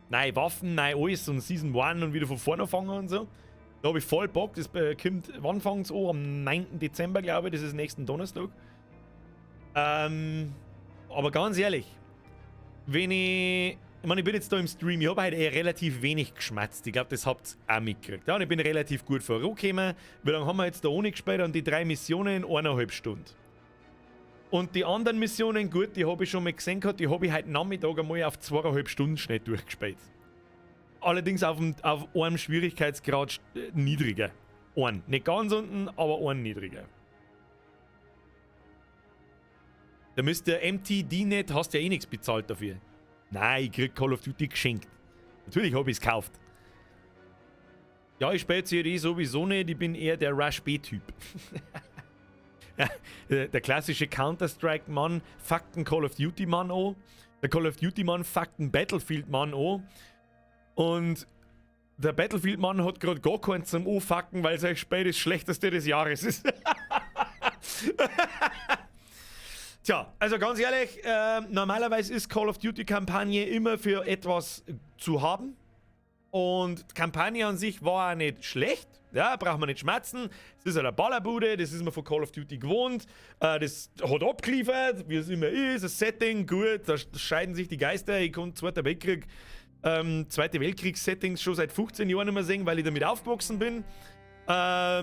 Neue Waffen, neue alles und Season 1 und wieder von vorne anfangen und so. Da habe ich voll Bock. Das kommt, wann fängt's an? Am 9. Dezember, glaube ich. Das ist nächsten Donnerstag. Aber ganz ehrlich, wenn ich Ich meine, ich bin jetzt da im Stream, ich habe heute eh relativ wenig geschmatzt. Ich glaube, das habt ihr auch mitgekriegt. Ja, und ich bin relativ gut vorangekommen. Wie lange haben wir jetzt da ohne gespielt? Und die 3 Missionen in 1,5 Stunden. Und die anderen Missionen, gut, die habe ich schon mal gesehen gehabt, die habe ich heute Nachmittag einmal auf 2,5 Stunden schnell durchgespielt. Allerdings auf einem Schwierigkeitsgrad niedriger. Einen. Nicht ganz unten, aber einen niedriger. Da müsste der MTDNet, hast ja eh nichts bezahlt dafür. Nein, ich krieg Call of Duty geschenkt. Natürlich hab ich's gekauft. Ja, ich spiele COD sowieso nicht, ich bin eher der Rush B-Typ. Der klassische Counter-Strike-Mann fuckt einen Call of Duty-Mann an. Der Call of Duty-Mann fuckt einen Battlefield-Mann an. Und der Battlefield-Mann hat gerade gar keinen zum Anfucken, weil sein Spiel das schlechteste des Jahres ist. Tja, also ganz ehrlich, normalerweise ist Call of Duty-Kampagne immer für etwas zu haben. Und die Kampagne an sich war auch nicht schlecht. Ja, braucht man nicht schmerzen. Es ist halt eine Ballerbude, das ist man von Call of Duty gewohnt. Das hat abgeliefert, wie es immer ist. Das Setting, gut, da scheiden sich die Geister. Ich konnte Zweiter Weltkrieg, Zweite Weltkriegs-Settings schon seit 15 Jahren nicht mehr sehen, weil ich damit aufgewachsen bin. Aber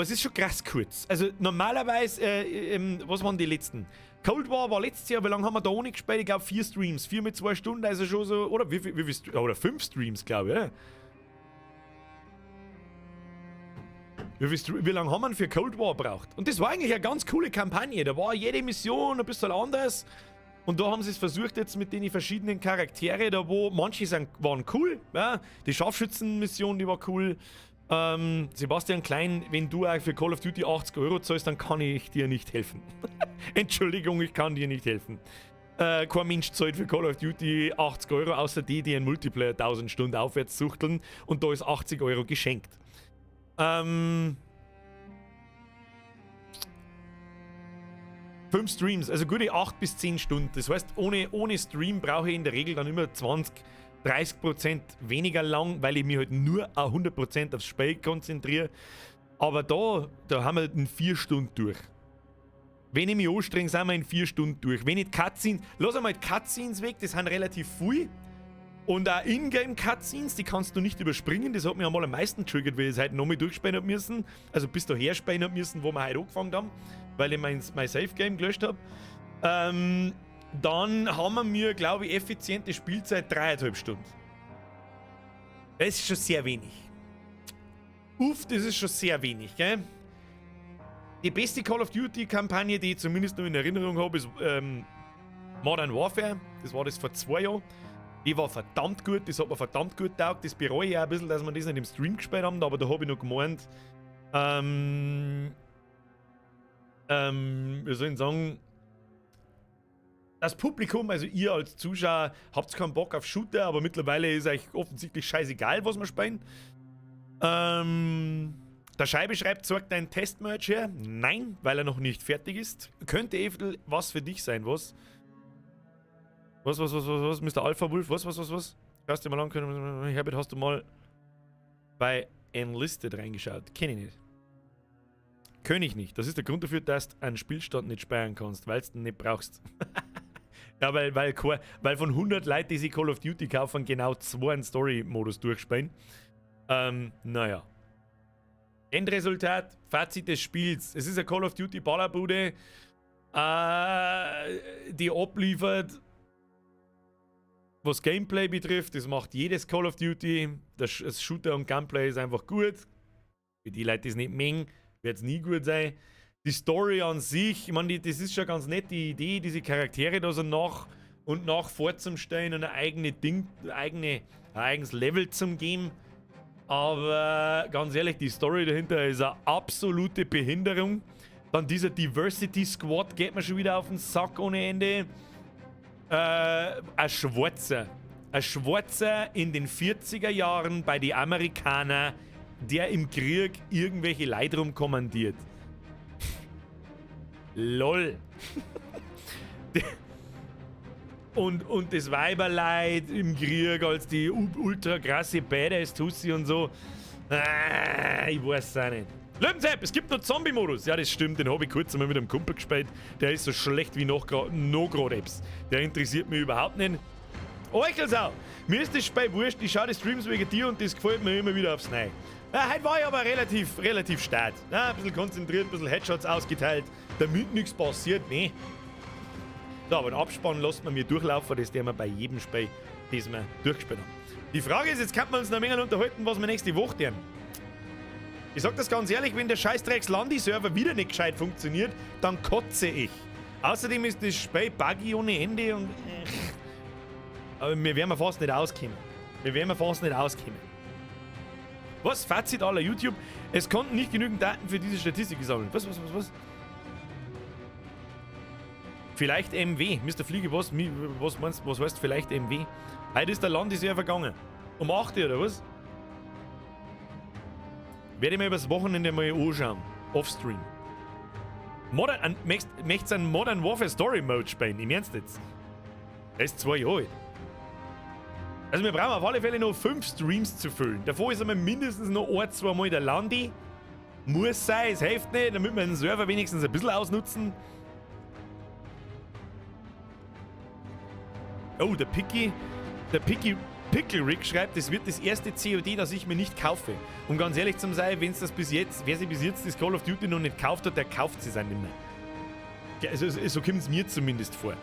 es ist schon krass kurz. Also normalerweise, was waren die letzten? Cold War war letztes Jahr, wie lange haben wir da ohne gespielt? Ich glaube 4 Streams, 4 mit 2 Stunden, also schon so, oder wie viel, oder 5 Streams, glaube ich, oder? Wie lange haben wir für Cold War gebraucht? Und das war eigentlich eine ganz coole Kampagne, da war jede Mission ein bisschen anders. Und da haben sie es versucht jetzt mit den verschiedenen Charaktere, da wo manche waren cool, ja? Die Scharfschützenmission, die war cool. Sebastian Klein, wenn du auch für Call of Duty 80 Euro zahlst, dann kann ich dir nicht helfen. Entschuldigung, ich kann dir nicht helfen. Kein Mensch zahlt für Call of Duty 80 Euro, außer die, die einen Multiplayer 1000 Stunden aufwärts suchteln, und da ist 80 Euro geschenkt. 5 Streams, also gute 8 bis 10 Stunden. Das heißt, ohne Stream brauche ich in der Regel dann immer 20, 30% weniger lang, weil ich mich halt nur 100% aufs Spiel konzentriere. Aber da haben wir in 4 Stunden durch. Wenn ich mich anstrenge, sind wir in 4 Stunden durch. Wenn ich Cutscenes, lass einmal die Cutscenes weg, das sind relativ viel. Und auch Ingame-Cutscenes, die kannst du nicht überspringen. Das hat mich einmal am meisten getriggert, weil ich es heute nochmal durchspielen hab müssen. Also bis daher spielen hab müssen, wo wir heute angefangen haben, weil ich mein Safe-Game gelöscht hab. Dann haben wir, glaube ich, effiziente Spielzeit 3,5 Stunden. Das ist schon sehr wenig. Uff, das ist schon sehr wenig, gell? Die beste Call of Duty-Kampagne, die ich zumindest noch in Erinnerung habe, ist Modern Warfare. Das war das vor 2 Jahren. Die war verdammt gut, das hat mir verdammt gut getaugt. Das bereue ich auch ein bisschen, dass wir das nicht im Stream gespielt haben, aber da habe ich noch gemeint, wir sollen sagen, das Publikum, also ihr als Zuschauer, habt keinen Bock auf Shooter, aber mittlerweile ist euch offensichtlich scheißegal, was wir spielen. Der Scheibe schreibt, zeigt dein Testmerch her. Nein, weil er noch nicht fertig ist. Könnte eventuell was für dich sein, was? Was, Mr. Alpha Wolf, was? Hast du mal ankönnen? Herbert, hast du mal bei Enlisted reingeschaut? Kenn ich nicht. König nicht. Das ist der Grund dafür, dass du einen Spielstand nicht speichern kannst, weil du ihn nicht brauchst. Ja, weil von 100 Leuten, die sich Call of Duty kaufen, genau 2 einen Story-Modus durchspielen. Naja. Endresultat, Fazit des Spiels. Es ist eine Call of Duty Ballerbude, die abliefert, was Gameplay betrifft. Das macht jedes Call of Duty. Das Shooter und Gameplay ist einfach gut. Für die Leute, die es nicht mögen, wird es nie gut sein. Die Story an sich, ich meine, das ist schon ganz nett, die Idee, diese Charaktere da so nach und nach vorzustellen und ein eigenes Ding, ein eigenes Level zum geben. Aber ganz ehrlich, die Story dahinter ist eine absolute Behinderung. Dann dieser Diversity Squad geht mir schon wieder auf den Sack ohne Ende. Ein Schwarzer. Ein Schwarzer in den 40er Jahren bei den Amerikanern, der im Krieg irgendwelche Leute rumkommandiert. LOL. Und das Weiberleid im Krieg als die ultra krasse Badass-Tussi und so. Ich weiß es auch nicht. Löwensepp, es gibt noch Zombie-Modus. Ja, das stimmt, den habe ich kurz einmal mit einem Kumpel gespielt. Der ist so schlecht wie noch gerade Apps. Der interessiert mich überhaupt nicht. Euchelsau! Mir ist das Spiel wurscht, ich schaue die Streams wegen dir und das gefällt mir immer wieder aufs Neue. Ja, heute war ich aber relativ stark. Ja, ein bisschen konzentriert, ein bisschen Headshots ausgeteilt, damit nichts passiert, ne? So, aber den Abspann lässt man mir durchlaufen, das werden wir bei jedem Spiel, das wir durchgespielt haben. Die Frage ist, jetzt kann man uns noch ein wenig unterhalten, was wir nächste Woche tun. Ich sag das ganz ehrlich, wenn der Scheißdrecks Landi-Server wieder nicht gescheit funktioniert, dann kotze ich. Außerdem ist das Spiel buggy ohne Ende und... Aber wir werden fast nicht auskommen. Wir werden fast nicht auskommen. Was? Fazit aller YouTube? Es konnten nicht genügend Daten für diese Statistik gesammelt. Was? Vielleicht MW. Mr. Fliege, was meinst du, was heißt vielleicht MW? Heute ist der Landi-Server gegangen. Um 8 Uhr, oder was? Werde ich mir übers Wochenende mal anschauen. Offstream. Möchtest du einen Modern Warfare Story Mode spielen? Im Ernst jetzt? Der ist 2 Jahre alt. Also wir brauchen auf alle Fälle noch 5 Streams zu füllen. Davor ist einmal mindestens noch ein, 2 Mal der Landi. Muss sein, es hilft nicht, damit wir den Server wenigstens ein bisschen ausnutzen. Oh, der Picky Pickle Rick schreibt, es wird das erste COD, das ich mir nicht kaufe. Um ganz ehrlich zu sein, wenn's das bis jetzt, wer sich bis jetzt das Call of Duty noch nicht gekauft hat, der kauft es auch nicht mehr. Ja, also, so kommt's mir zumindest vor.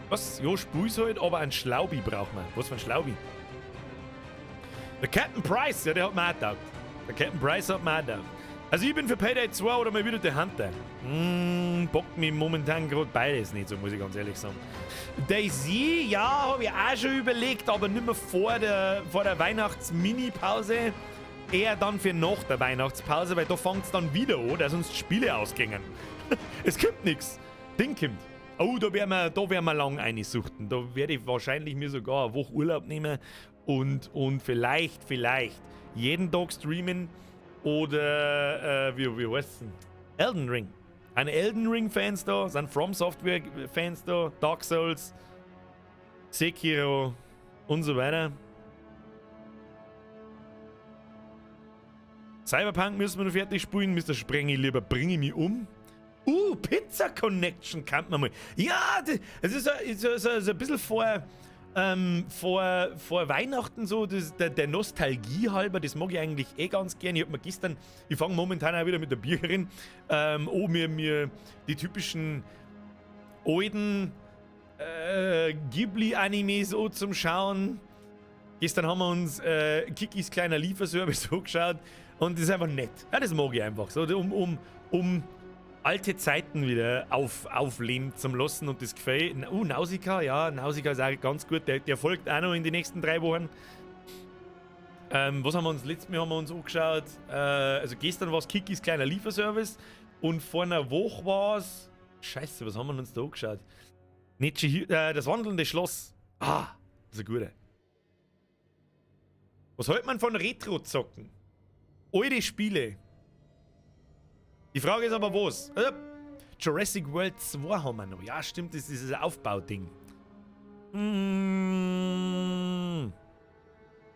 Was? Jo, spiel's halt, aber einen Schlaubi braucht man. Was für ein Schlaubi? Der Captain Price, ja, der hat mir auch getaugt. Der Captain Price hat mir auch getaugt. Also ich bin für Payday 2 oder mal wieder der Hunter. Bockt mich momentan gerade beides nicht so, muss ich ganz ehrlich sagen. DayZ, ja, habe ich auch schon überlegt, aber nicht mehr vor der Weihnachts-Mini-Pause. Eher dann für nach der Weihnachtspause, weil da fängt's dann wieder an, dass uns die Spiele ausgängen. Es kommt nix. Ding kommt. Oh, da werden wir lang einsuchten. Da werde ich wahrscheinlich mir sogar eine Woche Urlaub nehmen und vielleicht jeden Tag streamen. Oder, wie heißt es denn? Elden Ring. Ein Elden Ring-Fans da, sind From Software-Fans da, Dark Souls, Sekiro und so weiter. Cyberpunk müssen wir noch fertig spielen, Mr. Sprengi lieber, bringe ich mich um. Pizza Connection kann man mal. Ja, das ist so ein bisschen vor Weihnachten so, das, der Nostalgie halber, das mag ich eigentlich eh ganz gern. Ich hab mir gestern, ich fange momentan auch wieder mit der Biergerin, mir die typischen alten Ghibli-Animes so zum Schauen. Gestern haben wir uns Kikis kleiner Lieferservice angeschaut und das ist einfach nett. Ja, das mag ich einfach. So, um alte Zeiten wieder aufleben zum Lassen und das gefällt. Nausicaa, ja, Nausicaa ist auch ganz gut. Der folgt auch noch in die nächsten 3 Wochen. Was haben wir uns letztes Mal haben wir uns angeschaut? Also gestern war es Kikis kleiner Lieferservice und vor einer Woche war es. Scheiße, was haben wir uns da angeschaut? Das wandelnde Schloss. Ah, das ist ein guter. Was hält man von Retro-Zocken? Alte Spiele. Die Frage ist aber was? Also, Jurassic World 2 haben wir noch. Ja, stimmt, das ist dieses Aufbauding.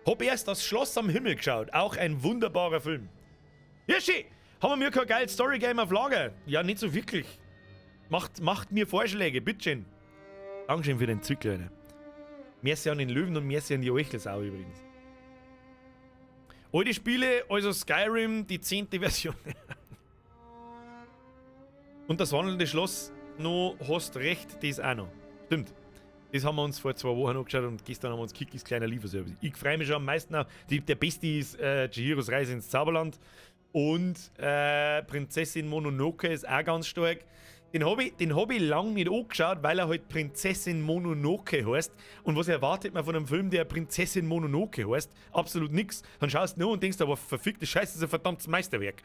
Hab erst das Schloss am Himmel geschaut. Auch ein wunderbarer Film. Hirschi! Haben wir mir kein geiles Storygame auf Lager? Ja, nicht so wirklich. Macht mir Vorschläge, bitteschön. Dankeschön für den Zwickler, Alter. Merci an den Löwen und merci an die Euchelsau übrigens. Alte Spiele, also Skyrim, die 10. Version. Und das wandelnde Schloss, no, hast recht, das auch noch. Stimmt. Das haben wir uns vor 2 Wochen angeschaut und gestern haben wir uns Kikis kleiner Lieferservice. Ich freue mich schon am meisten auf. Der beste ist Chihiros Reise ins Zauberland. Und Prinzessin Mononoke ist auch ganz stark. Den habe ich lang nicht angeschaut, weil er halt Prinzessin Mononoke heißt. Und was erwartet man von einem Film, der Prinzessin Mononoke heißt? Absolut nix. Dann schaust du nur und denkst, aber verfickte Scheiße, das ist ein verdammtes Meisterwerk.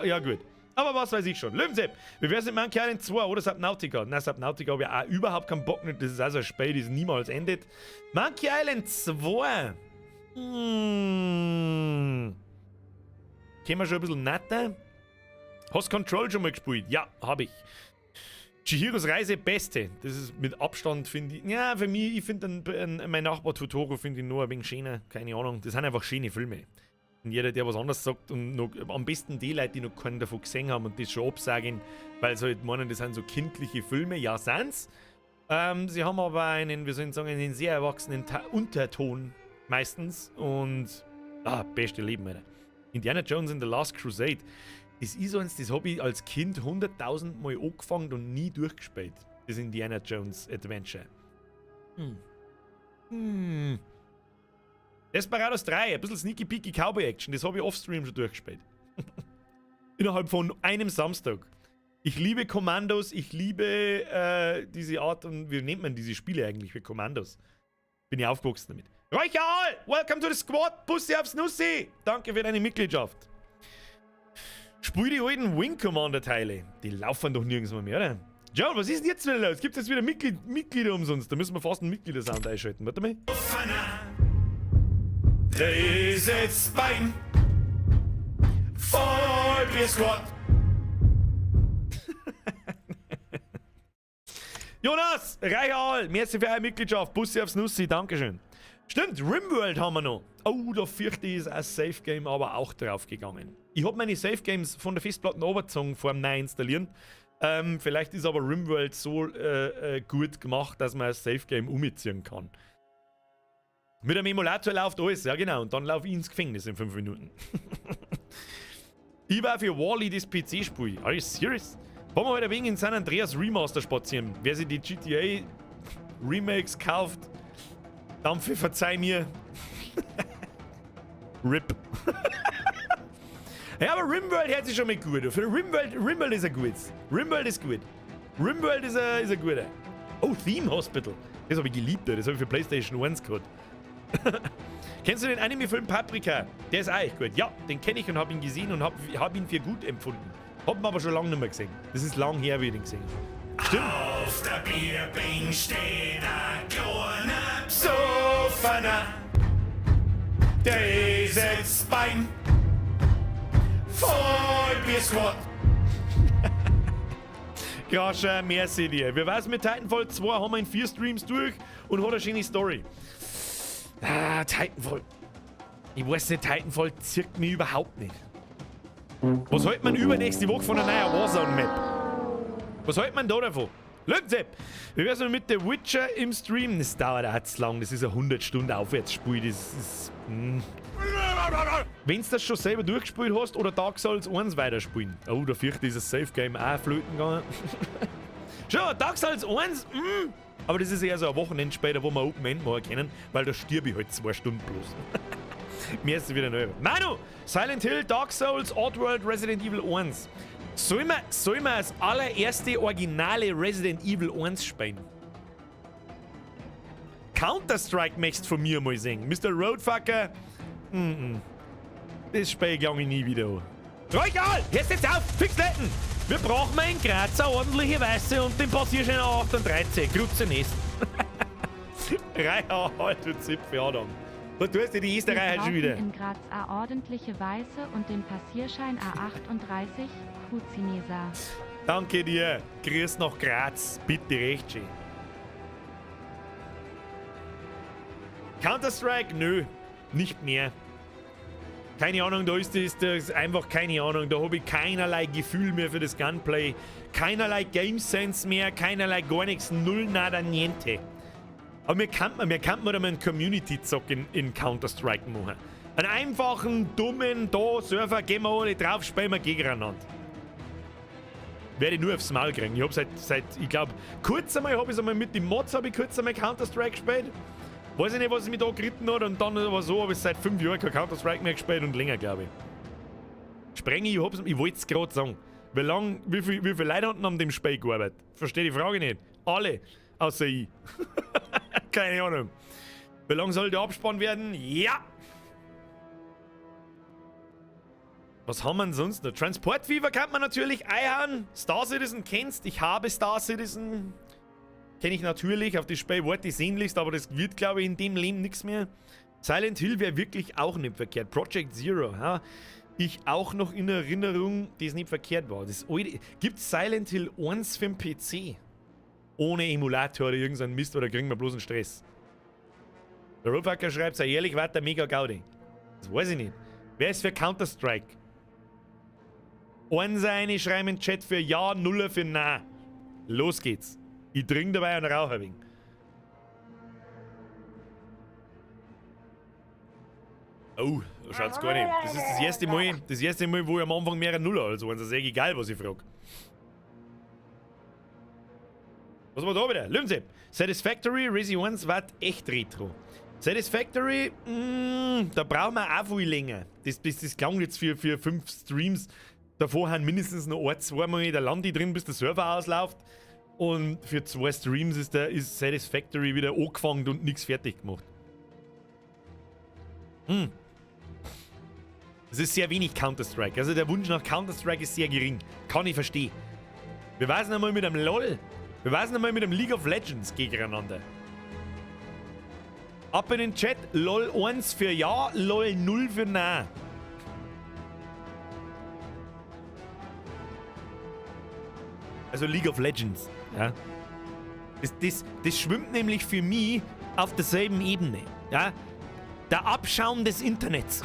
Ja gut. Aber was weiß ich schon. Löwensepp, wie wär's mit Monkey Island 2 oder Subnautica? Na, Subnautica habe ich auch überhaupt keinen Bock nicht. Das ist also ein Spiel, das niemals endet. Monkey Island 2. Kennen wir schon ein bisschen netter? Hast Control schon mal gespielt? Ja, hab ich. Chihiros Reise, beste. Das ist mit Abstand, finde ich. Ja, für mich, ich finde mein Nachbar Totoro finde ich nur ein wenig schöner. Keine Ahnung. Das sind einfach schöne Filme. Und jeder, der was anderes sagt und noch, am besten die Leute, die noch keinen davon gesehen haben und das schon absagen, weil sie halt meinen, das sind so kindliche Filme. Ja, sind's. Sie haben aber einen, wie soll ich sagen, einen sehr erwachsenen Unterton meistens. Und, beste Leben, Alter. Indiana Jones and the Last Crusade. Das ist eins, das habe ich als Kind 100.000 Mal angefangen und nie durchgespielt. Das Indiana Jones Adventure. Desperados 3, ein bisschen sneaky peaky Cowboy Action, das habe ich offstream schon durchgespielt. Innerhalb von einem Samstag. Ich liebe Commandos, ich liebe diese Art und wie nennt man diese Spiele eigentlich für Commandos? Bin ich aufgewachsen damit. Räucherl! Welcome to the squad! Bussi aufs Nussi! Danke für deine Mitgliedschaft. Spiel die alten Wing Commander Teile. Die laufen doch nirgends mehr, oder? John, was ist denn jetzt wieder los? Gibt es jetzt wieder Mitglieder umsonst? Da müssen wir fast einen Mitgliedersound einschalten. Warte mal. Der ist jetzt beim Vollbier-Squad. Jonas, Reichal, merci für eure Mitgliedschaft. Bussi aufs Nussi, Dankeschön. Stimmt, Rimworld haben wir noch. Oh, da fürchte ich, ist ein Safe Game aber auch draufgegangen. Ich hab meine Safe Games von der Festplatte runtergezogen vor dem neu installieren. Vielleicht ist aber Rimworld so gut gemacht, dass man ein Safe Game umziehen kann. Mit einem Emulator läuft alles, ja genau. Und dann laufe ich ins Gefängnis in 5 Minuten. Ich war für Wall-E das PC-Spiel. Are you serious? Wollen wir heute ein wenig in San Andreas Remaster spazieren? Wer sich die GTA Remakes kauft, Dampfe, verzeih mir. RIP. Ja, aber Rimworld hört sich schon mal gut an. Für Rimworld ist ein gutes. Rimworld ist gut. Rimworld ist ein guter. Oh, Theme Hospital. Das hab ich geliebt, das hab ich für PlayStation 1 gehabt. Kennst du den Anime-Film Paprika? Der ist auch echt gut. Ja, den kenn ich und hab ihn gesehen und hab ihn für gut empfunden. Hab ihn aber schon lange nicht mehr gesehen. Das ist lang her, wie ich den gesehen hab. Stimmt.
Auf der Bierbank steht ein kleiner Psoffener. Der ist jetzt beim Vollbier-Squad.
Grascher, merci dir. Wir weiß mit Titanfall 2 haben wir in 4 Streams durch und hat eine schöne Story. Ah, Titanfall. Ich weiß nicht, Titanfall zirkt mich überhaupt nicht. Was hält man übernächste Woche von der neuen Warzone-Map? Was hält man da davon? Löwensepp! Wie wär's denn mit The Witcher im Stream? Das dauert auch zu lang, das ist ein 100 Stunden Aufwärtsspiel, das ist... Wenn's das schon selber durchgespielt hast oder Dark Souls 1 weiterspielen. Oh, da fürchte ich, ist das Safe Game auch flöten gegangen. Schon, Dark Souls 1, Aber das ist eher so ein Wochenende später, wo wir Open End machen können, weil da stirb ich halt 2 Stunden bloß. Mir ist es wieder neu. Manu! Silent Hill, Dark Souls, Oddworld, Resident Evil 1. Soll man als allererste originale Resident Evil 1 spielen? Counter-Strike möchtest du von mir mal sehen. Mister Roadfucker. Das Spiel gang ich nie wieder an. Räuchal! Hörst jetzt auf! Fixletten! Wir brauchen in Graz eine ordentliche Weiße und den Passierschein 38. Grüße Nest. Reichal, du Zipfel, Adam. Was tust du die Österreicher schon wieder?
In Graz a ordentliche Weiße und den Passierschein A38, Kuzinesa.
Danke dir. Grüß nach Graz. Bitte recht schön. Counter-Strike? Nö. Nicht mehr. Keine Ahnung, da ist das einfach keine Ahnung. Da hab ich keinerlei Gefühl mehr für das Gunplay. Keinerlei Game Sense mehr, keinerlei gar nichts. Null, nada, niente. Aber mir kann man da mal einen Community-Zock in Counter-Strike machen. Einen einfachen, dummen, da, Surfer, gehen wir alle drauf, spielen wir gegeneinander. Werde ich nur aufs Maul kriegen. Ich hab seit ich glaub, kurz einmal hab ich's einmal mit den Mods hab ich kurz einmal Counter-Strike gespielt. Weiß ich nicht, was mich da geritten hat und dann aber so hab ich seit 5 Jahren kein Counter-Strike mehr gespielt und länger, glaub ich. Sprenge, ich wollt's grad sagen. Wie lang, wie viele Leute haben an dem Spiel gearbeitet? Verstehe die Frage nicht. Alle, außer ich. Keine Ahnung. Wie lange soll der Abspann werden? Ja! Was haben wir denn sonst noch? Transport Fever kann man natürlich einhauen. Star Citizen kennst. Ich habe Star Citizen. Kenn ich natürlich. Auf das Spiel warte ich sehnlichst, aber das wird, glaube ich, in dem Leben nichts mehr. Silent Hill wäre wirklich auch nicht verkehrt. Project Zero, ha? ich auch noch in Erinnerung, das nicht verkehrt war. Das alte, gibt's Silent Hill 1 für den PC? Ohne Emulator oder irgendeinen Mist, oder kriegen wir bloß einen Stress? Der Roadfucker schreibt, sei ehrlich, war der mega Gaudi. Das weiß ich nicht. Wer ist für Counter-Strike? Eins eine schreiben in den Chat für Ja, Nuller für Na. Los geht's. Ich trinke dabei und rauche ein wenig. Oh, da schaut's gar nicht. Das ist das erste Mal, wo ich am Anfang mehrere Nuller, also eins ist egal, was ich frag. Was war da wieder? Löwensepp. Satisfactory, Resi 1 war echt retro. Satisfactory, da brauchen wir auch viel länger. Das klang jetzt für 5 Streams. Davor haben mindestens noch ein, zwei Mal der Landi drin, bis der Server ausläuft. Und für 2 Streams ist Satisfactory wieder angefangen und nichts fertig gemacht. Es ist sehr wenig Counter-Strike. Also der Wunsch nach Counter-Strike ist sehr gering. Kann ich verstehen. Wir weisen einmal mit einem LOL. Wir weisen einmal mit einem League of Legends gegeneinander. Ab in den Chat. LOL 1 für Ja, LOL 0 für Nein. Also League of Legends. Ja. Das schwimmt nämlich für mich auf derselben Ebene. Ja. Der Abschaum des Internets.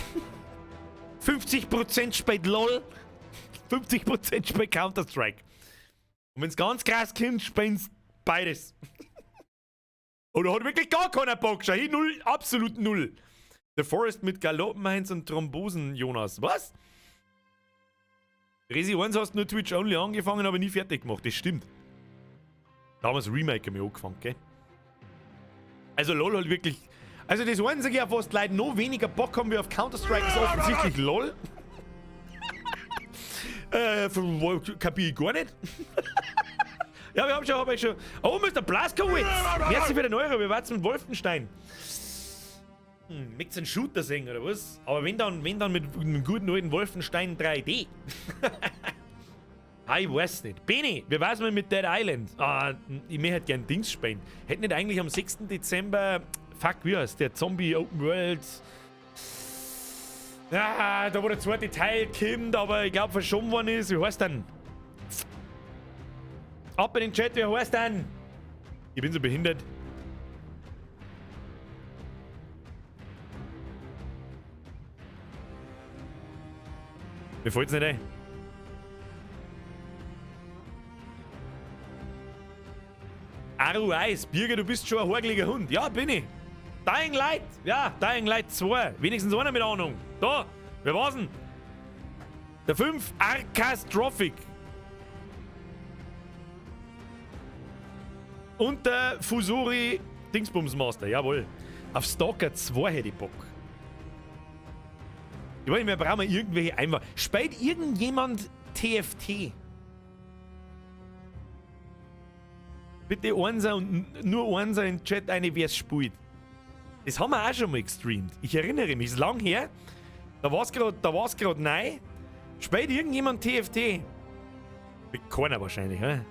50% spielt LOL, 50% spielt Counter-Strike. Und wenn's ganz krass kommt, spielen's beides. Oder hat wirklich gar keiner Bock? Schau hier, null, absolut null. The Forest mit Galoppenheinz und Thrombosen, Jonas. Was? Resi 1 hast nur Twitch Only angefangen, aber nie fertig gemacht. Das stimmt. Damals Remake hab ich angefangen, gell? Also LOL halt wirklich... Also das Einzige, auf was die Leute noch weniger Bock haben wie auf Counter-Strike, ist offensichtlich LOL. Kapier ich gar nicht. Ja, wir haben schon, hab ich schon. Oh, Mister Blaskowitz! Merci für den Euro, wir warten mit Wolfenstein. Möchtest du einen Shooter sehen, oder was? Aber wenn dann mit einem guten alten Wolfenstein 3D. Ah, ich weiß nicht. Beni, wie war's mal mit Dead Island? Ah, ich möchte halt gern Dings spielen. Hätte nicht eigentlich am 6. Dezember. Fuck, wie heißt der Zombie Open World? Ah, da wo der zweite Teil kommt, aber ich glaube verschoben worden ist. Wie heißt denn? Ab in den Chat, wie heißt denn? Ich bin so behindert. Mir fällt's nicht ein. Aru Eis, Birger, du bist schon ein horgliger Hund. Ja, bin ich. Dying Light, ja, Dying Light 2. Wenigstens einer mit Ahnung. Da, wer war's denn? Der 5, Arcastrophic. Und der Fusori Dingsbums Master, jawohl. Auf Stalker 2 hätte ich Bock. Ich weiß nicht, wir brauchen irgendwelche Einwand. Spielt irgendjemand TFT? Bitte Einser und nur Einser in den Chat eine, wer es spielt. Das haben wir auch schon mal gestreamt. Ich erinnere mich, ist lang her. Da war's grad neu. Spielt irgendjemand TFT? Keiner wahrscheinlich, hä?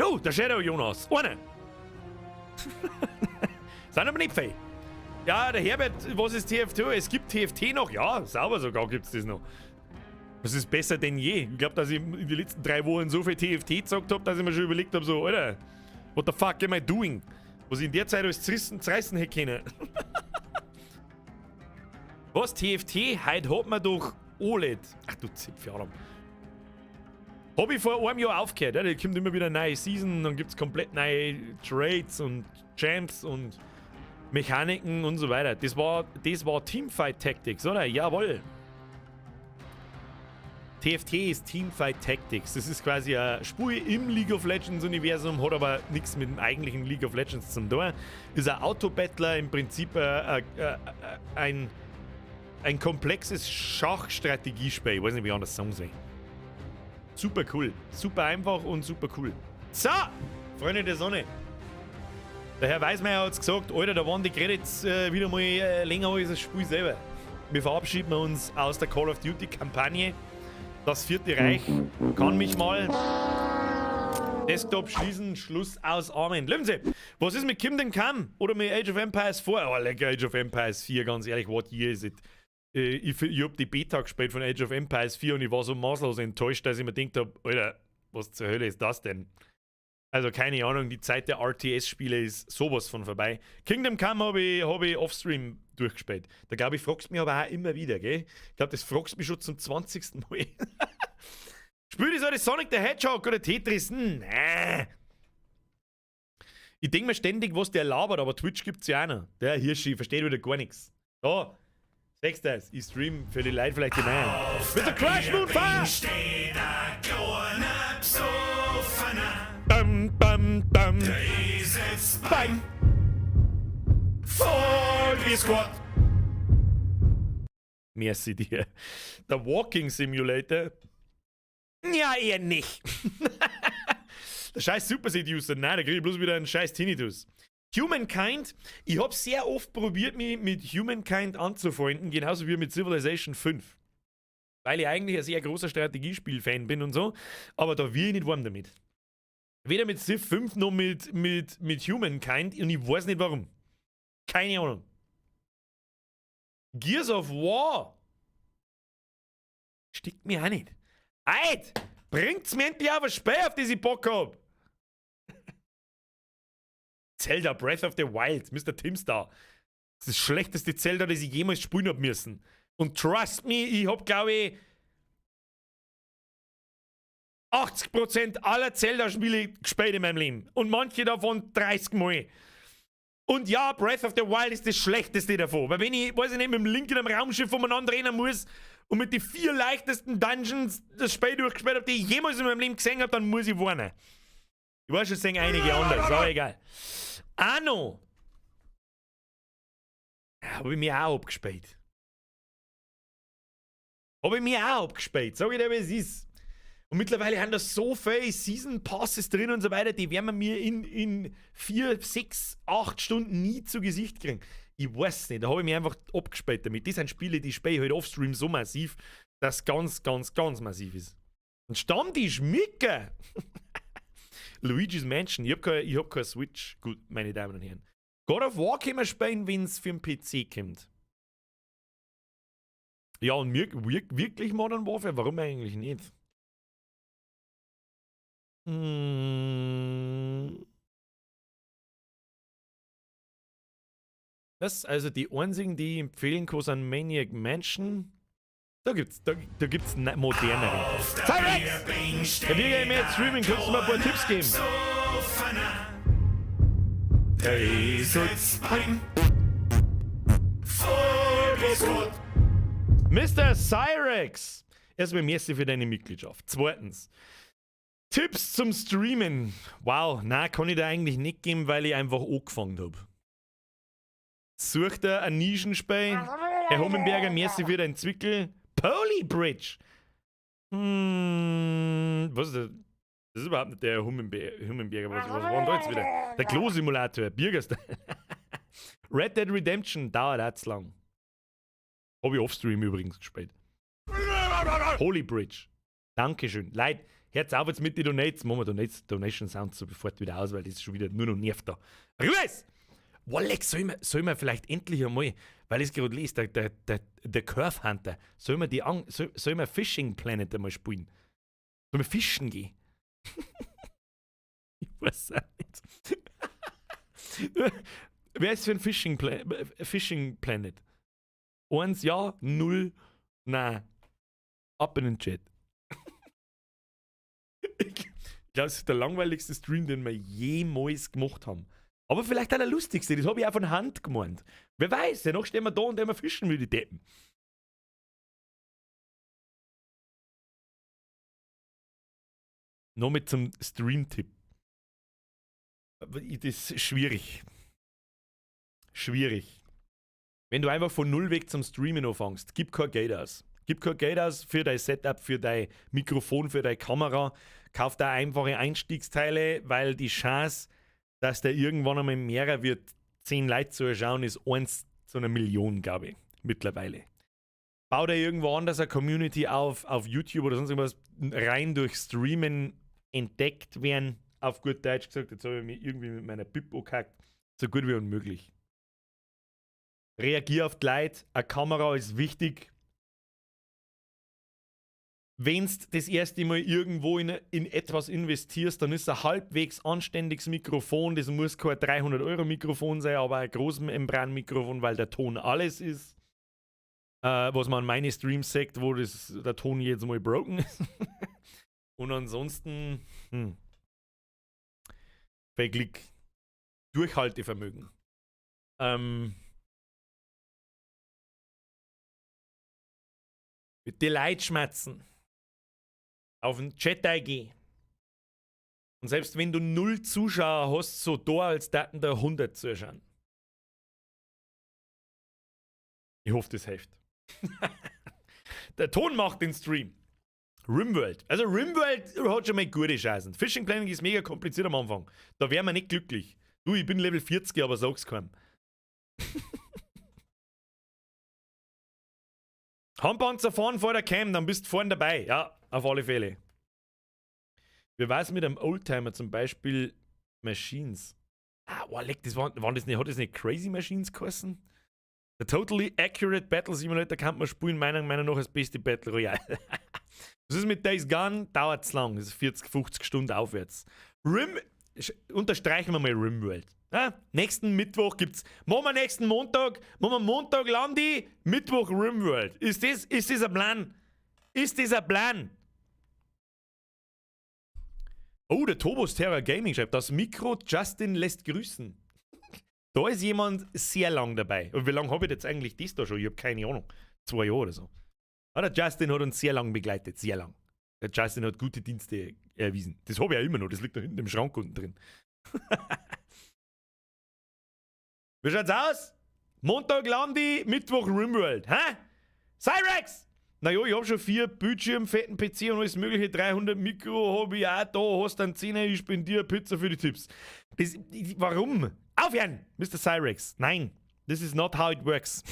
Oh, der Shadow Jonas. Einer. Sind aber nicht viel. Ja, der Herbert, was ist TFT? Es gibt TFT noch. Ja, sauber sogar gibt's das noch. Das ist besser denn je. Ich glaube, dass ich in den letzten 3 Wochen so viel TFT gezockt hab, dass ich mir schon überlegt hab, so, Alter, what the fuck am I doing? Was ich in der Zeit alles zerreißen hätte können. Was, TFT? Heute hat man doch OLED. Ach du Zipfelarm. Hab ich vor einem Jahr aufgehört. Ja, da kommt immer wieder eine neue Season, dann gibt's komplett neue Trades und Champs und Mechaniken und so weiter. Das war Teamfight Tactics, oder? Jawohl. TFT ist Teamfight Tactics. Das ist quasi ein Spiel im League of Legends Universum, hat aber nichts mit dem eigentlichen League of Legends zu tun. Ist ein Auto-Battler, im Prinzip ein komplexes Schachstrategiespiel. Ich weiß nicht, wie ich anders sagen soll. Super cool. Super einfach und super cool. So, Freunde der Sonne. Der Herr Weißmeier hat's gesagt, Alter, da waren die Credits wieder mal länger als das Spiel selber. Wir verabschieden uns aus der Call of Duty Kampagne. Das Vierte Reich kann mich mal. Desktop schließen, Schluss aus, Amen. Löwen was ist mit Kingdom Come? Oder mit Age of Empires 4? Oh, lecker Age of Empires 4, ganz ehrlich, what year is it? Ich hab die Beta gespielt von Age of Empires 4 und ich war so maßlos enttäuscht, dass ich mir gedacht hab, Alter, was zur Hölle ist das denn? Also keine Ahnung, die Zeit der RTS-Spiele ist sowas von vorbei. Kingdom Come hab ich offstream durchgespielt. Da glaube ich, fragst mich aber auch immer wieder, gell? Ich glaube, das fragst mich schon zum 20. Mal. Spiel ich so das Sonic the Hedgehog oder Tetris? Nee. Ich denke mir ständig, was der labert, aber Twitch gibt's ja auch noch. Der Hirschi versteht wieder gar nichts. Da, siehst du das? Ich stream für die Leute vielleicht hinein. Mit der Crash Moon Fire!
Steht ein kleiner Besoffener.
Bam, bam, bam.
Beim Voll Squad.
Merci dir. Der Walking Simulator. Ja, eher nicht. Der scheiß Super Seducer. Nein, da krieg ich bloß wieder einen scheiß Tinnitus. Humankind. Ich hab sehr oft probiert, mich mit Humankind anzufreunden, genauso wie mit Civilization 5. Weil ich eigentlich ein sehr großer Strategiespiel-Fan bin und so. Aber da will ich nicht warm damit. Weder mit Civ 5 noch mit Humankind und ich weiß nicht warum. Keine Ahnung. Gears of War. Stickt mir auch nicht. Eit! Bringt's mir endlich auf ein Spiel, auf das ich Bock hab! Zelda Breath of the Wild, Mr. Timstar. Das ist das schlechteste Zelda, das ich jemals spielen hab müssen. Und trust me, ich hab, glaube ich, 80% aller Zelda-Spiele gespielt in meinem Leben. Und manche davon 30 Mal. Und ja, Breath of the Wild ist das schlechteste davon. Weil wenn ich, weiß ich nicht, mit dem Link in einem Raumschiff umeinander rennen muss und mit den vier leichtesten Dungeons das Spiel durchgespielt habe, die ich jemals in meinem Leben gesehen habe, dann muss ich warnen. Ich weiß schon, sehen einige anders, aber egal. Anno. Habe ich mir auch abgespielt. Habe ich mir auch abgespielt. Sag ich dir, wie es ist. Und mittlerweile haben da so viele Season Passes drin und so weiter, die werden wir mir in 4, 6, 8 Stunden nie zu Gesicht kriegen. Ich weiß nicht, da habe ich mich einfach abgespielt damit. Das sind Spiele, die spiele ich halt offstream so massiv, dass ganz, ganz, ganz massiv ist. Und Stammtisch, Micke! Luigi's Mansion, ich hab keine Switch, gut, meine Damen und Herren. God of War können wir spielen, wenn es für den PC kommt. Ja, und mir, wirklich Modern Warfare? Warum eigentlich nicht? Das, also die einzigen, die ich empfehlen kann, sind Maniac Mansion. Da gibt's modernere. Cyrex! Herr Birger, ich jetzt Streaming, kannst du mir ein paar Tipps geben?
Hey, sitzt beim Vollbesot.
Mr. Cyrex! Erstmal merci für deine Mitgliedschaft. Zweitens, Tipps zum Streamen. Wow, na, kann ich da eigentlich nicht geben, weil ich einfach angefangen habe. Such dir ein Nischenspiel. Herr Hummenberger, merci für deinen Zwickel. Poly Bridge. Was ist das? Das ist überhaupt nicht der Hummenberger. Was war denn da jetzt wieder? Der Klo-Simulator, Bürgerstein. Red Dead Redemption dauert auch zu lang. Hab ich offstream übrigens gespielt. Holy Bridge. Dankeschön. Leute, hört auf jetzt mit den Donates. Machen wir Donates, Donation Sound sofort wieder aus, weil das ist schon wieder nur noch nervt da. Ruhes! Wallek, soll man vielleicht endlich einmal, weil ich es gerade lese, der Curve Hunter, soll man Fishing Planet einmal spielen? Soll man fischen gehen? Ich weiß auch nicht. Wer ist für ein Fishing Planet? Eins ja, null, nein. Ab in den Chat. Ich glaube, es ist der langweiligste Stream, den wir jemals gemacht haben. Aber vielleicht auch der lustigste, das habe ich auch von Hand gemeint. Wer weiß, danach stehen wir da und immer fischen wie die Deppen. Noch mit zum Stream-Tipp. Das ist schwierig. Schwierig. Wenn du einfach von null weg zum Streamen anfängst, gib kein Geld aus. Gib kein Geld aus für dein Setup, für dein Mikrofon, für deine Kamera. Kauf da einfache Einstiegsteile, weil die Chance, dass der irgendwann einmal mehrer wird, 10 Leute zu schauen, ist 1 zu einer Million, glaube ich, mittlerweile. Bau da irgendwo anders eine Community auf, auf YouTube oder sonst irgendwas, rein durch Streamen entdeckt werden. auf gut Deutsch gesagt, jetzt habe ich mich irgendwie mit meiner Bib angehackt, so gut wie unmöglich. Reagier auf die Leute, eine Kamera ist wichtig. Wenn du das erste Mal irgendwo in etwas investierst, dann ist ein halbwegs anständiges Mikrofon, das muss kein 300 € Mikrofon sein, aber ein großes Membranmikrofon, weil der Ton alles ist. Was man an meine Streams sieht, wo der Ton jedes Mal broken ist. Und ansonsten, viel Glück. Durchhaltevermögen. Mit den Leuten schmatzen. Auf den Chat eingehen. Und selbst wenn du 0 Zuschauer hast, so da, als täten da 100 zuschauen. Ich hoffe, das hilft. Der Ton macht den Stream. Rimworld. Also Rimworld hat schon mal gute Chancen. Fishing Planet ist mega kompliziert am Anfang. Da wären wir nicht glücklich. Du, ich bin Level 40, aber sag's keinem. Handpanzer fahren vor der Cam, dann bist du vorne dabei. Ja, auf alle Fälle. Wie war's mit einem Oldtimer zum Beispiel Machines? Ah, oh, leck, das war, waren das nicht, hat das nicht Crazy Machines geheißen? The Totally Accurate Battle Simulator kann man spielen, meiner Meinung nach das beste Battle Royale. Was ist mit Days Gone? Dauert's lang, das ist 40, 50 Stunden aufwärts. Unterstreichen wir mal Rimworld. Ja, nächsten Mittwoch gibt's, machen wir nächsten Montag, machen wir Montag Landi, Mittwoch Rimworld. Ist das ein Plan? Ist das ein Plan? Oh, der Tobos Terra Gaming schreibt, das Mikro Justin lässt grüßen. Da ist jemand sehr lang dabei. Und wie lange hab ich jetzt eigentlich das da schon? Ich hab keine Ahnung. 2 Jahre oder so. Aber der Justin hat uns sehr lang begleitet, sehr lang. Der Justin hat gute Dienste erwiesen. Das hab ich ja immer noch, das liegt da hinten im Schrank unten drin. Wie schaut's aus? Montag Landi, Mittwoch Rimworld. Hä? Cyrex! Naja, ich hab schon 4 Bildschirm, fetten PC und alles mögliche, 300 Mikro hab ich auch da, hast einen 10er, ich spendiere Pizza für die Tipps. Das, warum? Aufhören, Mister Cyrex. Nein, this is not how it works.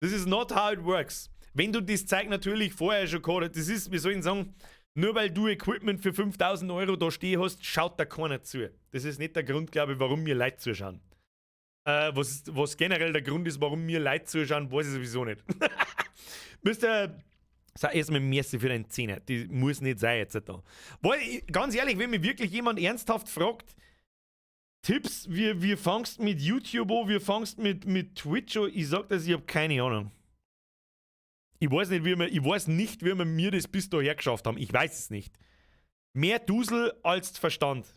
This is not how it works. Wenn du das Zeug natürlich vorher schon gehabt hast, das ist, wie soll ich sagen, nur weil du Equipment für 5000 Euro da stehen hast, schaut da keiner zu. Das ist nicht der Grund, glaube ich, warum mir Leute zuschauen. Was generell der Grund ist, warum mir Leute zuschauen, weiß ich sowieso nicht. Mister, sag erstmal merci für deinen Zehner. Die muss nicht sein jetzt da. Weil, ganz ehrlich, wenn mich wirklich jemand ernsthaft fragt, Tipps, wie fangst mit YouTube an, wie fangst mit Twitch an, ich sag das, ich hab keine Ahnung. Ich weiß nicht, wie wir, ich weiß nicht, wie wir mir das bis daher geschafft haben. Ich weiß es nicht. Mehr Dusel als Verstand.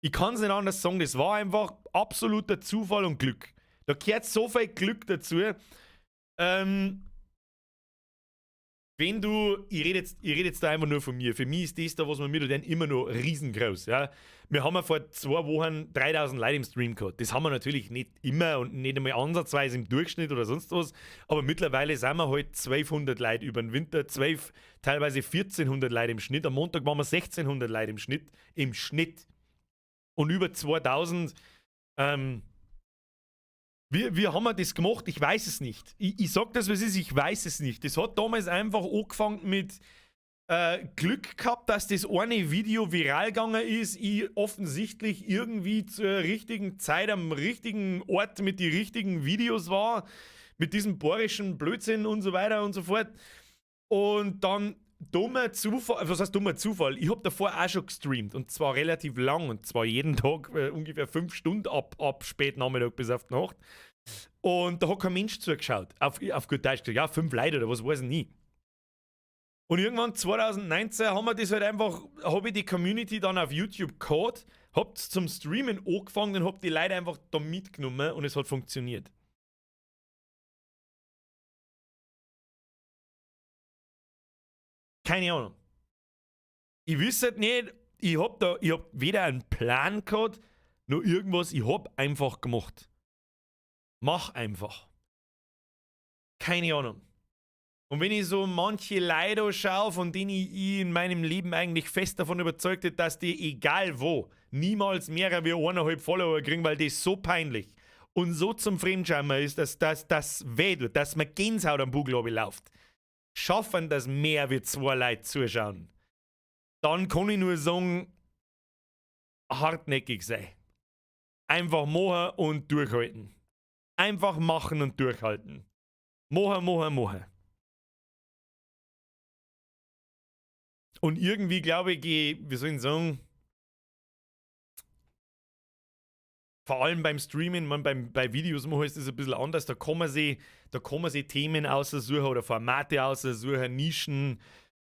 Ich kann's nicht anders sagen, das war einfach absoluter Zufall und Glück. Da gehört so viel Glück dazu. Wenn du, ich rede jetzt da einfach nur von mir. Für mich ist das da, was man mir tut, immer noch riesengroß. Ja? Wir haben ja vor 2 Wochen 3000 Leute im Stream gehabt. Das haben wir natürlich nicht immer und nicht einmal ansatzweise im Durchschnitt oder sonst was. Aber mittlerweile sind wir halt 1200 Leute über den Winter, 12, teilweise 1400 Leute im Schnitt. Am Montag waren wir 1600 Leute im Schnitt. Im Schnitt. Und über 2000. Wie haben wir das gemacht? Ich weiß es nicht. Ich sag das, was es ist, ich weiß es nicht. Das hat damals einfach angefangen mit Glück gehabt, dass das eine Video viral gegangen ist. Ich offensichtlich irgendwie zur richtigen Zeit am richtigen Ort mit den richtigen Videos war. Mit diesem bohrischen Blödsinn und so weiter und so fort. Und dann dummer Zufall, was heißt dummer Zufall? Ich hab davor auch schon gestreamt und zwar relativ lang und zwar jeden Tag ungefähr 5 Stunden ab Spätnachmittag bis auf die Nacht. Und da hat kein Mensch zugeschaut. Auf gut Deutsch gesagt, ja, 5 Leute oder was weiß ich nie. Und irgendwann 2019 haben wir das halt einfach, hab ich die Community dann auf YouTube gehabt, hab's zum Streamen angefangen und hab die Leute einfach da mitgenommen und es hat funktioniert. Keine Ahnung. Ich wüsste halt nicht, ich hab weder einen Plan gehabt, noch irgendwas, ich hab einfach gemacht. Mach einfach. Keine Ahnung. Und wenn ich so manche Leute schaue, von denen ich in meinem Leben eigentlich fest davon überzeugt bin, dass die, egal wo, niemals mehr wie eineinhalb Follower kriegen, weil das so peinlich und so zum Fremdschämen ist, dass das weh tut, dass man Gänsehaut am Bugel läuft. Schaffen, dass mehr wie 2 Leute zuschauen. Dann kann ich nur sagen, Hartnäckig sein. Einfach machen und durchhalten. Einfach machen und durchhalten. Machen, machen, machen. Und irgendwie glaube ich, wie soll ich sagen, vor allem beim Streamen, man, bei Videos machen ist das ein bisschen anders. Da kann man sich Themen aussuchen oder Formate aussuchen, Nischen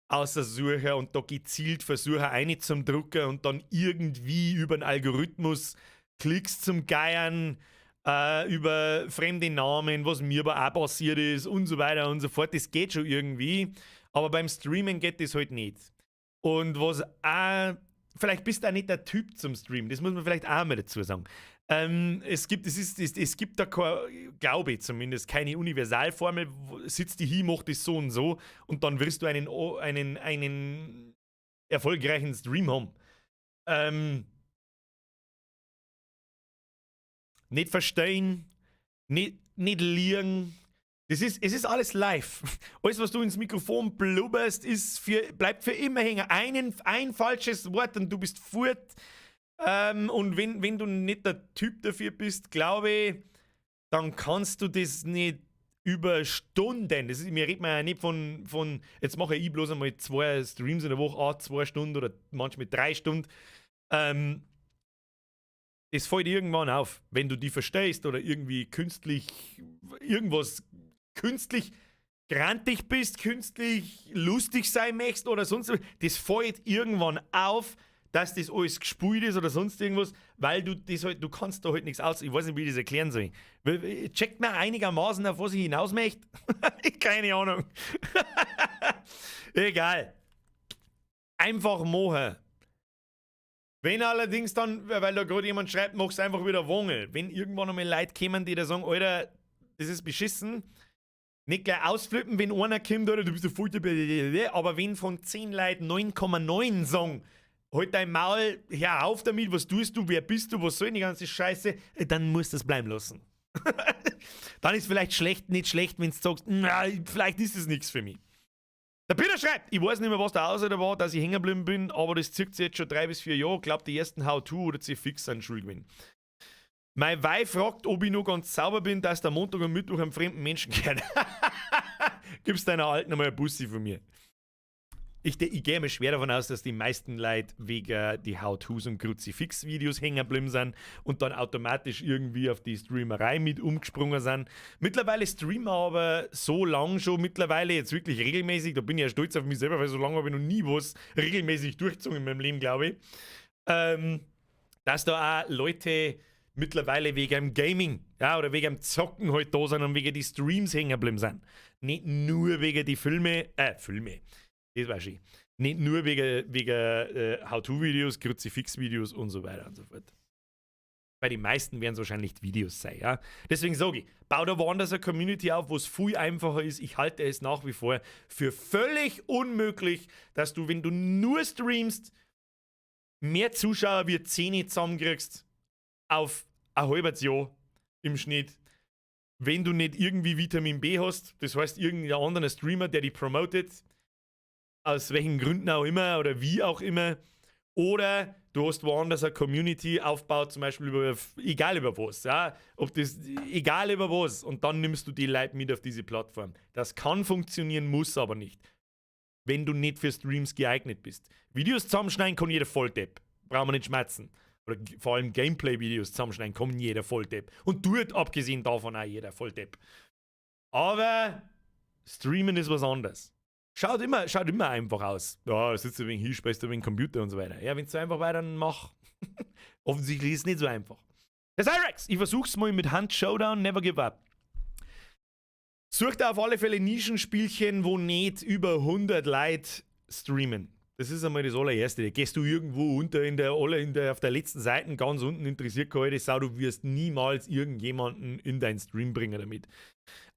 aussuchen und da gezielt versuchen, eine zum Drucken und dann irgendwie über einen Algorithmus Klicks zum Geiern, über fremde Namen, was mir aber auch passiert ist und so weiter und so fort. Das geht schon irgendwie, aber beim Streamen geht das halt nicht. Und was auch, vielleicht bist du auch nicht der Typ zum Streamen, das muss man vielleicht auch mal dazu sagen. Es gibt da, glaube ich zumindest, keine Universalformel, sitzt die hin, macht das so und so und dann wirst du einen erfolgreichen Stream haben. Nicht verstehen, nicht liegen. Es ist alles live. Alles, was du ins Mikrofon blubberst, bleibt für immer hängen. Ein falsches Wort und du bist fort. Und wenn du nicht der Typ dafür bist, glaube ich, dann kannst du das nicht über Stunden. Das ist, mir redet man ja nicht von jetzt mache ich bloß einmal 2 Streams in der Woche, 2 Stunden oder manchmal 3 Stunden. Das fällt irgendwann auf, wenn du die verstehst oder irgendwie künstlich irgendwas künstlich grantig bist, künstlich lustig sein möchtest oder sonst was. Das fällt irgendwann auf, dass das alles gespult ist oder sonst irgendwas, weil du das halt, du kannst da halt nichts aus. Ich weiß nicht, wie ich das erklären soll. Checkt mir einigermaßen, auf was ich hinaus möchte? Keine Ahnung. Egal. Einfach machen. Wenn allerdings dann, weil da gerade jemand schreibt, mach's einfach wieder Wongel. Wenn irgendwann einmal Leute kommen, die da sagen, Alter, das ist beschissen, nicht gleich ausflippen, wenn einer kommt, oder du bist der voll, aber wenn von 10 Leuten 9,9 sagen, halt dein Maul, hör auf damit, was tust du, wer bist du, was soll die ganze Scheiße, dann musst du das bleiben lassen. Dann ist vielleicht schlecht, nicht schlecht, wenn du sagst, na, vielleicht ist es nichts für mich. Der Peter schreibt, ich weiß nicht mehr, was der Ausrede war, dass ich hängen geblieben bin, aber das zirkt sich jetzt schon 3 bis 4 Jahre. Ich glaube, die ersten How-To oder C-Fix sind schuld gewesen. Mein Weib fragt, ob ich noch ganz sauber bin, dass der Montag und Mittwoch einem fremden Menschen gehört. Gibst deiner Alten einmal eine Bussi von mir. Ich gehe mir schwer davon aus, dass die meisten Leute wegen die How-Tos und Kruzifix-Videos hängen geblieben sind und dann automatisch irgendwie auf die Streamerei mit umgesprungen sind. Mittlerweile streamen wir aber so lang schon, mittlerweile jetzt wirklich regelmäßig, da bin ich ja stolz auf mich selber, weil so lange habe ich noch nie was regelmäßig durchgezogen in meinem Leben, glaube ich, dass da auch Leute mittlerweile wegen dem Gaming, ja, oder wegen dem Zocken halt da sind und wegen die Streams hängen geblieben sind. Nicht nur wegen die Filme, das war schön. Nicht nur wegen How-To-Videos, Kruzifix-Videos und so weiter und so fort. Bei den meisten werden es wahrscheinlich Videos sein, ja. Deswegen sage ich, bau da woanders eine Community auf, wo es viel einfacher ist. Ich halte es nach wie vor für völlig unmöglich, dass du, wenn du nur streamst, mehr Zuschauer wie 10 zusammenkriegst auf ein halbes Jahr im Schnitt, wenn du nicht irgendwie Vitamin B hast, das heißt irgendein anderer Streamer, der dich promotet, aus welchen Gründen auch immer oder wie auch immer, oder du hast woanders eine Community aufgebaut, zum Beispiel über, egal über was, ja, ob das, egal über was, und dann nimmst du die Leute mit auf diese Plattform. Das kann funktionieren, muss aber nicht, wenn du nicht für Streams geeignet bist. Videos zusammenschneiden kann jeder Volldepp, brauchen wir nicht schmerzen. Oder vor allem Gameplay-Videos zusammenschneiden kann jeder Volldepp. Und tut abgesehen davon auch jeder Volldepp. Aber Streamen ist was anderes. Schaut immer einfach aus. Ja, sitzt du ein wenig hier, sprichst du ein wenig Computer und so weiter. Ja, wenn es so einfach war, dann mach. Offensichtlich ist es nicht so einfach. Der Cyrex, ich versuch's mal mit Hunt Showdown, Never Give Up. Sucht auf alle Fälle Nischenspielchen, wo nicht über 100 Leute streamen. Das ist einmal das allererste. Da gehst du irgendwo unter auf der letzten Seite ganz unten, interessiert keine Sau, du wirst niemals irgendjemanden in deinen Stream bringen damit.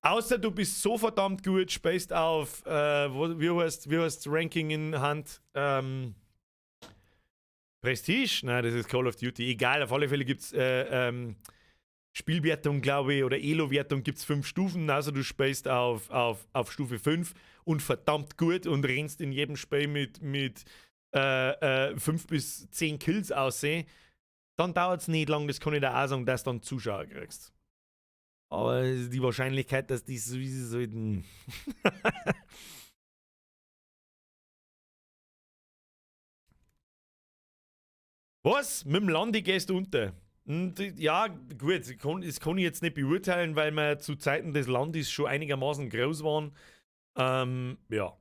Außer du bist so verdammt gut, spielst auf, wie heißt Ranking in Hand? Prestige? Nein, das ist Call of Duty. Egal, auf alle Fälle gibt es Spielwertung, glaube ich, oder Elo-Wertung gibt es 5 Stufen. Also du spielst auf Stufe 5 und verdammt gut und rennst in jedem Spiel mit 5 bis 10 Kills aussehen. Dann dauert es nicht lang, das kann ich dir auch sagen, dass du dann Zuschauer kriegst. Aber die Wahrscheinlichkeit, dass die sowieso sollten. Was? Mit dem Landi gehst du unter? Ja, gut, das kann ich jetzt nicht beurteilen, weil wir zu Zeiten des Landis schon einigermaßen groß waren. Ja.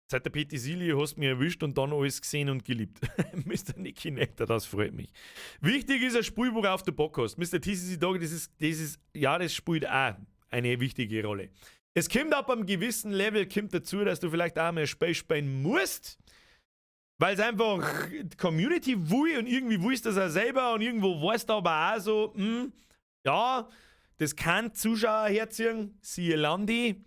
Seit der Petersilie hast du mich erwischt und dann alles gesehen und geliebt. Mr. Nicky Nectar, das freut mich. Wichtig ist ein Spiel, worauf du Bock hast. Mr. TCC Dog, das ist, ja, das spielt auch eine wichtige Rolle. Es kommt ab einem gewissen Level kommt dazu, dass du vielleicht auch mal ein Spiel spielen musst, weil es einfach die Community will und irgendwie willst du das auch selber und irgendwo weißt du aber auch so, ja, das kann Zuschauer herziehen, siehe Landi.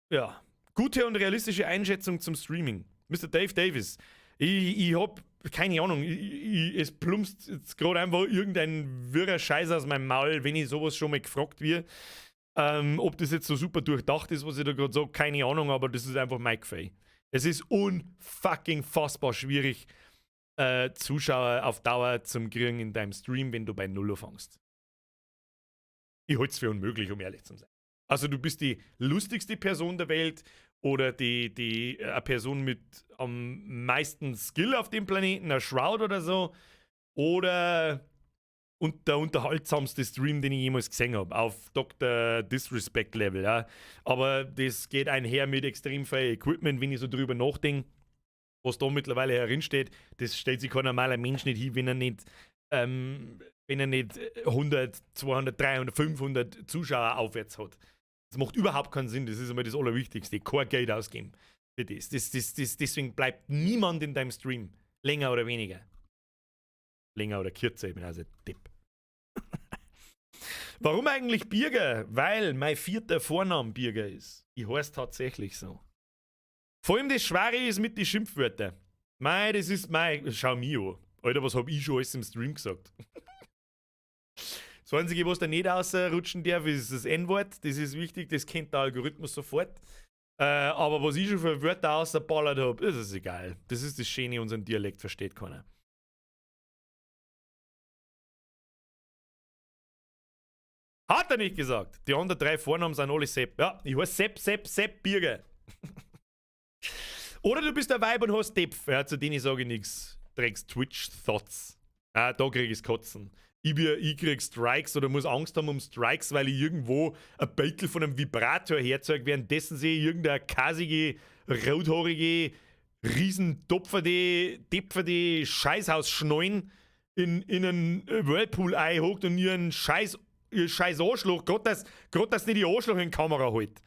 Ja, gute und realistische Einschätzung zum Streaming. Mr. Dave Davis, ich hab keine Ahnung, es plumpst jetzt gerade einfach irgendein wirrer Scheiß aus meinem Maul, wenn ich sowas schon mal gefragt wird. Ob das jetzt so super durchdacht ist, was ich da gerade sage, keine Ahnung, aber das ist einfach mein Gefühl. Es ist unfucking fassbar schwierig, Zuschauer auf Dauer zum kriegen in deinem Stream, wenn du bei Null anfängst. Ich halte es für unmöglich, um ehrlich zu sein. Also du bist die lustigste Person der Welt oder die eine Person mit am meisten Skill auf dem Planeten, ein Shroud oder so, oder und der unterhaltsamste Stream, den ich jemals gesehen habe, auf Dr. Disrespect Level. Ja. Aber das geht einher mit extrem viel Equipment, wenn ich so drüber nachdenke, was da mittlerweile herinsteht, das stellt sich kein normaler Mensch nicht hin, wenn er nicht 100, 200, 300, 500 Zuschauer aufwärts hat. Das macht überhaupt keinen Sinn, das ist einmal das Allerwichtigste. Kein Geld ausgeben für das. Deswegen bleibt niemand in deinem Stream, länger oder weniger. Länger oder kürzer, ich bin also Depp. Warum eigentlich Birger? Weil mein vierter Vorname Birger ist. Ich heiße tatsächlich so. Vor allem das Schwere ist mit den Schimpfwörtern. Mei, das ist mei. Schau mich an. Alter, was hab ich schon alles im Stream gesagt? Das Einzige, was da nicht rausrutschen darf, ist das N-Wort. Das ist wichtig, das kennt der Algorithmus sofort. Aber was ich schon für Wörter rausgeballert hab, ist es egal. Das ist das Schöne, unseren Dialekt versteht keiner. Hat er nicht gesagt. Die anderen drei Vornamen sind alle Sepp. Ja, ich heiße Sepp, Sepp, Sepp Birger. Oder du bist der Weib und hast Depf. Ja, zu denen sage ich nichts. Trägst Twitch-Thoughts. Ah, da krieg ich's Kotzen. Ich krieg Strikes oder muss Angst haben um Strikes, weil ich irgendwo ein Beutel von einem Vibrator herzeig, währenddessen sehe ich irgendeine kasige, rothaarige, riesentopferte, depferte Scheißhaus schnallen in einen Whirlpool einhockt und ihren Scheiß, ihr scheiß Arschloch, grad dass nicht die Arschloch in die Kamera hält.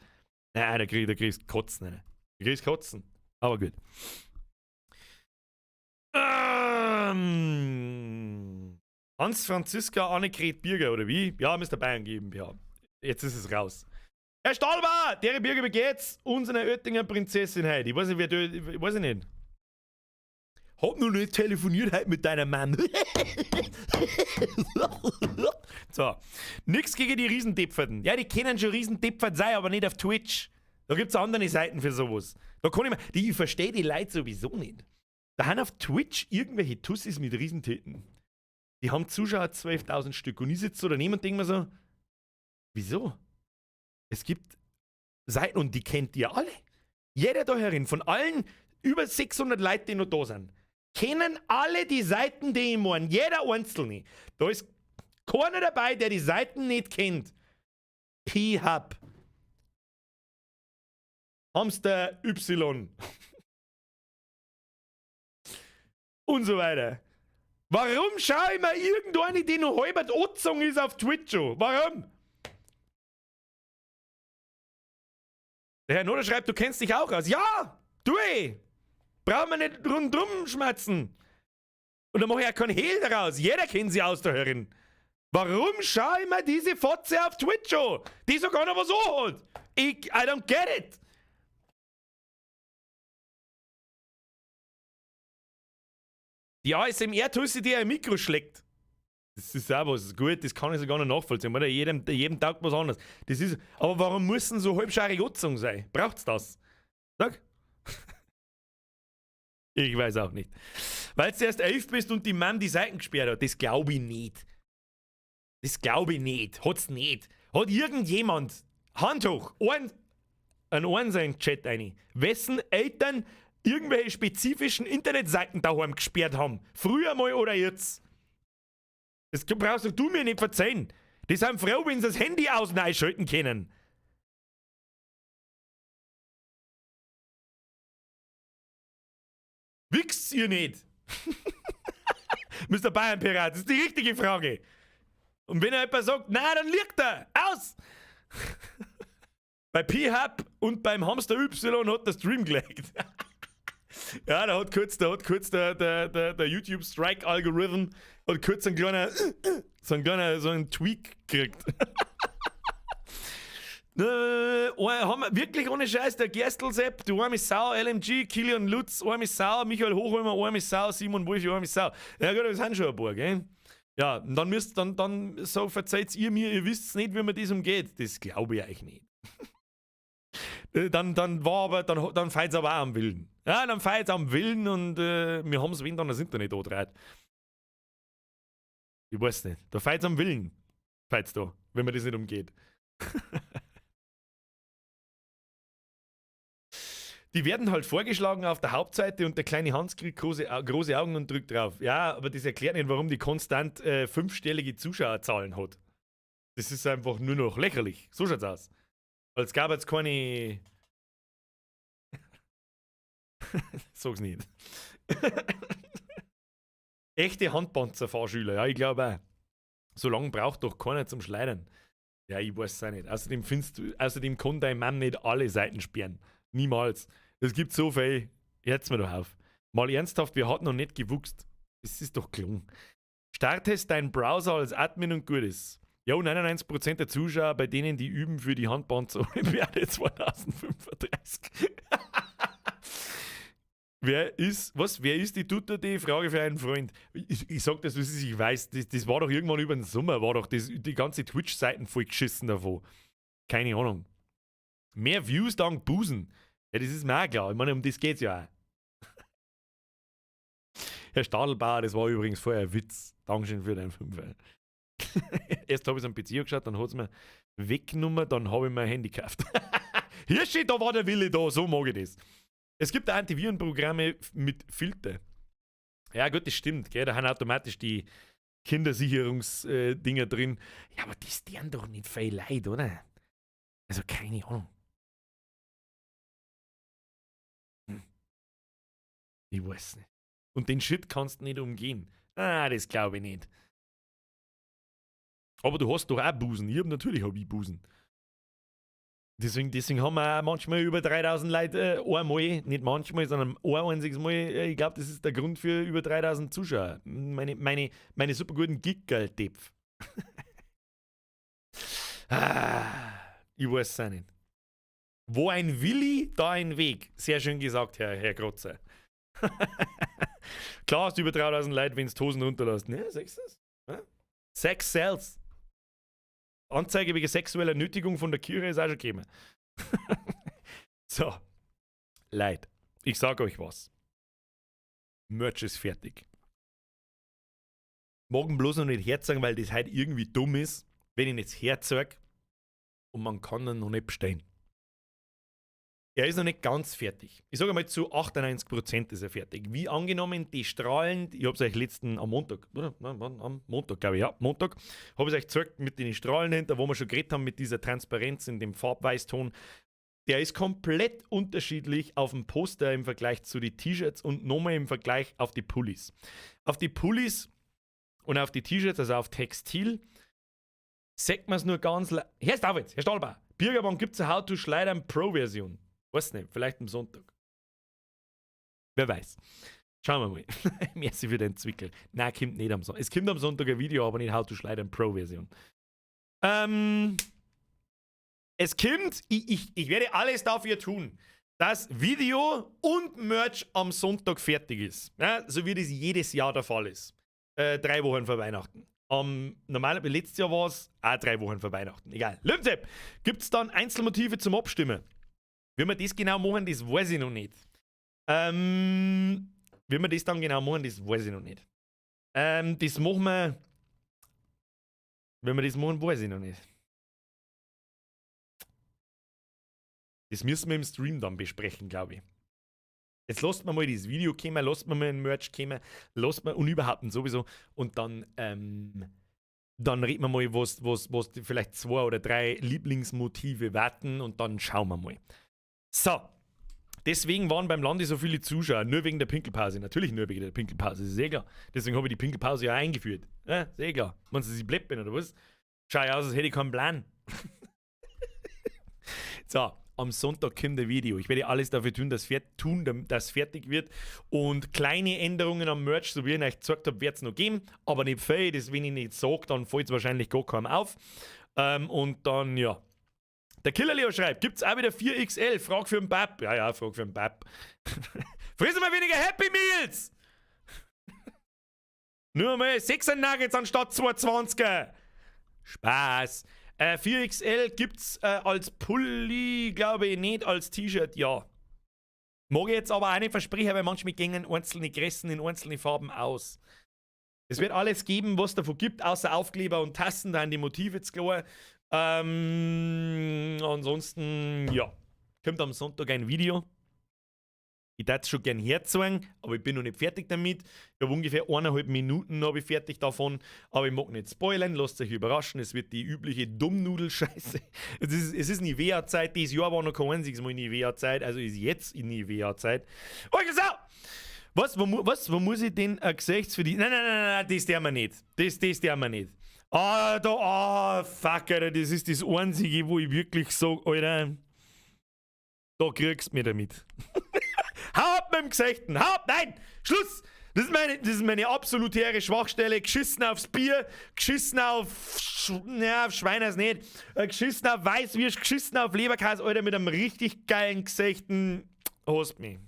Nein, da kriegst du Kotzen. Alter. Da kriegst du Kotzen. Aber gut. Hans Franziska Annegret Birger, oder wie? Ja, Mr. Bayern GmbH. Jetzt ist es raus. Herr Stahlbauer, der Birger, wie geht's? Unsere Oettinger Prinzessin heute. Ich weiß nicht, wer du, ich weiß nicht. Hab noch nicht telefoniert heute mit deiner Mann. So. Nix gegen die Riesendepferten. Ja, die können schon Riesendepfert sein, aber nicht auf Twitch. Da gibt's andere Seiten für sowas. Da kann ich mir, die, ich verstehe die Leute sowieso nicht. Da haben auf Twitch irgendwelche Tussis mit Riesentitten. Die haben Zuschauer 12.000 Stück. Und ich sitze so daneben und denke mir so, wieso? Es gibt Seiten und die kennt ihr alle. Jeder da herin, von allen über 600 Leuten, die noch da sind, kennen alle die Seiten, die ich meine. Jeder einzelne. Da ist keiner dabei, der die Seiten nicht kennt. P-Hub. Hamster Y. Und so weiter. Warum schaue ich mir irgendeine, die noch halb angezogen ist, auf Twitch an? Warum? Der Herr Noder schreibt, du kennst dich auch aus. Ja, du eh. Brauchen wir nicht rundum schmerzen. Und dann mache ich ja keinen Hehl daraus. Jeder kennt sie aus der Hörin. Warum schaue ich mir diese Fotze auf Twitch an, die sogar noch was anhat? I don't get it. Die ASMR-Tussi, die ein Mikro schlägt. Das ist auch was gut, das kann ich sogar noch nachvollziehen. Oder jedem taugt was anderes. Das ist, aber warum müssen so halbschaarig angezogen sein? Braucht's das? Sag. Ich weiß auch nicht. Weil du erst 11 bist und die Mom die Seiten gesperrt hat. Das glaube ich nicht. Das glaube ich nicht. Hat's nicht. Hat irgendjemand, Hand hoch, ein Ohren sein Chat rein, wessen Eltern irgendwelche spezifischen Internetseiten daheim gesperrt haben? Früher mal oder jetzt? Das brauchst doch du mir nicht verzeihen. Die sind froh, wenn sie das Handy aus- und einschalten können. Wichst ihr nicht? Mr. Bayern Pirat, das ist die richtige Frage. Und wenn er jemand sagt, na, dann liegt er. Aus! Bei P-Hub und beim Hamster Y hat der Stream gelegt. Ja, da hat kurz, der YouTube Strike Algorithm hat kurz einen kleinen, so einen kleinen, so einen Tweak gekriegt. Haben wir wirklich ohne Scheiß, der Gerstl Sepp, du arme Sau, LMG, Kilian Lutz, arme Sau, Michael Hochheimer, arme Sau, Simon Wolf, arme Sau. Ja gut, das sind schon ein paar, gell? Ja, und dann müsst, dann so verzeiht ihr mir, ihr wisst nicht, wie man das umgeht. Das glaube ich euch nicht. Dann war aber, dann feilt's aber auch am Willen. Ja, dann feilt's am Willen und wir haben's, wenn dann das Internet andreht. Ich weiß nicht. Da feilt's am Willen. Feilt's da, wenn man das nicht umgeht. Die werden halt vorgeschlagen auf der Hauptseite und der kleine Hans kriegt große Augen und drückt drauf. Ja, aber das erklärt nicht, warum die konstant fünfstellige Zuschauerzahlen hat. Das ist einfach nur noch lächerlich. So schaut's aus. Als gäbe es keine... Sag's nicht. Echte Handpanzerfahrschüler, ja, ich glaube auch. So lange braucht doch keiner zum Schleudern. Ja, ich weiß es auch nicht. Außerdem kann dein Mann nicht alle Seiten sperren. Niemals. Es gibt so viel. Hört's mir doch auf. Mal ernsthaft, wir hatten noch nicht gewuchst. Das ist doch gelungen. Startest deinen Browser als Admin und gut ist. Jo, 99% der Zuschauer, bei denen, die üben für die Handpanzer-Olympiade 2035. Wer ist, was, wer ist die Tutter, die Frage für einen Freund? Ich sag das, was ich weiß, das war doch irgendwann über den Sommer, war doch das, die ganze Twitch-Seiten voll geschissen davon. Keine Ahnung. Mehr Views dank Busen. Ja, das ist mir auch klar. Ich meine, um das geht's ja auch. Herr Stadelbauer, das war übrigens vorher ein Witz. Dankeschön für deinen Fünfer. Erst habe ich es am PC angeschaut, dann hat's mir weggenommen, dann habe ich mir ein Handy gekauft. Hirschi, da war der Wille da, so mag ich das. Es gibt auch Antivirenprogramme mit Filter. Ja gut, das stimmt, gell? Da haben automatisch die Kindersicherungsdinger drin. Ja, aber das deren doch nicht viel Leid, oder? Also keine Ahnung. Ich weiß nicht. Und den Shit kannst du nicht umgehen. Ah, das glaube ich nicht. Aber du hast doch auch Busen. Ich hab natürlich hab ich Busen. Deswegen haben wir auch manchmal über 3000 Leute einmal, nicht manchmal, sondern ein einziges Mal. Ich glaube, das ist der Grund für über 3000 Zuschauer. Meine super guten Gig-Geld-Depf. Ich weiß es auch nicht. Wo ein Willi, da ein Weg. Sehr schön gesagt, Herr Grotzer. Klar hast du über 3000 Leute, wenn du die Hosen runterlässt. Ne, sagst du das? Ja? Sex sells. Anzeige wegen sexueller Nötigung von der Kirche ist auch schon gekommen. So. Leid. Ich sag euch was. Merch ist fertig. Morgen bloß noch nicht herzeigen, weil das heute irgendwie dumm ist, wenn ich jetzt herzeig und man kann dann noch nicht bestellen. Er ist noch nicht ganz fertig. Ich sage mal, zu 98% ist er fertig. Wie angenommen, die Strahlen, ich hab's euch letzten am Montag, oder? Nein, wann? Am Montag, glaube ich, ja, Montag, hab ich's euch gezeigt mit den Strahlen hinter, wo wir schon geredet haben, mit dieser Transparenz in dem Farbweißton. Der ist komplett unterschiedlich auf dem Poster im Vergleich zu den T-Shirts und nochmal im Vergleich auf die Pullis. Auf die Pullis und auf die T-Shirts, also auf Textil, sagt man's nur ganz Herr David, Herr Stahlbauer, Birgerbank gibt's eine How to Schleudern Pro-Version. Weiß nicht, vielleicht am Sonntag. Wer weiß. Schauen wir mal. Merci für den Zwickel. Nein, kommt nicht am Sonntag. Es kommt am Sonntag ein Video, aber nicht How to Schleudern Pro-Version. Es kommt, ich werde alles dafür tun, dass Video und Merch am Sonntag fertig ist. Ja, so wie das jedes Jahr der Fall ist. 3 Wochen vor Weihnachten. Normalerweise, letztes Jahr war es auch 3 Wochen vor Weihnachten. Egal. Löwensepp, gibt's dann Einzelmotive zum Abstimmen? Wie wir das genau machen, das weiß ich noch nicht. Wie wir das dann genau machen, das weiß ich noch nicht. Das machen wir. Wenn wir das machen, weiß ich noch nicht. Das müssen wir im Stream dann besprechen, glaube ich. Jetzt lasst mir mal das Video kommen, lasst mir mal ein Merch kommen, lasst mir und überhaupt und sowieso. Und dann, dann reden wir mal, was die vielleicht 2 oder 3 Lieblingsmotive warten und dann schauen wir mal. So. Deswegen waren beim Landi so viele Zuschauer, nur wegen der Pinkelpause. Natürlich nur wegen der Pinkelpause, das ist eh klar. Deswegen habe ich die Pinkelpause ja eingeführt. Ja, ist eh klar. Meinst du, dass ich blöd bin oder was? Schau ja aus, als hätte ich keinen Plan. So, am Sonntag kommt ein Video. Ich werde alles dafür tun, dass fertig wird. Und kleine Änderungen am Merch, so wie ich euch gezeigt habe, wird es noch geben. Aber nicht viel, das wenn ich nicht sage, dann fällt es wahrscheinlich gar keinem auf. Und dann, ja. Der Killer Leo schreibt, gibt's auch wieder 4XL? Frag für den Bab. Ja, ja, frag für den Bab. Friss mal weniger Happy Meals! Nur mal 6er Nuggets anstatt 220er. Spaß. 4XL gibt's als Pulli, glaube ich, nicht, als T-Shirt, ja. Mag ich jetzt aber auch nicht versprechen, weil manchmal gingen einzelne Größen in einzelne Farben aus. Es wird alles geben, was davon gibt, außer Aufkleber und Tassen, da sind die Motive zu klar. Ansonsten, ja, kommt am Sonntag ein Video. Ich würde es schon gern herzeigen, aber ich bin noch nicht fertig damit. Ich habe ungefähr 1,5 Minuten hab ich fertig davon, aber ich mag nicht spoilern, lasst euch überraschen. Es wird die übliche Dummnudelscheiße. Es ist Nivea-Zeit, dieses Jahr war noch kein einziges Mal Nivea-Zeit, also ist jetzt Nivea-Zeit. Okay, so! Was, wo muss ich denn Gesichts für die. Nein, nein, nein, nein, das der wir nicht. Das der wir nicht. Ah, da, ah, fuck, Alter, das ist das Einzige, wo ich wirklich sag, Alter, da kriegst du mich damit. Hau ab mit dem Gesichten, hau ab, nein, Schluss! Das ist meine absolutäre Schwachstelle. Geschissen aufs Bier, geschissen auf, ja, auf Schweine ist nicht, geschissen auf Weißwürst, geschissen auf Leberkäse, Alter, mit einem richtig geilen Gesichten, hast mich.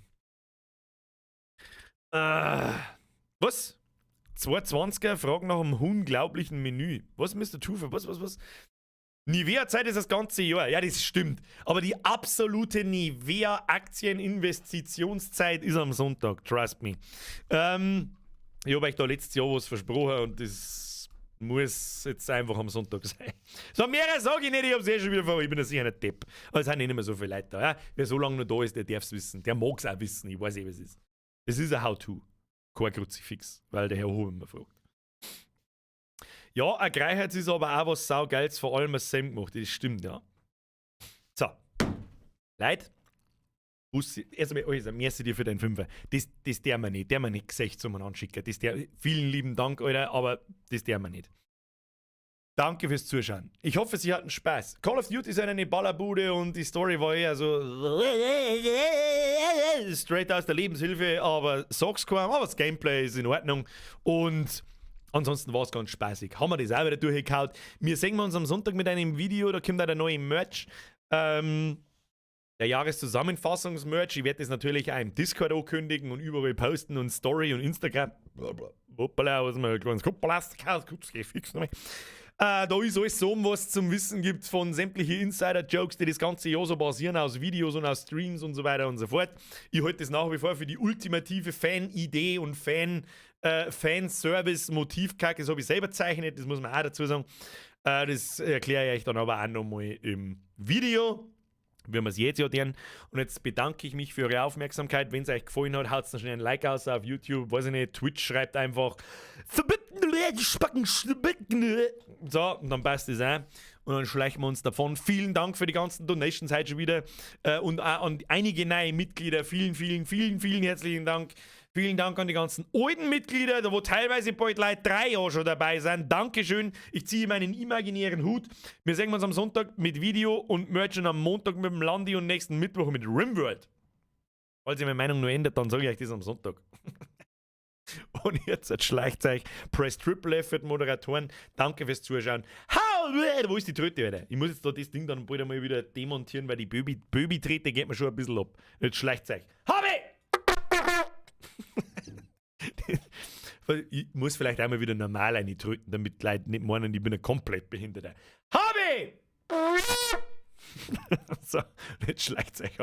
Was? 220er Fragen nach einem unglaublichen Menü. Was, Mr. Tufe? Was? Nivea-Zeit ist das ganze Jahr. Ja, das stimmt. Aber die absolute Nivea-Aktieninvestitionszeit ist am Sonntag. Trust me. Ich habe euch da letztes Jahr was versprochen und das muss jetzt einfach am Sonntag sein. So, mehr sage ich nicht, ich hab's eh schon wieder vor. Ich bin ja sicher nicht Depp. Aber es sind eh nicht mehr so viele Leute da. Ja? Wer so lange noch da ist, der darf's wissen. Der mag's auch wissen. Ich weiß eh, was es ist. Es ist ein How-To. Kein Kruzifix, weil der Herr Hohen immer fragt. Ja, ein Greiherz ist aber auch was saugeiles, vor allem was Sam gemacht. Das stimmt, ja. So. Leute, erstmal, also, merci dir für deinen Fünfer. Das der wir nicht. Der wir nicht Gesicht zum anschicken. Das der, vielen lieben Dank, Alter, aber das der wir nicht. Danke fürs Zuschauen. Ich hoffe, Sie hatten Spaß. Call of Duty ist eine Ballerbude und die Story war eher so straight aus der Lebenshilfe, aber sag's kaum, aber das Gameplay ist in Ordnung und ansonsten war es ganz spaßig. Haben wir das auch wieder durchgekaut. Wir sehen uns am Sonntag mit einem Video, da kommt auch der neue Merch. Der Jahreszusammenfassungs-Merch. Ich werde das natürlich auch im Discord ankündigen und überall posten und Story und Instagram. Hoppala, was mir ganz da ist alles so, was es zum Wissen gibt von sämtlichen Insider-Jokes, die das ganze Jahr so basieren, aus Videos und aus Streams und so weiter und so fort. Ich halte das nach wie vor für die ultimative Fan-Idee und Fanservice-Motivkacke. Das habe ich selber gezeichnet, das muss man auch dazu sagen. Das erkläre ich euch dann aber auch nochmal im Video, wie wir es jetzt ja tun. Und jetzt bedanke ich mich für eure Aufmerksamkeit. Wenn es euch gefallen hat, haut noch schnell ein Like aus auf YouTube, weiß ich nicht, Twitch schreibt einfach so, und dann passt das auch. Und dann schleichen wir uns davon. Vielen Dank für die ganzen Donations heute schon wieder. Und auch an einige neue Mitglieder. Vielen, vielen, vielen, vielen herzlichen Dank. Vielen Dank an die ganzen alten Mitglieder, da wo teilweise bald Leute 3 Jahre schon dabei sind. Dankeschön. Ich ziehe meinen imaginären Hut. Wir sehen uns am Sonntag mit Video und Merch und am Montag mit dem Landi und nächsten Mittwoch mit Rimworld. Falls ihr meine Meinung noch ändert, dann sage ich euch das am Sonntag. Und jetzt schleicht euch. Press Triple F für die Moderatoren. Danke fürs Zuschauen. Wo ist die Tröte, Alter? Ich muss jetzt da das Ding dann bald einmal wieder demontieren, weil die Böbi-Tröte geht mir schon ein bisschen ab. Jetzt schleicht euch. Habe! Ich muss vielleicht einmal wieder normal eine tröten, damit die Leute nicht meinen, ich bin ein komplett Behinderter. Habe! So, jetzt schleicht euch.